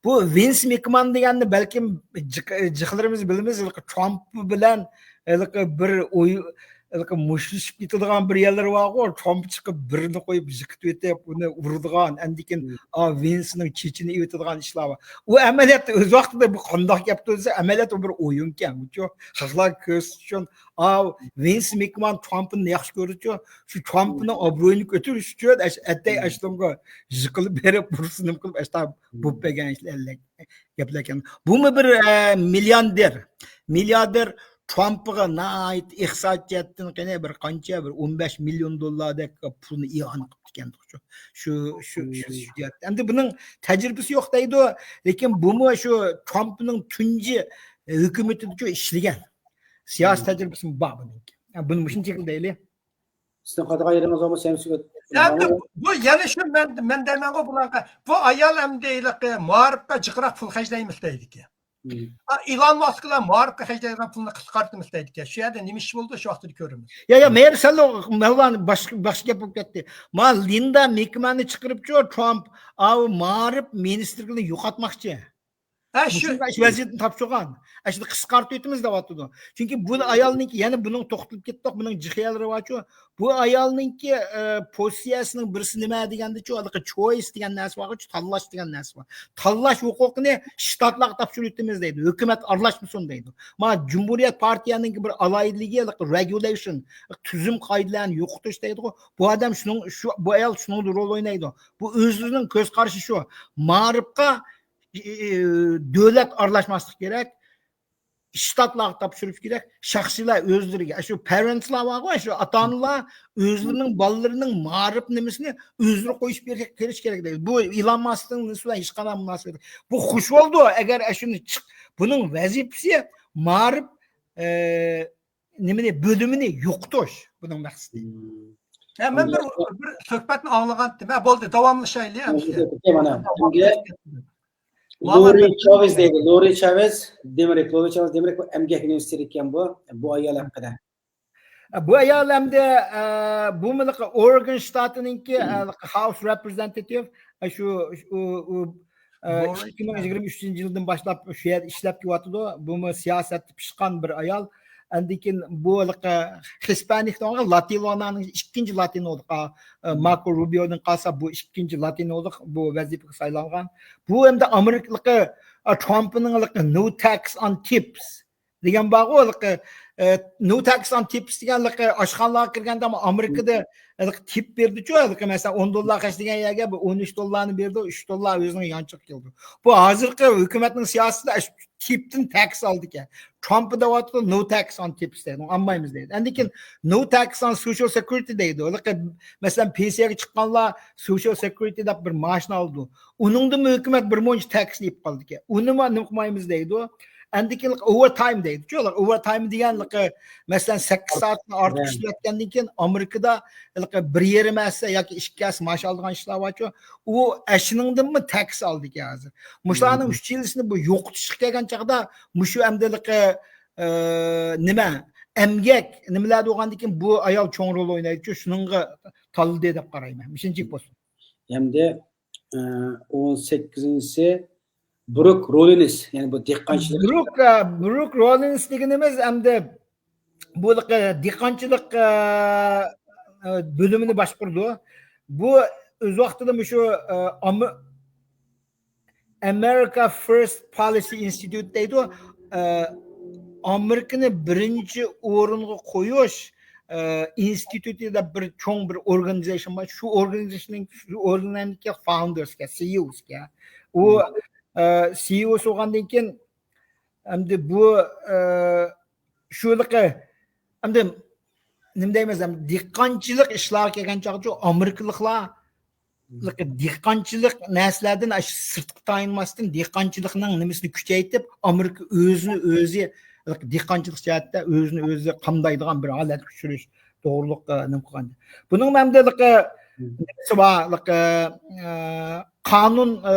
بۇ ۋىنس مېكمان دېگەننى بەلكىم جىق-، جىقلىرىمىز بىلىمىز، ھېلىقى ترامپ بىلەن ھېلىقى بىر ئوي-، ھېلىقى مۇشتلىشىپ كېتىدىغان بىر يەرلىرى بارغۇ، ترامپ چىقىپ بىرنى قويۇپ جىقىتىۋېتىپ، ئۇنى ئۇرىدىغان، ئەندىكىن، ئا، ۋىنسنىڭ چېچىنى ئېۋىتىدىغان ئىشلار بار. ئۇ ئەمەلىيەتتە ئۆز ۋاقتىدا بۇ قانداق گەپتۇ دېسە، ئەمەلىيەتتە بۇ بىر ئويۇنكەن، ئۇچۇ خەقلەرگە كۆرسىتىش ئۈچۈن. ئا، ۋىنس مېكمان ترامپنى ياخشى كۆرىدۇچۇ، شۇ ترامپنىڭ ئوبرويىنى كۆتۈرۈش ئۈچۈن ئەش-، ئەتەي ئاشۇنىڭغا يىقىلىپ بېرىپ، بۇرسىنىم قىلىپ، ئاشتا بوپ بەرگەن ئىشلار گەپلەركەن. بۇمۇ بىر، ئە، مىلياردېر. مىلياردېر ترامپقا ناھايىتى ئىقتىساد جەھەتتىن قېنى بىر قانچە، بىر ئون بەش مىليون دوللاردەك پۇلنى ئىئانە قىپتىكەن. شۇ، شۇ، شۇ، شۇ جەھەتتە. ئەمدى بۇنىڭ تەجرىبىسى يوق دەيدۇ، لېكىن بۇمۇ شۇ ترامپنىڭ تۇنجى ھۆكۈمىتىدىچۇ ئىشلىگەن. سىياسىي تەجرىبىسىمۇ بار بۇنىڭكى. بۇنى مۇشۇنچە دەيلى. سىزنىڭ قايتىدىغان يېرىڭىز بولمىسا، ھەم سىزگە يەنى بۇ، يەنە شۇ مەن، مەن دەيمەنغۇ بۇلارغا. بۇ ئايال ئەمدى ھېلىقى مائارىپقا جىقراق پۇل خەجلەيمىز دەيدىكەن. ئا، ئىلون ماسكلا مائارىپقا خەجلەيدىغان پۇلنى قىسقارتىمىز دەيدىكەن. شۇ يەردە نېمە ئىش بولدى، شۇ ۋاقتىدا كۆرىمىز. يا، يا، مەيەر سەل مەۋلان باشقا، باشقا گەپ بولۇپ كەتتى. ما لىندا مېكماننى چىقىرىپچۇ، ترامپ، ئاۋۇ مائارىپ مىنىستىرلىكىنى يوقاتماقچى. ھە، شۇ مۇشۇنداق ئىش ۋەزىيىتىنى تاپشۇرغان. ئاشۇنى قىسقارتىۋېتىمىز دەۋاتىدۇ. چۈنكى بۇ ئايالنىڭكى، يەنە بۇنىڭ توختىلىپ كەتتۇق، بۇنىڭ جىق يەرلىرى بارچۇ. بۇ ئايالنىڭكى، ئە، پوزىتسىيەسىنىڭ بىرسى نېمە دېگەندىچۇ، ھېلىقى چويس دېگەن نەرسە بارغۇچۇ، تاللاش دېگەن نەرسە بار. تاللاش ھوقۇقىنى شتاتلارغا تاپشۇرۇۋېتىمىز دەيدۇ. ھۆكۈمەت ئارىلاشمىسۇن دەيدۇ. ما جۇمھۇرىيەت پارتىيەنىڭكى بىر ئالاھىدىلىكى، ھېلىقى رېگۇلېيشن، تۈزۈم قائىدىلەرنى يوقىتىش دەيدىغۇ. بۇ ئادەم شۇنىڭ، شۇ، بۇ ئايال شۇنىڭدا رول ئوينايدۇ. بۇ ئۆزىنىڭ كۆز قارىشى شۇ. مائارىپقا ئى، ئى، دۆلەت ئارىلاشماسلىق كېرەك، شتاتلارغا تاپشۇرۇش كېرەك، شەخسىيلەر ئۆزلىرىگە، شۇ پەرەنسلار بارغۇ، شۇ ئاتا-ئانىلار ئۆزلىرىنىڭ بالىلىرىنىڭ مائارىپ نېمىسىنى ئۆزلىرى قويۇش بېرىش كېرەك دەيدۇ. بۇ ئىلون ماسكنىڭ نېمىسى بىلەن ھېچقانداق مۇناسىۋىتى. بۇ خۇش بولدى، ئەگەر ئاشۇنى چىق-، بۇنىڭ ۋەزىپىسى مائارىپ، ئە، نېمىنى، بۆلۈمىنى يوقىتىش بۇنىڭ مەقسىتى. ھە، مەن بىر، بىر سۆھبەتنى ئاڭلىغانتىم. ھە، بولدى، داۋاملىشايلى ئەمدى. مانا، لورى چاۋېز دەيدۇ. لورى چاۋېز، دېمەك، لورى چاۋېز، دېمەك، بۇ ئەمگەك ئۇنىۋېرسىتېتى ئىكەن بۇ، بۇ ئايال ھەققىدە. بۇ ئايال ئەمدى، ئە، بۇمۇ ھېلىقى ئورېگون شتاتىنىڭكى، ئە، ھېلىقى ھاوس رېپرېزېنتېتىپ، ئە، شۇ، ئۇ، ئۇ، ئە، ئىككى مىڭ يىگىرمە ئۈچىنچى يىلدىن باشلاپ شۇ يەردە ئىشلەپ كېلىۋاتىدۇ. بۇمۇ سىياسەتتە پىشقان بىر ئايال. ئاندىن كېيىن بۇ ھېلىقى خىسپانىك دېگەن لاتىنلارنىڭ ئىككىنچى لاتىنولوگى، ئە، ماركو روبىيودىن قالسا بۇ ئىككىنچى لاتىنولوگ بۇ ۋەزىپىگە سايلانغان. بۇ ئەمدى ئامېرىكىلىقى، ئە، ترامپنىڭ ھېلىقى نو تاكس ئون تىپس دېگەن بارغۇ، ھېلىقى، ئە، no tax on tips دېگەن ھېلىقى ئاشخانىلارغا كىرگەندە ئامېرىكىدا ھېلىقى تىپ بېرىدىچۇ، ھېلىقى مەسىلەن، ئون دوللار خەجلىگەن يەرگە بىر ئون ئۈچ دوللارنى بېرىدۇ، ئۈچ دوللار ئۆزىنىڭ يانچۇقىغا كېلىدۇ. بۇ ھازىرقى ھۆكۈمەتنىڭ سىياسىتىدە ئاشۇ تىپتىن تەكس ئالىدىكەن. ترامپ دەۋاتىدۇ، no tax on tips دەيدۇ، ئالمايمىز دەيدۇ. ئاندىن كېيىن no tax on social security دەيدۇ. ھېلىقى، مەسىلەن، پېنسىيەگە چىققانلار social security دەپ بىر مائاشنى ئالىدۇ. ئۇنىڭدىنمۇ ھۆكۈمەت بىر مۇنچە تەكسنى ئېلىپ قالىدىكەن. ئۇنىمۇ نېمە قىلمايمىز دەيدۇ. ئاندىن كېيىن ئوۋېرتايم دەيدۇچۇ. ئوۋېرتايم دېگەن، مەسىلەن، سەككىز سائەتتىن ئارتۇق ئىشلەتكەندىن كېيىن ئامېرىكىدا بىر يېرىم ھەسسە ياكى ئىككى ھەسسە مائاش ئالىدىغان ئىشلار بارچۇ. ئۇ ئەشىنىڭدىنمۇ تەكس ئالىدىكەن ھازىر. مۇشۇلارنىڭ ئۈچىلىسىنى بۇ يوقىتىشقا كەلگەن چاغدا مۇشۇ ئەمدى، ئە، نېمە، ئەمگەك نېمىلەردە بولغاندىن كېيىن بۇ ئايال چوڭ رول ئوينايدىچۇ، شۇنىڭغا تاللىدى دەپ قارايمەن. مۇشۇنچىلىك بولسۇن. ئەمدى، ئە، ئون سەككىزىنچىسى بروك رولىنس، يەنى بۇ دېھقانچىلىق. بروك، ئە، بروك رولىنس دېگىنىمىز ئەمدى بۇ دېھقانچىلىق، ئە، ئە، بۆلۈمىنى باشقۇرىدۇ. بۇ ئۆز ۋاقتىدا مۇشۇ، ئە، ئام-، America First Policy Institute دەيدۇ. ئە، ئامېرىكىنى بىرىنچى ئورۇنغا قويۇش، ئە، ئىنستىتۇتى دەپ بىر چوڭ بىر ئورگانىزېيشن بار. شۇ ئورگانىزېيشننىڭ، شۇ ئورگانىزېيشننىڭ فاوندېرسى، سىئىئوسى. ئۇ، ئە، سىئىئوسى بولغاندىن كېيىن، ئەمدى بۇ، ئە، شۇلىقى، ئەمدى نېمە دەيمىز، ئەمدى دېھقانچىلىق ئىشلارغا كەلگەن چاغدىچۇ، ئامېرىكىلىقلار دېھقانچىلىق نەرسىلەردىن ئاشۇ سىرتقا تايىنماستىن، دېھقانچىلىقنىڭ نېمىسىنى كۈچەيتىپ، ئامېرىكا ئۆزىنى ئۆزى، دېھقانچىلىق جەھەتتە ئۆزىنى ئۆزى قامدايدىغان بىر ھالەتكە چۈشۈرۈش توغرۇلۇق، ئە، نېمە قىلغان. بۇنىڭ مەندە نېمىسى بار، ئە، قانۇن، ئە،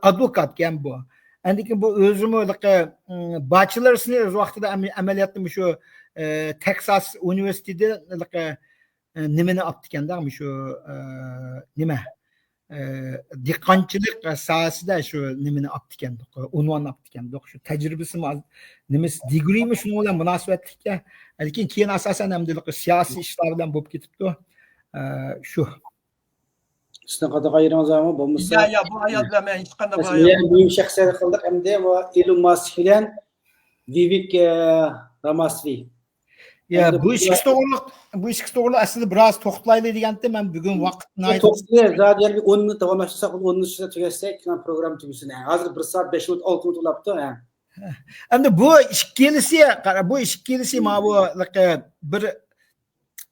ئادۋوكاتكەن بۇ. ئاندىن كېيىن بۇ ئۆزىمۇ، ئە، باچېلورسنى ئۆز ۋاقتىدا ئەمە-، ئەمەلىيەتتە مۇشۇ، ئە، تېكساس ئۇنىۋېرسىتېتىدا، ئە، نېمىنى ئاپتىكەندە، مۇشۇ، ئە، نېمە، ئە، دېھقانچىلىق ساھەسىدە شۇ نېمىنى ئاپتىكەندۇق، ئۇنۋان ئاپتىكەندۇق. شۇ تەجرىبىسىمۇ ئاز، نېمىسى، دېگرىمۇ شۇنىڭ بىلەن مۇناسىۋەتلىككەن. لېكىن كېيىن ئاساسەن ئەمدى سىياسىي ئىشلار بىلەن بولۇپ كېتىپتۇ. ئە، شۇ. سىزنىڭ قاتارغا يېرىڭىز بارمۇ؟ بولمىسا، يا، يا، بۇ ئايال بىلەن مەن ھېچقانداق مۇھىم شەخسلەرنى قىلدۇق. ئەمدى بۇ ئېلون ماسك بىلەن ۋىۋېك، ئە، راماسۋى. يا، بۇ ئىككىسى توغرۇلۇق، بۇ ئىككىسى توغرۇلۇق ئەسلىدە بىراز توختىلايلى دېگەنتىم، مەن بۈگۈن ۋاقىت ناھايىتى، توختىلىپ، زادى يەنە بىر ئون مىنۇت داۋاملاشتۇرساق، ئون مىنۇت ئىچىدە تۈگەتسەك، پروگرامما تۈگىسۇن. ھازىر بىر سائەت بەش مىنۇت، ئالتە مىنۇت بولاپتۇ. ئەمدى بۇ ئىككىلىسى، قارا، بۇ ئىككىلىسى ماۋۇ بىر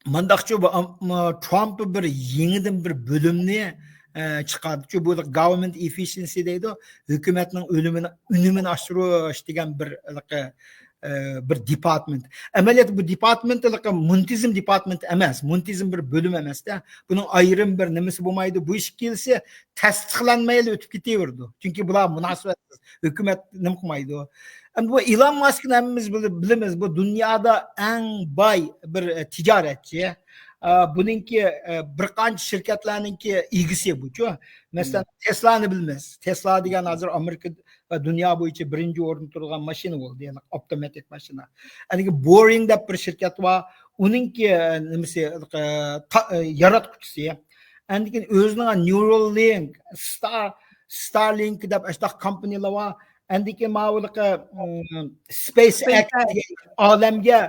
مانداقچۇ بۇ، ئام-، ترامپ بىر يېڭىدىن بىر بۆلۈمنى، ئە، چىقاردىچۇ. بۇ government efficiency دەيدۇ. ھۆكۈمەتنىڭ ئۈنۈمىنى، ئۈنۈمىنى ئاشۇرۇش دېگەن بىر، ئە، بىر دېپارتمېنت. ئەمەلىيەتتە بۇ دېپارتمېنت مۇنتىزم دېپارتمېنت ئەمەس. مۇنتىزم بىر بۆلۈم ئەمەستە. بۇنىڭ ئايرىم بىر نېمىسى بولمايدۇ. بۇ ئىككىلىسى تەستىقلانمايلا ئۆتۈپ كېتىۋېرىدۇ. چۈنكى بۇلار مۇناسىۋەتسىز. ھۆكۈمەت نېمە قىلمايدۇ. ئەمدى بۇ ئېلون ماسكنى ھەممىمىز بىل-، بىلىمىز. بۇ دۇنيادا ئەڭ باي بىر، ئە، تىجارەتچى. ئە، بۇنىڭكى، ئە، بىر قانچە شىركەتلەرنىڭكى ئىگىسى بۇچۇ. مەسىلەن، تېسلانى بىلىمىز. تېسلا دېگەن ھازىر ئامېرىكا ۋە دۇنيا بويىچە بىرىنچى ئورۇندا تۇرىدىغان ماشىنا بولدى، يەنى ئاپتوماتىك ماشىنا. ئەنىكى بورىڭ دەپ بىر شىركەت بار. ئۇنىڭكى، ئە، نېمىسى، ئە، تا-، ئە، ياراتقۇچىسى. ئاندىن كېيىن ئۆزىنىڭ نيۇرال لىنك، ستار، ستارلىنك دەپ ئاشۇنداق كومپانىيلار بار. ئاندىن كېيىن ماۋۇلىقى، ئىم، سپېيس ئېكس دېگەن ئالەمگە،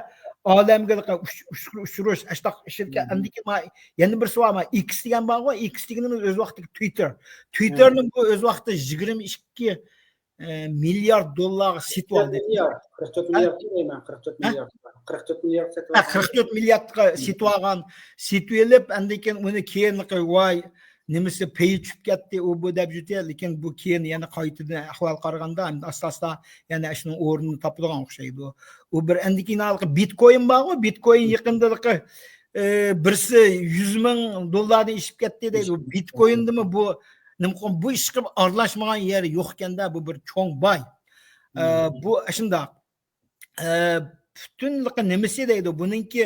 ئالەمگە ئۇچ-، ئۇچ-، ئۇچۇرۇش، ئاشۇنداق شىركەت. ئاندىن كېيىن ما-، يەنە بىرسى بار، ما، ئېكس دېگەن بارغۇ، ئېكس دېگىنىمىز ئۆز ۋاقتىدا تۋىتتېر. تۋىتتېرنى بۇ ئۆز ۋاقتىدا يىگىرمە ئىككى ئە، مىليارد دوللارغا سېتىۋالدى. مىليارد، قىرىق تۆت مىليارد دەيمەن، قىرىق تۆت مىليارد. قىرىق تۆت مىليارد سېتىۋالغان. قىرىق تۆت مىلياردقا سېتىۋالغان، سېتىۋېلىپ، ئاندىن كېيىن ئۇنى كېيىن، ۋاي، نېمىسى، پېيى چۈشۈپ كەتتى، ئۇ بۇ دەپ يۈردى. لېكىن بۇ كېيىن يەنە قايتىدىن ئەھۋال قارىغاندا، ئەمدى ئاستا-ئاستا يەنە شۇنىڭ ئورنىنى تاپىدىغان ئوخشايدۇ. ئۇ بىر ئاندىن كېيىن ھېلىقى بىتكوين بارغۇ، بىتكوين يېقىندىلىقى، ئە، بىرسى يۈز مىڭ دوللاردىن ئېشىپ كەتتى دەيدۇ. بىتكويندىمۇ بۇ نېمە قىلغان، بۇ ئىشقا ئارىلاشمىغان يەر يوق ئىكەندە، بۇ بىر چوڭ باي. ئە، بۇ شۇنداق. ئە، پۈتۈنلۈقى نېمىسى دەيدۇ، بۇنىڭكى،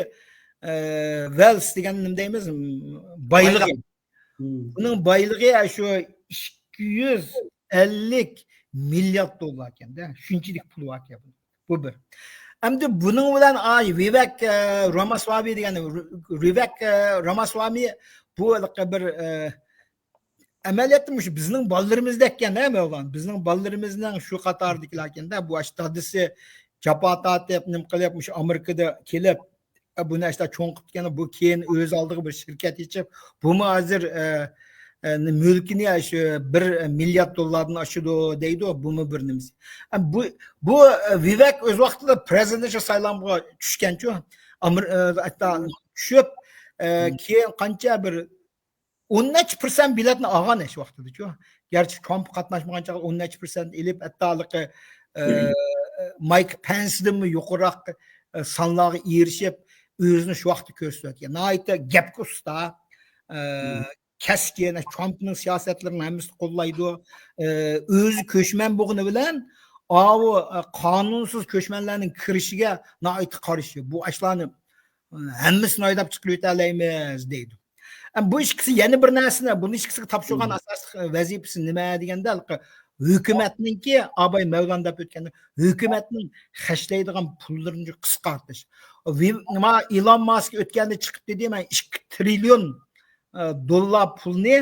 ئە، ۋېلس دېگەن نېمە دەيمىز؟ بايلىقى. بۇنىڭ بايلىقى شۇ ئىككى يۈز ئەللىك مىليارد دوللار ئىكەندە، شۇنچىلىك پۇل بار ئىكەن. بۇ بىر. ئەمدى بۇنىڭ بىلەن، ئاي، ۋىۋېك، ئە، راماسۋامى دېگەن، ۋىۋېك، ئە، راماسۋامى بۇ بىر، ئە، ئەمەلىيەتتە مۇشۇ بىزنىڭ بالىلىرىمىزدەككەن، ھە، مەۋلان؟ بىزنىڭ بالىلىرىمىزنىڭ شۇ قاتاردىكىلەركەندە، بۇ ئاشۇ دادىسى جاپا تارتىپ، نېمە قىلىپ، مۇشۇ ئامېرىكىدا كېلىپ، ئە، بۇنى ئاشۇنداق چوڭ قىلىپتىكەن، بۇ كېيىن ئۆزى ئالدىغا بىر شىركەت ئېچىپ، بۇمۇ ھازىر، ئە، ئە، مۈلكىنى شۇ بىر مىليارد دوللاردىن ئاشىدۇ دەيدۇ، بۇمۇ بىر نېمىسى. ئە، بۇ، بۇ، ئە، ۋىۋېك ئۆز ۋاقتىدا پرېزىدېنت سايلامغا چۈشكەنچۇ، ئامېر-، ئە، ھەتتا چۈشۈپ، ئە، كېيىن قانچە بىر ئون نەچچە پىرسەنت بېلەتنى ئالغان شۇ ۋاقتىدىچۇ. گەرچە ترامپ قاتناشمىغان چاغدا ئون نەچچە پىرسەنت ئېلىپ، ھەتتا ھېلىقى، ئە، مايك پەنسدىنمۇ يۇقىرىراق، ئە، سانلارغا ئېرىشىپ، ئۆزىنى شۇ ۋاقىتتا كۆرسىتىۋەتكەن. ناھايىتى گەپكە ئۇستا، ئە، كەسكىن، ترامپنىڭ سىياسەتلىرىنىڭ ھەممىسىنى قوللايدۇ. ئە، ئۆزى كۆچمەن بولغىنى بىلەن، ئاۋۇ، ئە، قانۇنسىز كۆچمەنلەرنىڭ كىرىشىگە ناھايىتى قارشى. بۇ ئاشلارنى ھەممىسىنى ھايداپ چىقىرىۋېتەلەيمىز دەيدۇ. ئەم، بۇ ئىككىسى يەنە بىر نەرسىنى، بۇنى ئىككىسىگە تاپشۇرغان ئاساسلىق ۋەزىپىسى نېمە دېگەندە، ھېلىقى ھۆكۈمەتنىڭكى، ئاباي مەۋلان دەپ ئۆتكەندە، ھۆكۈمەتنىڭ خەجلەيدىغان پۇللىرىنى قىسقارتىش. ۋى-، ما، ئىلون ماسك ئۆتكەندە چىقىپ دېدى، مەن ئىككى تىرىليون، ئە، دوللار پۇلنى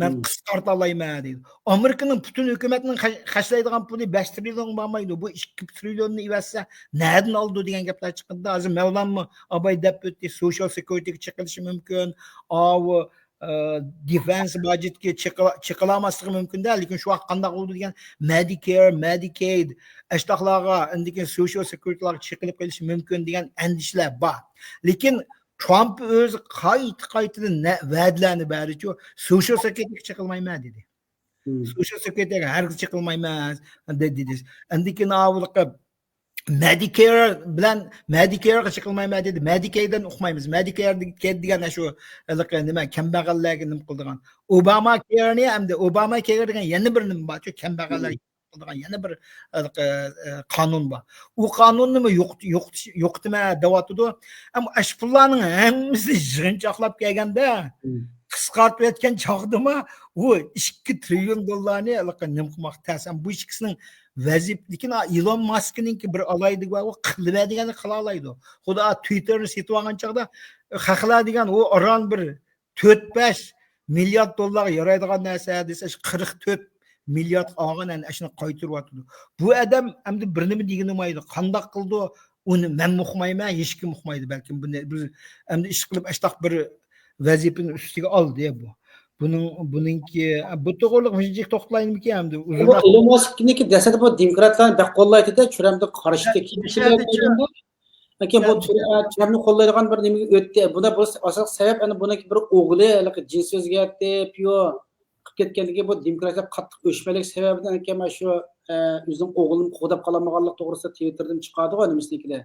مەن قىسقارتالايمەن دەيدۇ. ئامېرىكىنىڭ پۈتۈن ھۆكۈمەتنىڭ خە-، خەجلەيدىغان پۇلى بەش تىرىليونغا بارمايدۇ. بۇ ئىككى تىرىليوننى ئەۋەتسە، نەدىن ئالىدۇ دېگەن گەپلەر چىققاندا، ھازىر مەۋلانمۇ ئاباي دەپ ئۆتتى، سوشال سېكيۇرىتىگە چېقىلىشى مۇمكىن، ئاۋۇ، ئە، دېفېنس باجېتكە چېقىلا-، چېقىلالماسلىقى مۇمكىن-دە، لېكىن شۇ ۋاقىت قانداق بولىدۇ دېگەن، مېدىكېير، مېدىكەيد، ئاشتاقلارغا، ئاندىن كېيىن سوشال سېكيۇرىتىلارغا چېقىلىپ قېلىشى مۇمكىن دېگەن ئەندىشىلەر بار. لېكىن ترامپ ئۆزى قايتا-قايتىدىن نە-، ۋەدىلەرنى بەردىچۇ، سوشال سېكيۇرىتىگە چېقىلمايمەن دېدى. سوشال سېكيۇرىتىگە ھەرگىز چېقىلمايمەن دېدى. ئاندىن كېيىن ئاۋۇلىقى مېدىكېير بىلەن، مېدىكېيرغا چېقىلمايمەن دېدى. مېدىكەيدىن ئۇقمايمىز. مېدىكېير دېگەن شۇ ھېلىقى نېمە، كەمبەغەللەرگە نېمە قىلىدىغان. ئوباما كېيرنى ئەمدى، ئوباما كېير دېگەن يەنە بىر نېمە بارچۇ، كەمبەغەللەرگە قىلىدىغان يەنە بىر، ئە، ئە، قانۇن بار. ئۇ قانۇننىمۇ يوق-، يوقىتىش-، يوقىتىمەن دەۋاتىدۇ. ئەمما ئاشۇ پۇللارنىڭ ھەممىسىنى يىغىنچاقلاپ كەلگەندە، قىسقارتىۋەتكەن چاغدىمۇ ئۇ ئىككى تىرىليون دوللارنى ھېلىقى نېمە قىلماق تەس. ئەمما بۇ ئىككىسىنىڭ ۋەزىپە، لېكىن ئا، ئىلون ماسكنىڭكى بىر ئالاھىدىلىكى بار، ئۇ قىلىۋەر دېگەننى قىلالايدۇ. خۇدا تۈۋىتتېرنى سېتىۋالغان چاغدا خەقلەر دېگەن ئۇ ئاران بىر تۆت بەش مىليارد دوللارغا يارايدىغان نەرسە دېسە، قىرىق تۆت مىليارد ئالغان، ئەنە شۇنى قايتۇرۇۋاتىدۇ. بۇ ئادەم ئەمدى بىر نېمە دېگىنى بولمايدۇ. قانداق قىلىدۇ؟ ئۇنى مەنمۇ ئۇقمايمەن، ھېچكىم ئۇقمايدۇ. بەلكىم بۇنى بىز ئەمدى ئىشقىلىپ ئاشتاق بىر ۋەزىپىنى ئۈستىگە ئالدى بۇ. بۇنىڭ، بۇنىڭكى، بۇ توغرىلىق مۇشۇنچىلىك توختىلايلىمىكىن؟ ئەمدى بۇ ئۇزۇنراق ئىلون ماسكنىڭكى دەسلىدە بۇ دېموكراتلارنى بەك قوللايتتى-دە، ترامپنى قارشى يا، تېكىشى يا، بىلەن يا. لېكىن بۇ يا. تر-، ئە، ترامپنى قوللايدىغان بىر نېمىگە ئۆتتى. بۇنى بۇ ئاساسلىق سەۋەب، ئەنە بۇنىڭكى بىر ئوغلى ھېلىقى جىنسىي ئۆزگەرتىپ، يو، قىلىپ كەتكەندىكى بۇ دېموكراتلار قاتتىق ئۆچمەنلىك سەۋەبىدىن ئەنە شۇ، ئە، ئۆزىنىڭ ئوغلىنى قوغداپ قالالمىغانلىق توغرىسىدا تىۋىتتېردىن چىقاردىغۇ نېمىسىنىكىدە.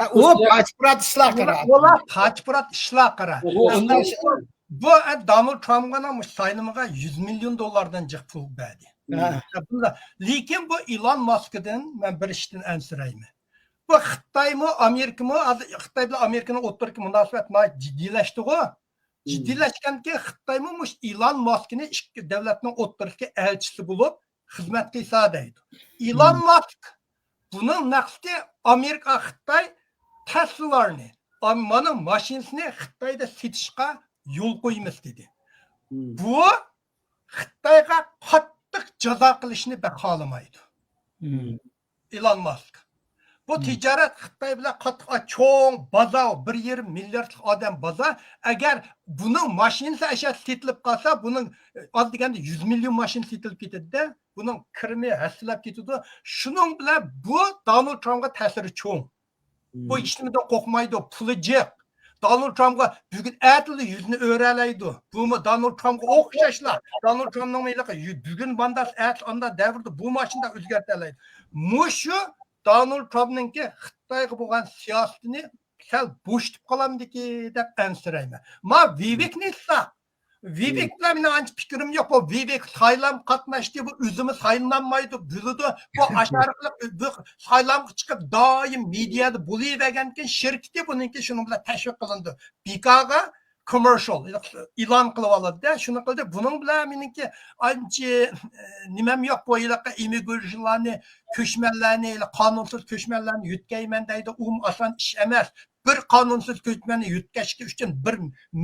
ئە، ئۇ پاچپۇرات ئىشلار قارا. ئۇلار پاچپۇرات ئىشلار قارا. ئۇ ئەمدى ئۇ، بۇ، ئە، دونالد ترامپقا مۇشۇ سايلىمىغا يۈز مىليون دوللاردىن جىق پۇل بەردى. ھە. ھە، بۇنداق. لېكىن بۇ ئىلون ماسكىدىن مەن بىر ئىشتىن ئەنسىرەيمەن. بۇ خىتايمۇ، ئامېرىكىمۇ، ھازىر خىتاي بىلەن ئامېرىكىنىڭ ئوتتۇرىدىكى مۇناسىۋەت ناھايىتى جىددىيلەشتىغۇ. جىددىيلەشكەنكەن خىتايمۇ مۇشۇ ئىلون ماسكنى ئىككى دۆلەتنىڭ ئوتتۇرىسىدىكى ئەلچىسى بولۇپ خىزمەت قىلسا دەيدۇ. ئىلون ماسك بۇنىڭ مەقسىتى ئامېرىكا، خىتاي تەسلىلارنى، ئام-، مانا ماشىنىسىنى خىتايدا سېتىشقا يول قويىمىز دېدى. بۇ خىتايغا قاتتىق جازا قىلىشنى بەك خالىمايدۇ. ئىلون ماسك. بۇ تىجارەت خىتاي بىلەن قاتتىق، چوڭ بازار، بىر يېرىم مىلياردلىق ئادەم بازار. ئەگەر بۇنىڭ ماشىنىسى ئەشە سېتىلىپ قالسا، بۇنىڭ ئاز دېگەندە يۈز مىليون ماشىنا سېتىلىپ كېتىدۇ-دە. بۇنىڭ كىرىمى ھەسسىلەپ كېتىدۇ. شۇنىڭ بىلەن بۇ دونالد ترامپقا تەسىرى چوڭ. بۇ ھېچنېمىدىن قورقمايدۇ، پۇلى جىق. دونالد ترامپقا بۈگۈن ئەتىلا يۈزىنى ئۆرەلەيدۇ. بۇمۇ دونالد ترامپقا ئوخشاشلا. دونالد ترامپنىڭ ھېلىقى يۈ-، بۈگۈن مانداس، ئەتە ئاندا دەۋرىدە بۇ ماشىنىدا ئۆزگەرتەلەيدۇ. مۇشۇ دونالد ترامپنىڭكى خىتايغا بولغان سىياسىتىنى سەل بوشىتىپ قالامدىكى دەپ ئەنسىرەيمەن. ما ۋىۋېكنى ئېيتساق، ۋىۋېك بىلەن مېنىڭ ئانچە پىكرىم يوق. بۇ ۋىۋېك سايلام قاتناشتى، بۇ ئۆزىمۇ سايلىنالمايدۇ، بىلىدۇ. بۇ ئاشۇ ئارقىلىق بۇ سايلامغا چىقىپ، دائىم مېدىيادا بولۇۋەرگەنكىن، شىركىتى بۇنىڭكى شۇنىڭ بىلەن تەشۋىق قىلىنىدۇ. بىكارغا كوممېرشال ئېلان قىلىۋالىدۇ-دە، شۇنى قىلدى. بۇنىڭ بىلەن مېنىڭكى ئانچە، ئە، نېمەم يوق. بۇ ھېلىقى ئىممىگرېشنلارنى، كۆچمەنلەرنى، قانۇنسىز كۆچمەنلەرنى يۆتكەيمەن دەيدۇ، ئۇمۇ ئاسان ئىش ئەمەس. بىر قانۇنسىز كۆچمەننى يۆتكەشكە ئۈچۈن بىر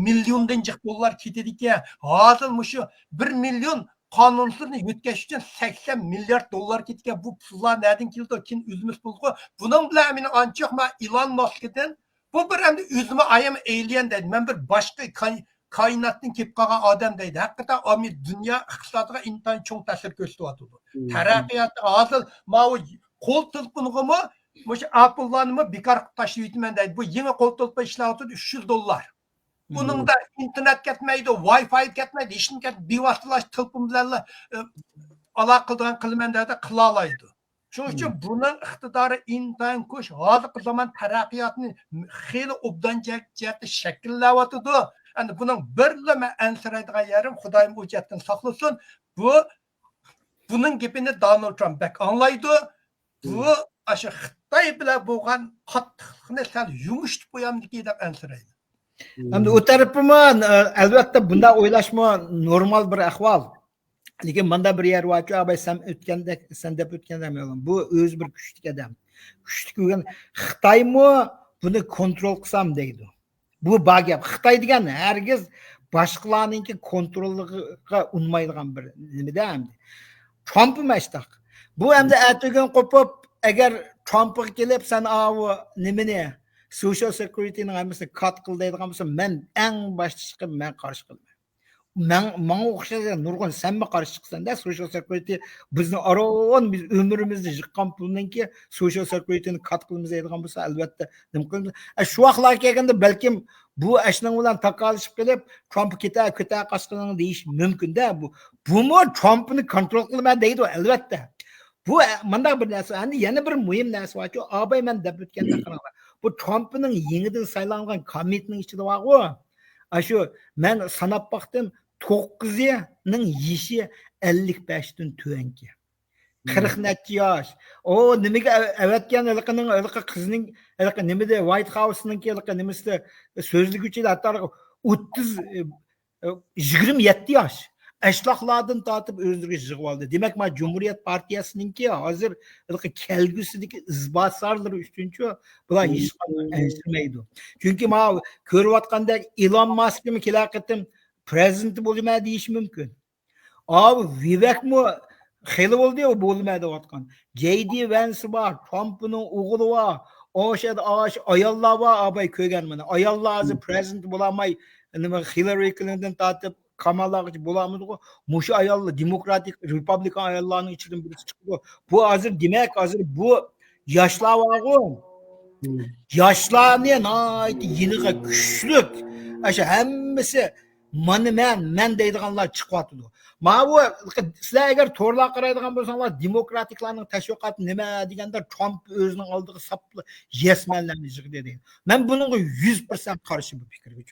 مىليوندىن جىق دوللار كېتىدىكەن. ھازىر مۇشۇ بىر مىليون قانۇنسىزنى يۆتكەش ئۈچۈن سەكسەن مىليارد دوللار كېتىدىكەن. بۇ پۇللار نەدىن كېلىدۇ؟ كېيىن ئۆزىمىز بولىدىغۇ. بۇنىڭ بىلەن مېنىڭ ئانچە يوق، مەن ئىلون ماسكتىن، بۇ بىر ئەمدى ئۆزىمۇ I am alien دەيدۇ. مەن بىر باشقا كاي-، كائىناتتىن كېلىپ قالغان ئادەم دەيدۇ. ھەقىقەتەن ئامېرىكا دۇنيا ئىقتىسادىغا ئىنتايىن چوڭ تەسىر كۆرسىتىۋاتىدۇ. تەرەققىياتىغا ھازىر ماۋۇ قول تېلېفونغىمۇ مۇشۇ ئاپللارنىمۇ بىكار قىلىپ تاشلىۋېتىمەن دەيدۇ. بۇ يېڭى قول تېلېفون ئىشلەۋاتىدۇ، ئۈچ يۈز دوللار. بۇنىڭدا ئىنتېرنېت كەتمەيدۇ، ۋاي فاي كەتمەيدۇ، ھېچنېمە كەتمەيدۇ. بىۋاسىتىلاشقان تېلېفون بىلەنلا، ئە، ئالاقە قىلىدىغان قىلىمەن دېسە قىلالايدۇ. شۇنىڭ ئۈچۈن بۇنىڭ ئىقتىدارى ئىنتايىن كۈچ. ھازىرقى زامان تەرەققىياتىنى خېلى ئوبدان جەھەت-، جەھەتتە شەكىللەۋاتىدۇ. ئەمدى بۇنىڭ بىرلا مەن ئەنسىرەيدىغان يېرىم، خۇدايىم ئۇ جەھەتتىن ساقلىسۇن، بۇ، بۇنىڭ گېپىنى دونالد ترامپ بەك ئاڭلايدۇ. بۇ ئاشۇ خىتاي بىلەن بولغان قاتتىقلىقنى سەل يۇمشىتىپ قويامدىكى دەپ ئەنسىرەيمەن. ئەمدى ئۇ تەرىپىمۇ، ئە، ئەلۋەتتە، بۇنداق ئويلاشمۇ نورمال بىر ئەھۋال. لېكىن ماندا بىر يەر بارچۇ، ئاباي، سەن ئۆتكەندەك، سەن دەپ ئۆتكەندەك، بۇ ئۆزى بىر كۈچلۈك ئادەم. كۈچلۈك بولغان خىتايمۇ بۇنى كونترول قىلسام دەيدۇ. بۇ بار گەپ. خىتاي دېگەن ھەرگىز باشقىلارنىڭكى كونترولىغا ئۇنىمايدىغان بىر نېمىدە ئەمدى. ترامپمۇ ئاشتاق. بۇ ئەمدى ئەتىگۈن قوپۇپ، ئەگەر ترامپقا كېلىپ، سەن ئاۋۇ نېمىنى، سوشال سېكيۇرىتىنىڭ ھەممىسىنى كات قىل دەيدىغان بولسا، مەن ئەڭ باشتا چىقىپ، مەن قارشى قىلىمەن. مەن، ماڭا ئوخشاش نۇرغۇن، سەنمۇ قارشى چىقىسەن-دە، سوشال سېكيۇرىتى بىزنى ئاران، بىز ئۆمرىمىزدە يىغقان پۇلنىڭكى سوشال سېكيۇرىتىنى كات قىلىمىز دەيدىغان بولسا، ئەلۋەتتە، نېمە قىلىمىز؟ ئە، شۇ ۋاقىتلارغا كەلگەندە، بەلكىم بۇ ئەشنىڭ بىلەن تاكالىشىپ قېلىپ، ترامپ كېتە، كېتە قاچقىنىڭ دېيىش مۇمكىن-دە. بۇ، بۇمۇ ترامپنى كونترول قىلىمەن دەيدۇ، ئەلۋەتتە. بۇ، ئە، مۇنداق بىر نەرسە. ئەمدى يەنە بىر مۇھىم نەرسە بارچۇ، ئاباي، مەن دەپ ئۆتكەندەك، قاراڭلار. بۇ ترامپنىڭ يېڭىدىن سايلانغان كومىتېتنىڭ ئىچىدە بارغۇ، ئاشۇ مەن ساناپ باقتىم، توققۇزىنىڭ يېشى ئەللىك بەشتىن تۆۋەنكى. قىرىق نەچچە ياش. ئۇ نېمىگە ئەۋ-، ئەۋەتكەن ھېلىقىنىڭ، ھېلىقى قىزنىڭ، ھېلىقى نېمىدە، ۋايت خاۋسنىڭكى ھېلىقى نېمىسىدە سۆزلىگۈچى ھەتتا ئوتتۇز، ئە، ئە، يىگىرمە يەتتە ياش. ئەشلاقلاردىن تارتىپ ئۆزلىرىگە يىغىۋالدى. دېمەك، مانا جۇمھۇرىيەت پارتىيەسىنىڭكى ھازىر ھېلىقى كەلگۈسىدىكى ئىزباسارلىرى ئۈچۈنچۇ بۇلار ھېچقانداق ئەنسىرىمەيدۇ. چۈنكى مانا كۆرۈۋاتقاندەك ئىلون ماسكمۇ كېلەر قېتىم پرېزىدېنت بولىمەن دېيىشى مۇمكىن. ئاۋۇ ۋىۋەكمۇ خېلى بولدى ئۇ بولىمەن دەۋاتقان. جەي دى ۋەنسى بار، ترامپنىڭ ئوغلى بار، ئاشۇ يەردە ئاشۇ ئاياللار بار، ئاباي كۆرگەن مانا. ئاياللار ھازىر پرېزىدېنت بولالماي، نېمە، خىللارى كلىنتون تارتىپ كامالاغىچە بولالمىدىغۇ. مۇشۇ ئاياللار، دېموكراتىك، رېپابلىكان ئاياللارنىڭ ئىچىدىن بىرسى چىقىدۇ. بۇ ھازىر، دېمەك، ھازىر بۇ ياشلار بارغۇ. ياشلارنى ناھايىتى يېنىغا كۈچلۈك، ئاشۇ ھەممىسى مانا مەن، مەن دەيدىغانلار چىقىۋاتىدۇ. ماۋۇ، سىلەر ئەگەر تورلارغا قارايدىغان بولساڭلار، دېموكراتىكلارنىڭ تەشۋىقاتى نېمە دېگەندە، ترامپ ئۆزىنىڭ ئالدىغا ساپلا يەسمەنلەرنى يىغدى دېگەن. مەن بۇنىڭغا يۈز پىرسەنت قارشى بۇ پىكىرگە.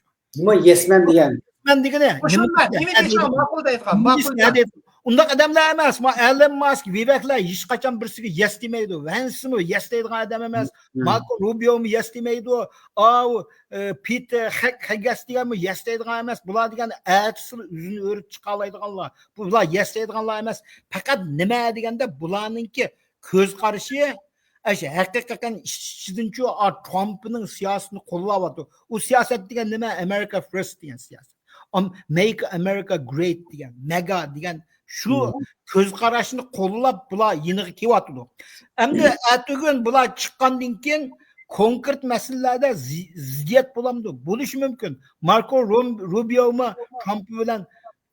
نېمە يەسمەن دېگەن؟ يەسمەن دېگىنى، مۇشۇنداق، نېمە دېسە ماقۇل دەيدىغان، ماقۇل. ئۇنداق ئادەملەر ئەمەس. ما ئەلەن ماسك، ۋىۋەكلەر ھېچقاچان بىرسىگە يەس دېمەيدۇ. ۋەنسمۇ يەس دەيدىغان ئادەم ئەمەس. ماركو روبىيومۇ يەس دېمەيدۇ. ئاۋۇ، ئە، پېتېر خەگ-، خەگەس دېگەنمۇ يەس دەيدىغان ئەمەس. بۇلار دېگەن ئەتىسىلا ئۆزىنى ئۆرۈپ چىقالايدىغانلار. بۇلار يەس دەيدىغانلار ئەمەس. پەقەت نېمە دېگەندە، بۇلارنىڭكى كۆز قارىشى، ئاشۇ ھەقىقەتەن ئىچىدىنچۇ، ئا، ترامپنىڭ سىياسىتىنى قوللاۋاتىدۇ. ئۇ سىياسەت دېگەن نېمە؟ ئامېرىكا فىرست دېگەن سىياسەت. ئام-، مەيك ئامېرىكا گرېيت دېگەن، مېگا دېگەن شۇ كۆز قاراشنى قوللاپ بۇلار يېنىغا كېلىۋاتىدۇ. ئەمدى ئەتىگۈن بۇلار چىققاندىن كېيىن كونكرېت مەسىلىلەردە زى-، زىددىيەت بولامدۇ؟ بولۇشى مۇمكىن. ماركو روم-، روبىيومۇ ترامپ بىلەن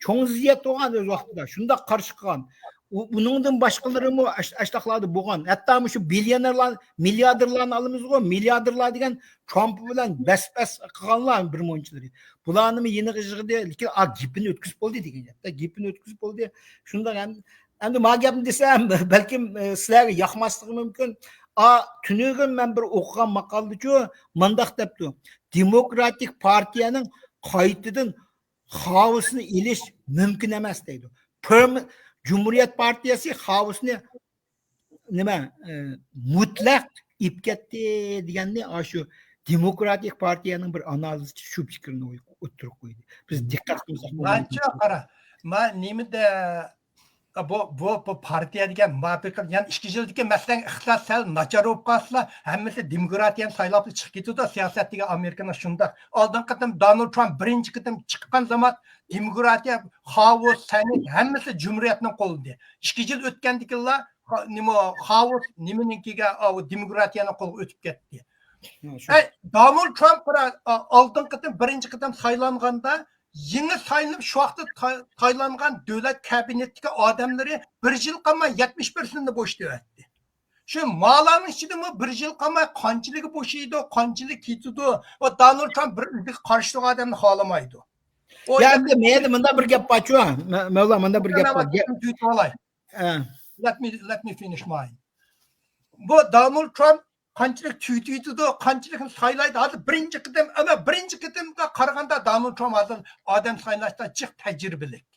چوڭ زىددىيەت بولغان ئۆز ۋاقتىدا. شۇنداق قارشى قىلغان. ئۇ، ئۇنىڭدىن باشقىلىرىمۇ ئاش-، ئاشتاقلاردا بولغان. ھەتتا مۇشۇ بىليونېرلار، مىلياردېرلارنى ئالىمىزغۇ، مىلياردېرلار دېگەن ترامپ بىلەن بەس-بەس قىلغانلار بىر مۇنچىلىرى. بۇلارنىمۇ يېنىغا يىغدى، لېكىن، ئا، گېپىنى ئۆتكۈزۈپ بولدى دېگەن گەپتە. گېپىنى ئۆتكۈزۈپ بولدى. شۇنداق ھەم، ئەمدى ما گەپنى دېسەم، بەلكىم، ئە، سىلەرگە ياقماسلىقى مۇمكىن. ئا، تۈنۈگۈن مەن بىر ئوقۇغان ماقالىدىچۇ مانداق دەپتۇ. دېموكراتىك پارتىيەنىڭ قايتىدىن خاۋىسنى ئېلىش مۇمكىن ئەمەس دەيدۇ. پىرم-، جۇمھۇرىيەت پارتىيەسى خاۋىسنى نېمە، ئە، مۇتلەق ئېلىپ كەتتى دېگەننى ئاشۇ دېموكراتىك پارتىيەنىڭ بىر ئانالىزچى شۇ پىكىرنى ئوي-، ئوتتۇرىغا قويدى. بىز دىققەت قىلمىساق بولمايدۇ. مانچە قارا، ما نېمىدە، بۇ، بۇ، بۇ پارتىيە دېگەن مۇۋاپىق، يەنى ئىككى يىلدىكى مەسىلەن ئىقتىساد سەل ناچار بولۇپ قالسىلا، ھەممىسى دېموكراتىيەنى سايلاپ چىقىپ كېتىدۇ. سىياسەت دېگەن ئامېرىكىنىڭ شۇنداق. ئالدىنقى قېتىم دونالد ترامپ بىرىنچى قېتىم چىققان زامان دېموكراتىيە، خاۋۇس، سەنەت ھەممىسى جۇمھۇرىيەتنىڭ قولىدا. ئىككى يىل ئۆتكەندىن كېيىنلا خا-، نېمە، خاۋۇس نېمىنىڭكىگە، ئاۋۇ دېموكراتىيەنىڭ قولىغا ئۆتۈپ كەتتى. ھە، شۇ. ئەي، دونالد ترامپ بىر، ئا، ئالدىنقى قېتىم، بىرىنچى قېتىم سايلانغاندا، يېڭى سايلىنىپ، شۇ ۋاقىتتا تا-، سايلانغان دۆلەت كابىنېتتىكى ئادەملىرى بىر يىل قالماي يەتمىش پىرسېنتنى بوشىتىۋەتتى. شۇ مالارنىڭ ئىچىدىمۇ بىر يىل قالماي قانچىلىكى بوشىيدۇ، قانچىلىكى كېتىدۇ. ۋە دونالد ترامپ بىر ئۆزىگە قارشى تۇرغان ئادەمنى خالىمايدۇ. ئۇ يا، ئەمدى مەيەدە مۇنداق بىر گەپ بارچۇ، مە-، مەۋلا، مۇنداق بىر گەپ بار. گەپنى تۈگىتىپ ئالاي. ھە. Let me, let me finish mine. بۇ دونالد ترامپ قانچىلىك تۈگىتىدۇ، قانچىلىكنى سايلايدۇ. ھازىر بىرىنچى قېتىم، ئەمما بىرىنچى قېتىمغا قارىغاندا دونالد ترامپ ھازىر ئادەم سايلاشتا جىق تەجرىبىلىك.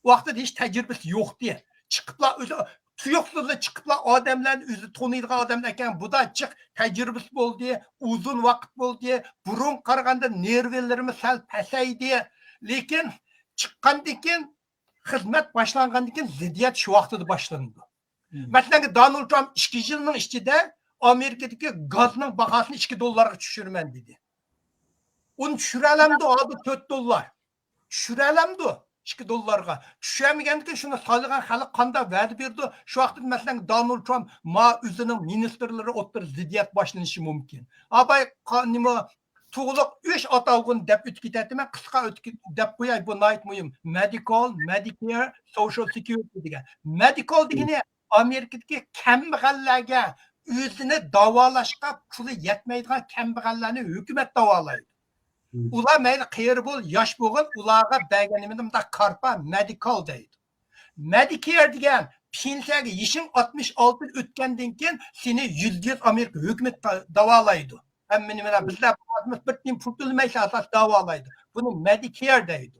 ۋاقتىدا ھېچ تەجرىبىسى يوقتى. چىقىپلا ئۆزى تۇيۇقسىزلا چىقىپلا ئادەملەرنى ئۆزى تونۇيدىغان ئادەم ئىكەن. بۇدا جىق تەجرىبىسى بولدى، ئۇزۇن ۋاقىت بولدى. بۇرۇنغا قارىغاندا نېرۋىلىرىمۇ سەل پەسەيدى. لېكىن چىققاندىن كېيىن، خىزمەت باشلانغاندىن كېيىن زىددىيەت شۇ ۋاقتىدا باشلىنىدۇ. مم. مەسىلەن، دونالد ترامپ ئىككى يىلنىڭ ئىچىدە ئامېرىكىدىكى گازنىڭ باھاسىنى ئىككى دوللارغا چۈشۈرىمەن دېدى. ئۇنى چۈشۈرەلەمدۇ؟ ھازىر تۆت دوللار. چۈشۈرەلەمدۇ؟ ئىككى دوللارغا. چۈشۈرەلمىگەندىكىن شۇنى سالىغان خەلق قانداق ۋەدە بېرىدۇ؟ شۇ ۋاقىتتا، مەسىلەن، دونالد ترامپ ما ئۆزىنىڭ مىنىستىرلىرى ئوتتۇرىسىدا زىددىيەت باشلىنىشى مۇمكىن. ئاباي، قا-، نېمە، تۇغلۇق ئۈچ ئاتالغۇنى دەپ ئۆتۈپ كېتەتتىمەن، قىسقا ئۆتۈپ دەپ قوياي، بۇ ناھايىتى مۇھىم. مېدىكال، مېدىكېير، سوشال سېكيۇرىتى دېگەن. مېدىكال دېگىنى ئامېرىكىدىكى كەمبەغەللەرگە، ئۆزىنى داۋالاشقا پۇلى يەتمەيدىغان كەمبەغەللەرنى ھۆكۈمەت داۋالايدۇ. مم. ئۇلار مەيلى قېرى بول، ياش بولغىن، ئۇلارغا بەرگەن نېمىدە مۇنداق كارپا، مېدىكال دەيدۇ. مېدىكېير دېگەن پېنسىيەگە يېشىڭ ئاتمىش ئالتىدىن ئۆتكەندىن كېيىن سېنى يۈزدە يۈز ئامېرىكا ھۆكۈمىتى دا-، داۋالايدۇ. ھەممە نېمىلەر بىلەن بىر تىيىن پۇل تۆلىمەيسەن، ئاساسىي داۋالايدۇ. بۇنى مېدىكېير دەيدۇ.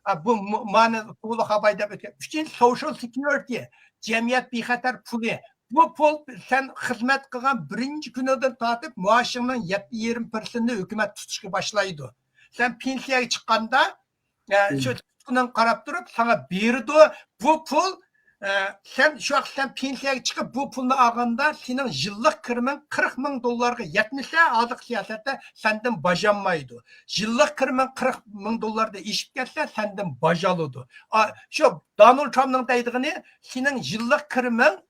ھە، بۇ م-، مانا تۇغلۇق ئاباي دەپ ئۆتكەن. ئۈچىنچى، سوشال سېكيۇرىتى، جەمئىيەت بىخەتەر پۇلى. بۇ پۇل سەن خىزمەت قىلغان بىرىنچى كۈنىدىن تارتىپ مائاشىڭنىڭ يەتتە يېرىم پىرسېنتىنى ھۆكۈمەت تۇتۇشقا باشلايدۇ. سەن پېنسىيەگە چىققاندا، ئە، مم. شۇ تۇتقىنىڭغا قاراپ تۇرۇپ ساڭا بېرىدۇ. بۇ پۇل، ئە، سەن شۇ ۋاقىت سەن پېنسىيەگە چىقىپ، بۇ پۇلنى ئالغاندا سېنىڭ يىللىق كىرىمىڭ قىرىق مىڭ دوللارغا يەتمىسە، ھازىرقى سىياسەتتە سەندىن باج ئالمايدۇ. يىللىق كىرىمىڭ قىرىق مىڭ دوللاردىن ئېشىپ كەتسە، سەندىن باج ئالىدۇ. ئا، شۇ دونالد ترامپنىڭ دەيدىغىنى، سېنىڭ يىللىق كىرىمىڭ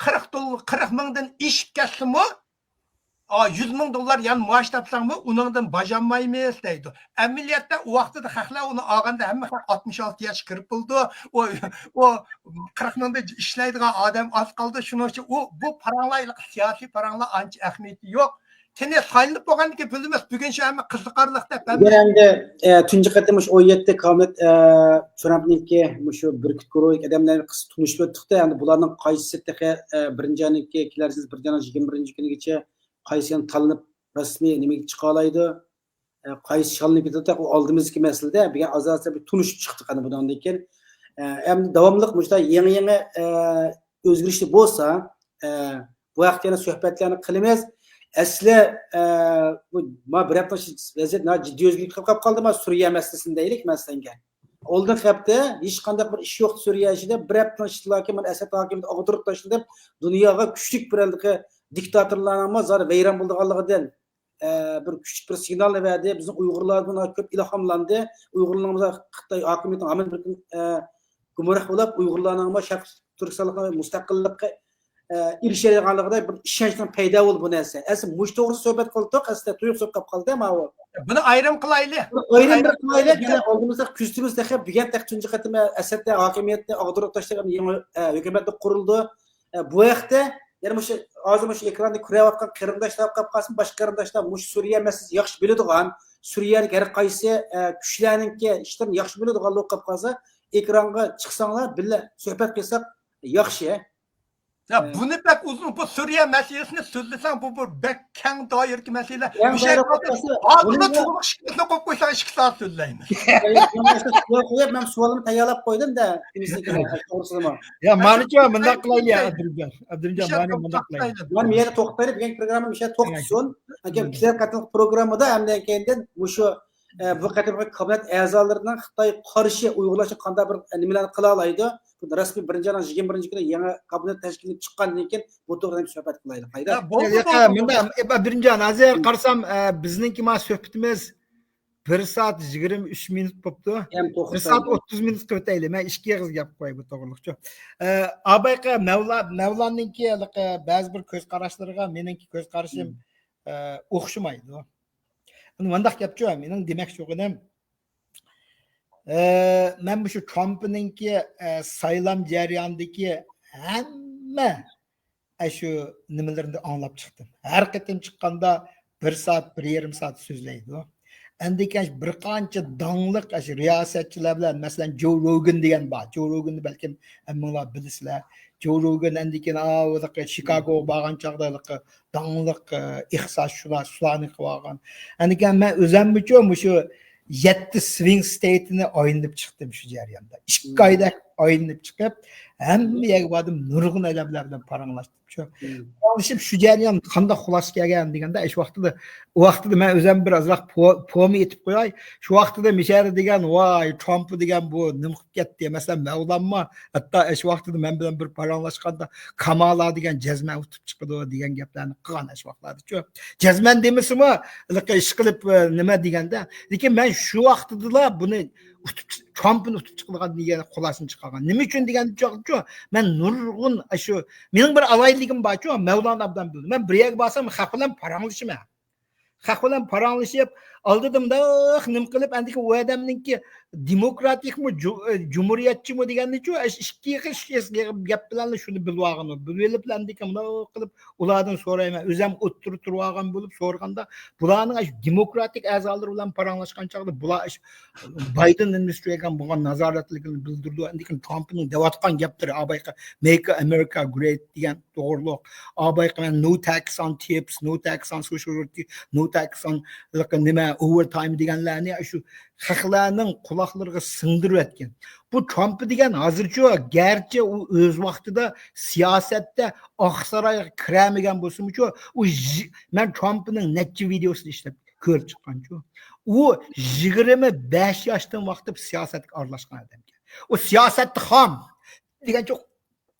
قىرىق دول-، قىرىق مىڭدىن ئېشىپ كەتسىمۇ، ئا، يۈز مىڭ دوللار يەنە مائاش تاپساڭمۇ، ئۇنىڭدىن باج ئالمايمىز دەيدۇ. ئەمەلىيەتتە ئۇ ۋاقتىدا خەقلەر ئۇنى ئالغاندا ھەممە خەق ئاتمىش ئالتە ياشقا كىرىپ بولىدۇ. ئۇ، ئۇ قىرىق مىڭدا ئىشلەيدىغان ئادەم ئاز قالدى. شۇنىڭ ئۈچۈن ئۇ، بۇ پاراڭلار، سىياسىي پاراڭلار ئانچە ئەھمىيىتى يوق. كېيىن سايلىنىپ بولغاندىن كېيىن بىلىمىز، بۈگۈن شۇ ھەممە قىزىقارلىق دەپ ھەممە بۇ يەردە، ئە، تۇنجى قېتىم مۇشۇ ئون يەتتە كامېلىت، ئە، ترامپنىڭكى مۇشۇ بۈركۈت گۇرۇھىدىكى ئادەملەرنى قىسقا تونۇشتۇرۇپ ئۆتتۇق-تە، ئەمدى بۇلارنىڭ قايسىسى تېخى، ئە، بىرىنچى ئاينىڭكى، كېلەر يىل بىرىنچى ئاينىڭ يىگىرمە بىرىنچى كۈنىگىچە قايسى يەنە تاللىنىپ رەسمىي نېمىگە چىقالايدۇ، ئە، قايسى شاللىنىپ كېتىدۇ، ئۇ ئالدىمىزدىكى مەسىلىدە. بۈگۈن ئاز-ئاز بىر تونۇشۇپ چىقتۇق ئەنە بۇنىڭدىن كېيىن. ئە، ئەمدى داۋاملىق مۇشۇنداق يېڭى-يېڭى، ئە، ئۆزگىرىشلەر بولسا، ئە، بۇ ھەقتە يەنە سۆھبەتلەرنى قىلىمىز. ئەسلى، ئە، بۇ، ما، بىر ھەپتە ۋەزىيەت ناھايىتى جىددىي ئۆزگىرىپ قېلىپ قالدى، ما، سۈرىيە مەسىلىسىنى دەيلىك، مەسىلەنگە. ئالدىنقى ھەپتە ھېچقانداق بىر ئىش يوق سۈرىيە ئىچىدە، بىر ھەپتىنىڭ ئىچىدىلا مانا ئەسەد ھاكىمىيىتى ئاغدۇرۇپ تاشلىدى دەپ، دۇنياغا كۈچلۈك بىر ھېلىقى دىكتاتورلارنىڭمۇ زادى ۋەيران بولىدىغانلىقىدىن، ئە، بىر كۈچلۈك بىر سىگنالنى بەردى. بىزنىڭ ئۇيغۇرلار بۇنىڭغا كۆپ ئىلھاملاندى. ئۇيغۇرلارنىڭ خىتاي ھاكىمىيىتىنىڭ ھامان بىر كۈن، ئە، گۇمراھ بولۇپ، ئۇيغۇرلارنىڭمۇ شەرقىي تۈركىستانلىقنىڭ مۇستەقىللىققا، ئە، ئېرىشەلىگەنلىكىدە بىر ئىشەنچنىڭ پەيدا بولدى بۇ نەرسە. ئەسلى مۇشۇ توغرىسىدا سۆھبەت قىلدۇق، ئەسلى تۇيۇقسىز قاپ قالدى ماۋۇ. بۇنى ئايرىم قىلايلى. بۇنى ئايرىم بىر قىلايلى. يەنە ئالدىمىزدا كۈزىتىمىز تېخى، بۈگۈن تېخى تۇنجى قېتىم ئەسەدە ھاكىمىيەتنى ئاغدۇرۇپ تاشلىغان يېڭى، ئە، ھۆكۈمەت قۇرۇلدى. ئە، بۇ ھەقتە يەنە مۇشۇ ھازىر مۇشۇ ئېكراندا كۆرۈۋاتقان قېرىنداشلار قاپ قالسۇن، باشقا قېرىنداشلار مۇشۇ سۈرىيە مەسىلىسىنى ياخشى بىلىدىغان، سۈرىيەنىڭ ھەر قايسى، ئە، كۈچلەرنىڭكى ئىشلىرىنى ياخشى بىلىدىغانلار قاپ قالسا، ئېكرانغا چىقساڭلار، بىللە سۆھبەت قىلساق ياخشى. يا، ئە، بۇنى بەك ئۇزۇن، بۇ سۈرىيە مەسىلىسىنى سۆزلىسەڭ، بۇ بىر بەك كەڭ دائىرىدىكى مەسىلە. كەڭ مۇشۇ دائىرە يەردە بولۇپ قالسا، ھازىرلا بۇنى تۇغلۇق ئىككىمىزنى قويۇپ قويساڭ، ئىككى سائەت سۆزلەيمىز. سوئال قويۇپ، مەن سوئالىمنى تەييارلاپ قويدۇم-دە، توغرىسىدىمۇ. يا، مانىچۇ، مۇنداق قىلايلى، يا، ئابدۇرۇمجان. ئابدۇرۇمجان، مانا مۇنداق قىلايلى. مانا مۇ يەردە توختايلى، بۈگۈنكى پروگرامما مۇشۇ يەردە توختىسۇن. ئەگەر كېلەر قېتىملىق پروگراممىدا ئەمدى كېيىندىن مۇشۇ ئە، بۇ قېتىمقى كابىنېت ئەزالىرىنىڭ خىتاي قارشى ئۇيغۇرلار ئۈچۈن قانداق بىر، ئە، نېمىلەرنى قىلالايدۇ؟ بۇ رەسمىي بىرىنچى ئاينىڭ يىگىرمە بىرىنچى كۈنى يېڭى كابىنېت تەشكىللىنىپ چىققاندىن كېيىن بۇ توغرىدا سۆھبەت قىلايلى. قايدا؟ يا، بولدى، ياق، بولدى، مۇنداق، بولدى. ئە، بىرىنچى ئاينىڭ ھازىر قارىسام، ئە، بىزنىڭكى ما سۆھبىتىمىز بىر سائەت يىگىرمە ئۈچ مىنۇت بوپتۇ. بىر سائەت ئوتتۇز مىنۇت قىلىۋېتەيلى. مەن ئىككى ئېغىز گەپ قوياي بۇ توغرىلىقچۇ. ئە، ئابايقا مەۋلا-، مەۋلاننىڭكى ھېلىقى بەزى بىر كۆز قاراشلىرىغا مېنىڭكى كۆز قارىشىم، ئە، ئوخشىمايدۇ. ئەمدى مۇنداق گەپچۇ، مېنىڭ دېمەكچى بولغىنىم، ئە، مەن مۇشۇ ترامپنىڭكى، ئە، سايلام جەريانىدىكى ھەممە ئە، شۇ نېمىلىرىنى ئاڭلاپ چىقتىم. ھەر قېتىم چىققاندا بىر سائەت، بىر يېرىم سائەت سۆزلەيدۇ. ئەندىكىن بىر قانچە داڭلىق ئاشۇ رىياسەتچىلەر بىلەن، مەسىلەن، جو روگن دېگەن بار. جو روگننى بەلكىم ھەممىڭلار بىلىسىلەر. جو روگن ئەندىكىن، ئا، شىكاگوغا بارغان چاغدا ھېلىقى داڭلىق، ئە، ئىقتىسادشۇناس شۇلارنى قىلىۋالغان. ئەندىكىن مەن ئۆزەممىچۇ مۇشۇ يەتتە سۋىڭ ستېيتنى ئايلىنىپ چىقتىم شۇ جەرياندا. ئىككى ئايدەك ئايلىنىپ چىقىپ، ھەممە يەرگە باردىم، نۇرغۇن ئادەملەر بىلەن پاراڭلاشتىم. شۇ پاراڭلىشىپ، شۇ جەريان قانداق خۇلاسە كەلگەن دېگەندە، ئىش ۋاقتىدا، ئۇ ۋاقتىدا مەن ئۆزۈم بىر ئازراق پو-، پومى ئېتىپ قوياي. شۇ ۋاقتىدا مىشەرە دېگەن، ۋاي، ترامپ دېگەن بۇ نېمە قىلىپ كەتتى؟ مەسىلەن، مەۋلانمۇ، ھەتتا ئىش ۋاقتىدا مەن بىلەن بىر پاراڭلاشقاندا، كامالا دېگەن جەزمەن ئۇتۇپ چىقىدۇ دېگەن گەپلەرنى قىلغان ئىش ۋاقىتلاردىچۇ. جەزمەن دېمىسىمۇ، ھېلىقى ئىش قىلىپ، ئە، نېمە دېگەندە، لېكىن مەن شۇ ۋاقتىدىلا بۇنى ئۇتۇپ، ترامپنى ئۇتۇپ چىقىدىغان دېگەن خۇلاسىنى چىقارغان. نېمە ئۈچۈن دېگەندە، مەن نۇرغۇن، ئاشۇ، مېنىڭ بىر ئالاھىدىلىكىم بارچۇ، مەۋلان ئابدان بىلدى. مەن بىر يەرگە بارسام، خەق بىلەن پاراڭلىشىمەن. خەق بىلەن پاراڭلىشىپ، ئالدىدا مۇنداق نېمە قىلىپ، ئەندىكىن ئۇ ئادەمنىڭكى دېموكراتىكمۇ، جۇ-، ئە، جۇمھۇرىيەتچىمۇ دېگەننىچۇ، ئىككى خىل گەپ بىلەنلا شۇنى بىلىۋالغان ئۇ. بىلىۋېلىپلا ئەندىكىن مۇنداق قىلىپ، ئۇلاردىن سورايمەن. ئۆزۈم ئوتتۇرا تۇرۇۋالغان بولۇپ سورىغاندا، بۇلارنىڭ ئاشۇ دېموكراتىك ئەزالىرى بىلەن پاراڭلاشقان چاغدا، بۇلار ئاشۇ بايدېن ئادمىنىستراتسىيەگە بولغان نازارەتلىكىنى بىلدۈرىدۇ. ئەندىكىن ترامپنىڭ دەۋاتقان گەپلىرى، ئابايقا، Make America Great دېگەن توغرۇلۇق. ئابايقا، مەن no tax on tips, no tax on social security, no tax on نېمە، overtime دېگەنلەرنى شۇ خەقلەرنىڭ قۇلاقلىرىغا سىڭدۈرۈۋەتكەن. بۇ ترامپ دېگەن ھازىرچۇ، گەرچە ئۇ ئۆز ۋاقتىدا سىياسەتتە ئاقسارايغا كىرەلمىگەن بولسىمۇچۇ، ئۇ ژ-، مەن ترامپنىڭ نەچچە ۋىدېئوسىنى ئىشلەپ كۆرۈپ چىققانچۇ. ئۇ يىگىرمە بەش ياشتىن ۋاقتىپ سىياسەتكە ئارىلاشقان ئادەمكەن. ئۇ سىياسەتتە خام دېگەنچۇ،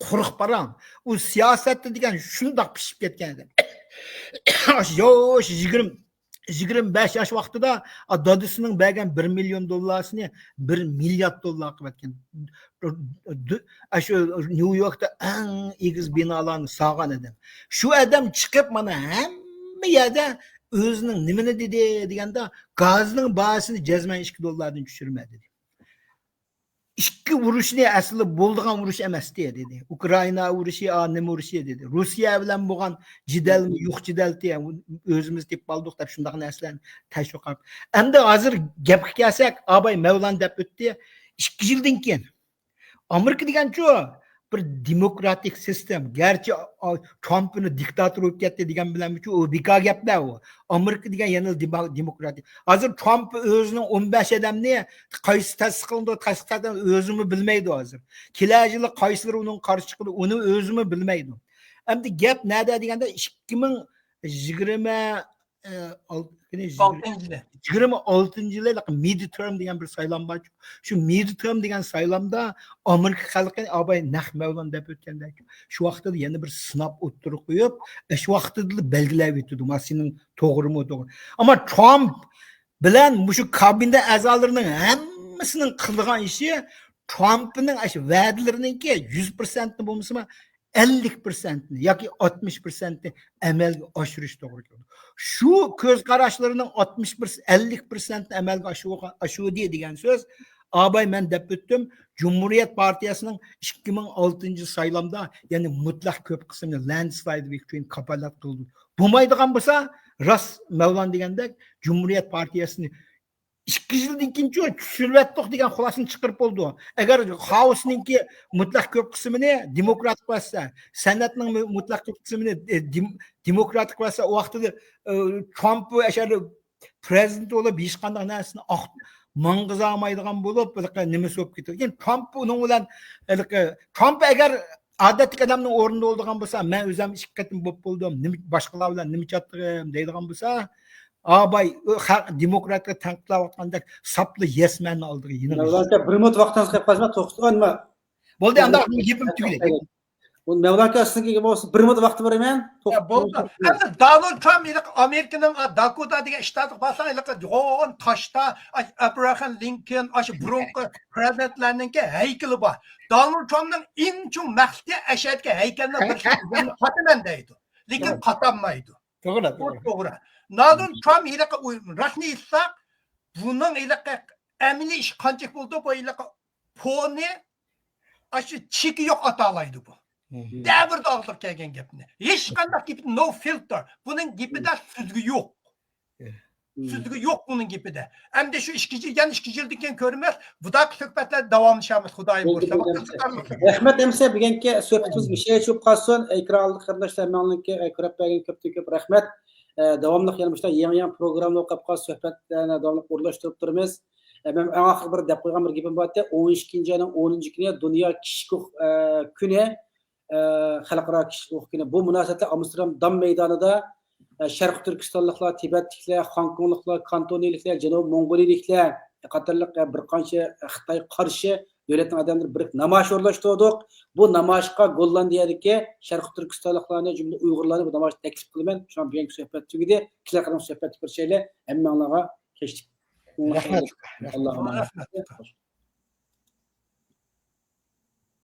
قۇرۇق پاراڭ. ئۇ سىياسەتتە دېگەن شۇنداق پىشىپ كەتكەن ئادەم. ياش يىگىرمە، يىگىرمە بەش ياش ۋاقتىدا، ئا، دادىسىنىڭ بەرگەن بىر مىليون دوللارسىنى بىر مىليارد دوللار قىلىۋەتكەن. دۇ-، ئاشۇ نيۇ يوركتا ئەڭ ئېگىز بىنالارنى سالغان ئادەم. شۇ ئادەم چىقىپ، مانا ھەممە يەردە ئۆزىنىڭ نېمىنى دېدى دېگەندە، گازنىڭ باھاسىنى جەزمەن ئىككى دوللاردىن چۈشۈرىمەن دېدى. ئىككى ئۇرۇشنى ئەسلى بولىدىغان ئۇرۇش ئەمەستى دېدى. ئۇكرائىنا ئۇرۇشى، ئا، نېمە ئۇرۇشى دېدى. روسىيە بىلەن بولغان جېدەلمۇ، يوق جېدەلتى، ئۆزىمىز تېپىپ ئالدۇق دەپ شۇنداق نەرسىلەرنى تەشۋىق قىلىپ. ئەمدى ھازىر گەپكە كەلسەك، ئاباي مەۋلان دەپ ئۆتتى. ئىككى يىلدىن كېيىن ئامېرىكا دېگەنچۇ بىر دېموكراتىك سىستېما. گەرچە، ئا، ترامپنى دىكتاتور بولۇپ كەتتى دېگەن بىلەنچۇ ئۇ بىكار گەپلەر ئۇ. ئامېرىكا دېگەن يەنىلا دېمو-، دېموكراتىك. ھازىر ترامپ ئۆزىنىڭ ئون بەش ئادەمنى قايسى تەستىقلىنىدۇ، تەستىقلانمايدۇ ئۆزىمۇ بىلمەيدۇ ھازىر. كېلەر يىلى قايسىلىرى ئۇنىڭ قارشى چىقىدۇ، ئۇنى ئۆزىمۇ بىلمەيدۇ. ئەمدى گەپ نەدە دېگەندە، ئىككى مىڭ يىگىرمە، ئە، ئال-، يەنى يىگىرمە، ئالتىنچى يىلى. يىگىرمە ئالتىنچى يىلى مىدتېرم دېگەن بىر سايلام بار. شۇ مىدتېرم دېگەن سايلامدا ئامېرىكا خەلقى ئاباي نەق مەۋلان دەپ ئۆتكەندەك، شۇ ۋاقىتتا يەنە بىر سىناپ ئوتتۇرىغا قويۇپ، شۇ ۋاقتىدىلا بەلگىلەپ ئۆتىدۇ، ما سېنىڭ توغرىمۇ توغرا. ئەمما ترامپ بىلەن مۇشۇ كابىنېت ئەزالىرىنىڭ ھەممىسىنىڭ قىلىدىغان ئىشى، ترامپنىڭ ئاشۇ ۋەدىلىرىنىڭكى يۈز پىرسەنتنى بولمىسىمۇ، ئەللىك پىرسەنتنى ياكى ئاتمىش پىرسەنتنى ئەمەلگە ئاشۇرۇش توغرا كېلىدۇ. شۇ كۆز قاراشلىرىنىڭ ئاتمىش پىرسەنت، ئەللىك پىرسەنتنى ئەمەلگە ئاشۇرغان، ئاشۇردى دېگەن سۆز. ئاباي مەن دەپ ئۆتتۈم، جۇمھۇرىيەت پارتىيەسىنىڭ ئىككى مىڭ ئالتىنچى سايلامدا، يەنى مۇتلەق كۆپ قىسمىنى، لەندسلايد ۋىكتورىنى كاپالەت قىلدى. بولمايدىغان بولسا، راست مەۋلان دېگەندەك، جۇمھۇرىيەت پارتىيەسىنى ئىككى يىلدىن كېيىنچۇ چۈشۈرۈۋەتتۇق دېگەن خۇلاسىنى چىقىرىپ بولىدۇ. ئەگەر خائوسنىڭكى مۇتلەق كۆپ قىسمىنى دېموكرات قىلىۋەتسە، سېناتنىڭ مۇ-، مۇتلەق كۆپ قىسمىنى، ئە، دېم-، دېموكرات قىلىۋەتسە، ئۇ ۋاقتىدا، ئە، ترامپ ئەشەدە پرېزىدېنت بولۇپ ھېچقانداق نەرسىنى ئاق-، ماڭغۇزالمايدىغان بولۇپ، ھېلىقى نېمىسى بولۇپ كېتىدۇ. كېيىن ترامپ ئۇنىڭ بىلەن، ھېلىقى، ترامپ ئەگەر ئادەتتىكى ئادەمنىڭ ئورنىدا بولىدىغان بولسا، مەن ئۆزۈم ئىككى قېتىم بولۇپ بولدۇم، نېمە، باشقىلار بىلەن نېمە چاتتىغىم دەيدىغان بولسا، ئاباي، ئۇ خەق دېموكراتقا تەنقىدلەۋاتقاندەك ساپلا يەسمەننى ئالدىغا يېنىڭ. مەۋلان ئاكا، بىر مىنۇت ۋاقتىڭىز قېلىپ قالسا، توختىتىڭ، ئەمما. بولدى، ئانداق گېپىم تۈگىدى. بۇ مەۋلا ئاكا سىزنىڭكىگە بولسا بىر مىنۇت ۋاقتى بار ئەمەن. يا، بولدى. ئەمدى دونالد ترامپ ھېلىقى ئامېرىكىنىڭ، ئا، داكوتا دېگەن شتاتىغا بارساڭ، ھېلىقى ھون تاشتا، ئاشۇ ئابراھام لىنكولن، ئاشۇ بۇرۇنقى پرېزىدېنتلارنىڭكى ھەيكىلى بار. دونالد ترامپنىڭ ئەڭ چوڭ مەقسىتى ئەشەدىكى ھەيكەلنىڭ بىر قاتىمەن دەيدۇ. لېكىن قاتالمايدۇ. توغرا، بۇ توغرا. دونالد ترامپ ھېلىقى ئۇ-، راستىنى ئېيتساق، بۇنىڭ ھېلىقى ئەمەلىي ئىش قانچىلىك بولىدۇ، بۇ ھېلىقى پونى ئاشۇ چېكى يوق ئاتالايدۇ بۇ. دەۋرىدە ئاغزىغا كەلگەن گەپنى. ھېچقانداق گېپى، نو فىلتېر. بۇنىڭ گېپىدە سۈزگۈ يوق. سۈزگۈ يوق بۇنىڭ گېپىدە. ئەمدى شۇ ئىككى يىل، يەنە ئىككى يىلدىن كېيىن كۆرىمىز. بۇنداق سۆھبەتلەر داۋاملىشىمىز، خۇدايىم بۇيرۇسا. رەھمەت ئەمىسە، بۈگۈنكى سۆھبىتىمىز مۇشۇ يەرگىچە بولۇپ قالسۇن. ئېكران ئالدىدىكى قېرىنداشلار، ماڭلىككە كۆرۈپ بەرگەن كۆپتىن كۆپ رەھمەت. ئە، داۋاملىق يەنە مۇشۇنداق يېڭى يېڭى پروگراممىلار قاپ قالسا سۆھبەتلەرنى داۋاملىق ئورۇنلاشتۇرۇپ تۇرىمىز. ئە، مەن ئەڭ ئاخىرقى بىر دەپ قويغان بىر گېپىم بار ئىدى. ئون ئىككىنچى ئاينىڭ ئونىنچى كۈنى دۇنيا كىشىلىك ھوق-، ئە، كۈنى. ئە، خەلقئارا كىشىلىك ھوقۇق كۈنى. بۇ مۇناسىۋەتتە ئامستېردام دام مەيدانىدا، ئە، شەرقىي تۈركىستانلىقلار، تىبەتلىكلەر، خوڭكوڭلۇقلار، كانتونىلىكلەر، جەنۇبىي موڭغۇلىيىلىكلەر قاتارلىق، ئە، بىر قانچە خىتايغا قارشى دۆلەتنىڭ ئادەملىرى بىر نامايىش ئورۇنلاشتۇردۇق. بۇ نامايىشقا گوللاندىيەدىكى شەرقىي تۈركىستانلىقلارنى، جۈملە ئۇيغۇرلارنى بۇ نامايىشقا تەكلىپ قىلىمەن. شۇڭا بۈگۈنكى سۆھبەت تۈگىدى. كېلەر قېتىمقى سۆھبەتتە كۆرۈشەيلى. ھەممىڭلارغا كەچلىك. رەھمەت. ئاللاھۇ ئەمىن. رەھمەت.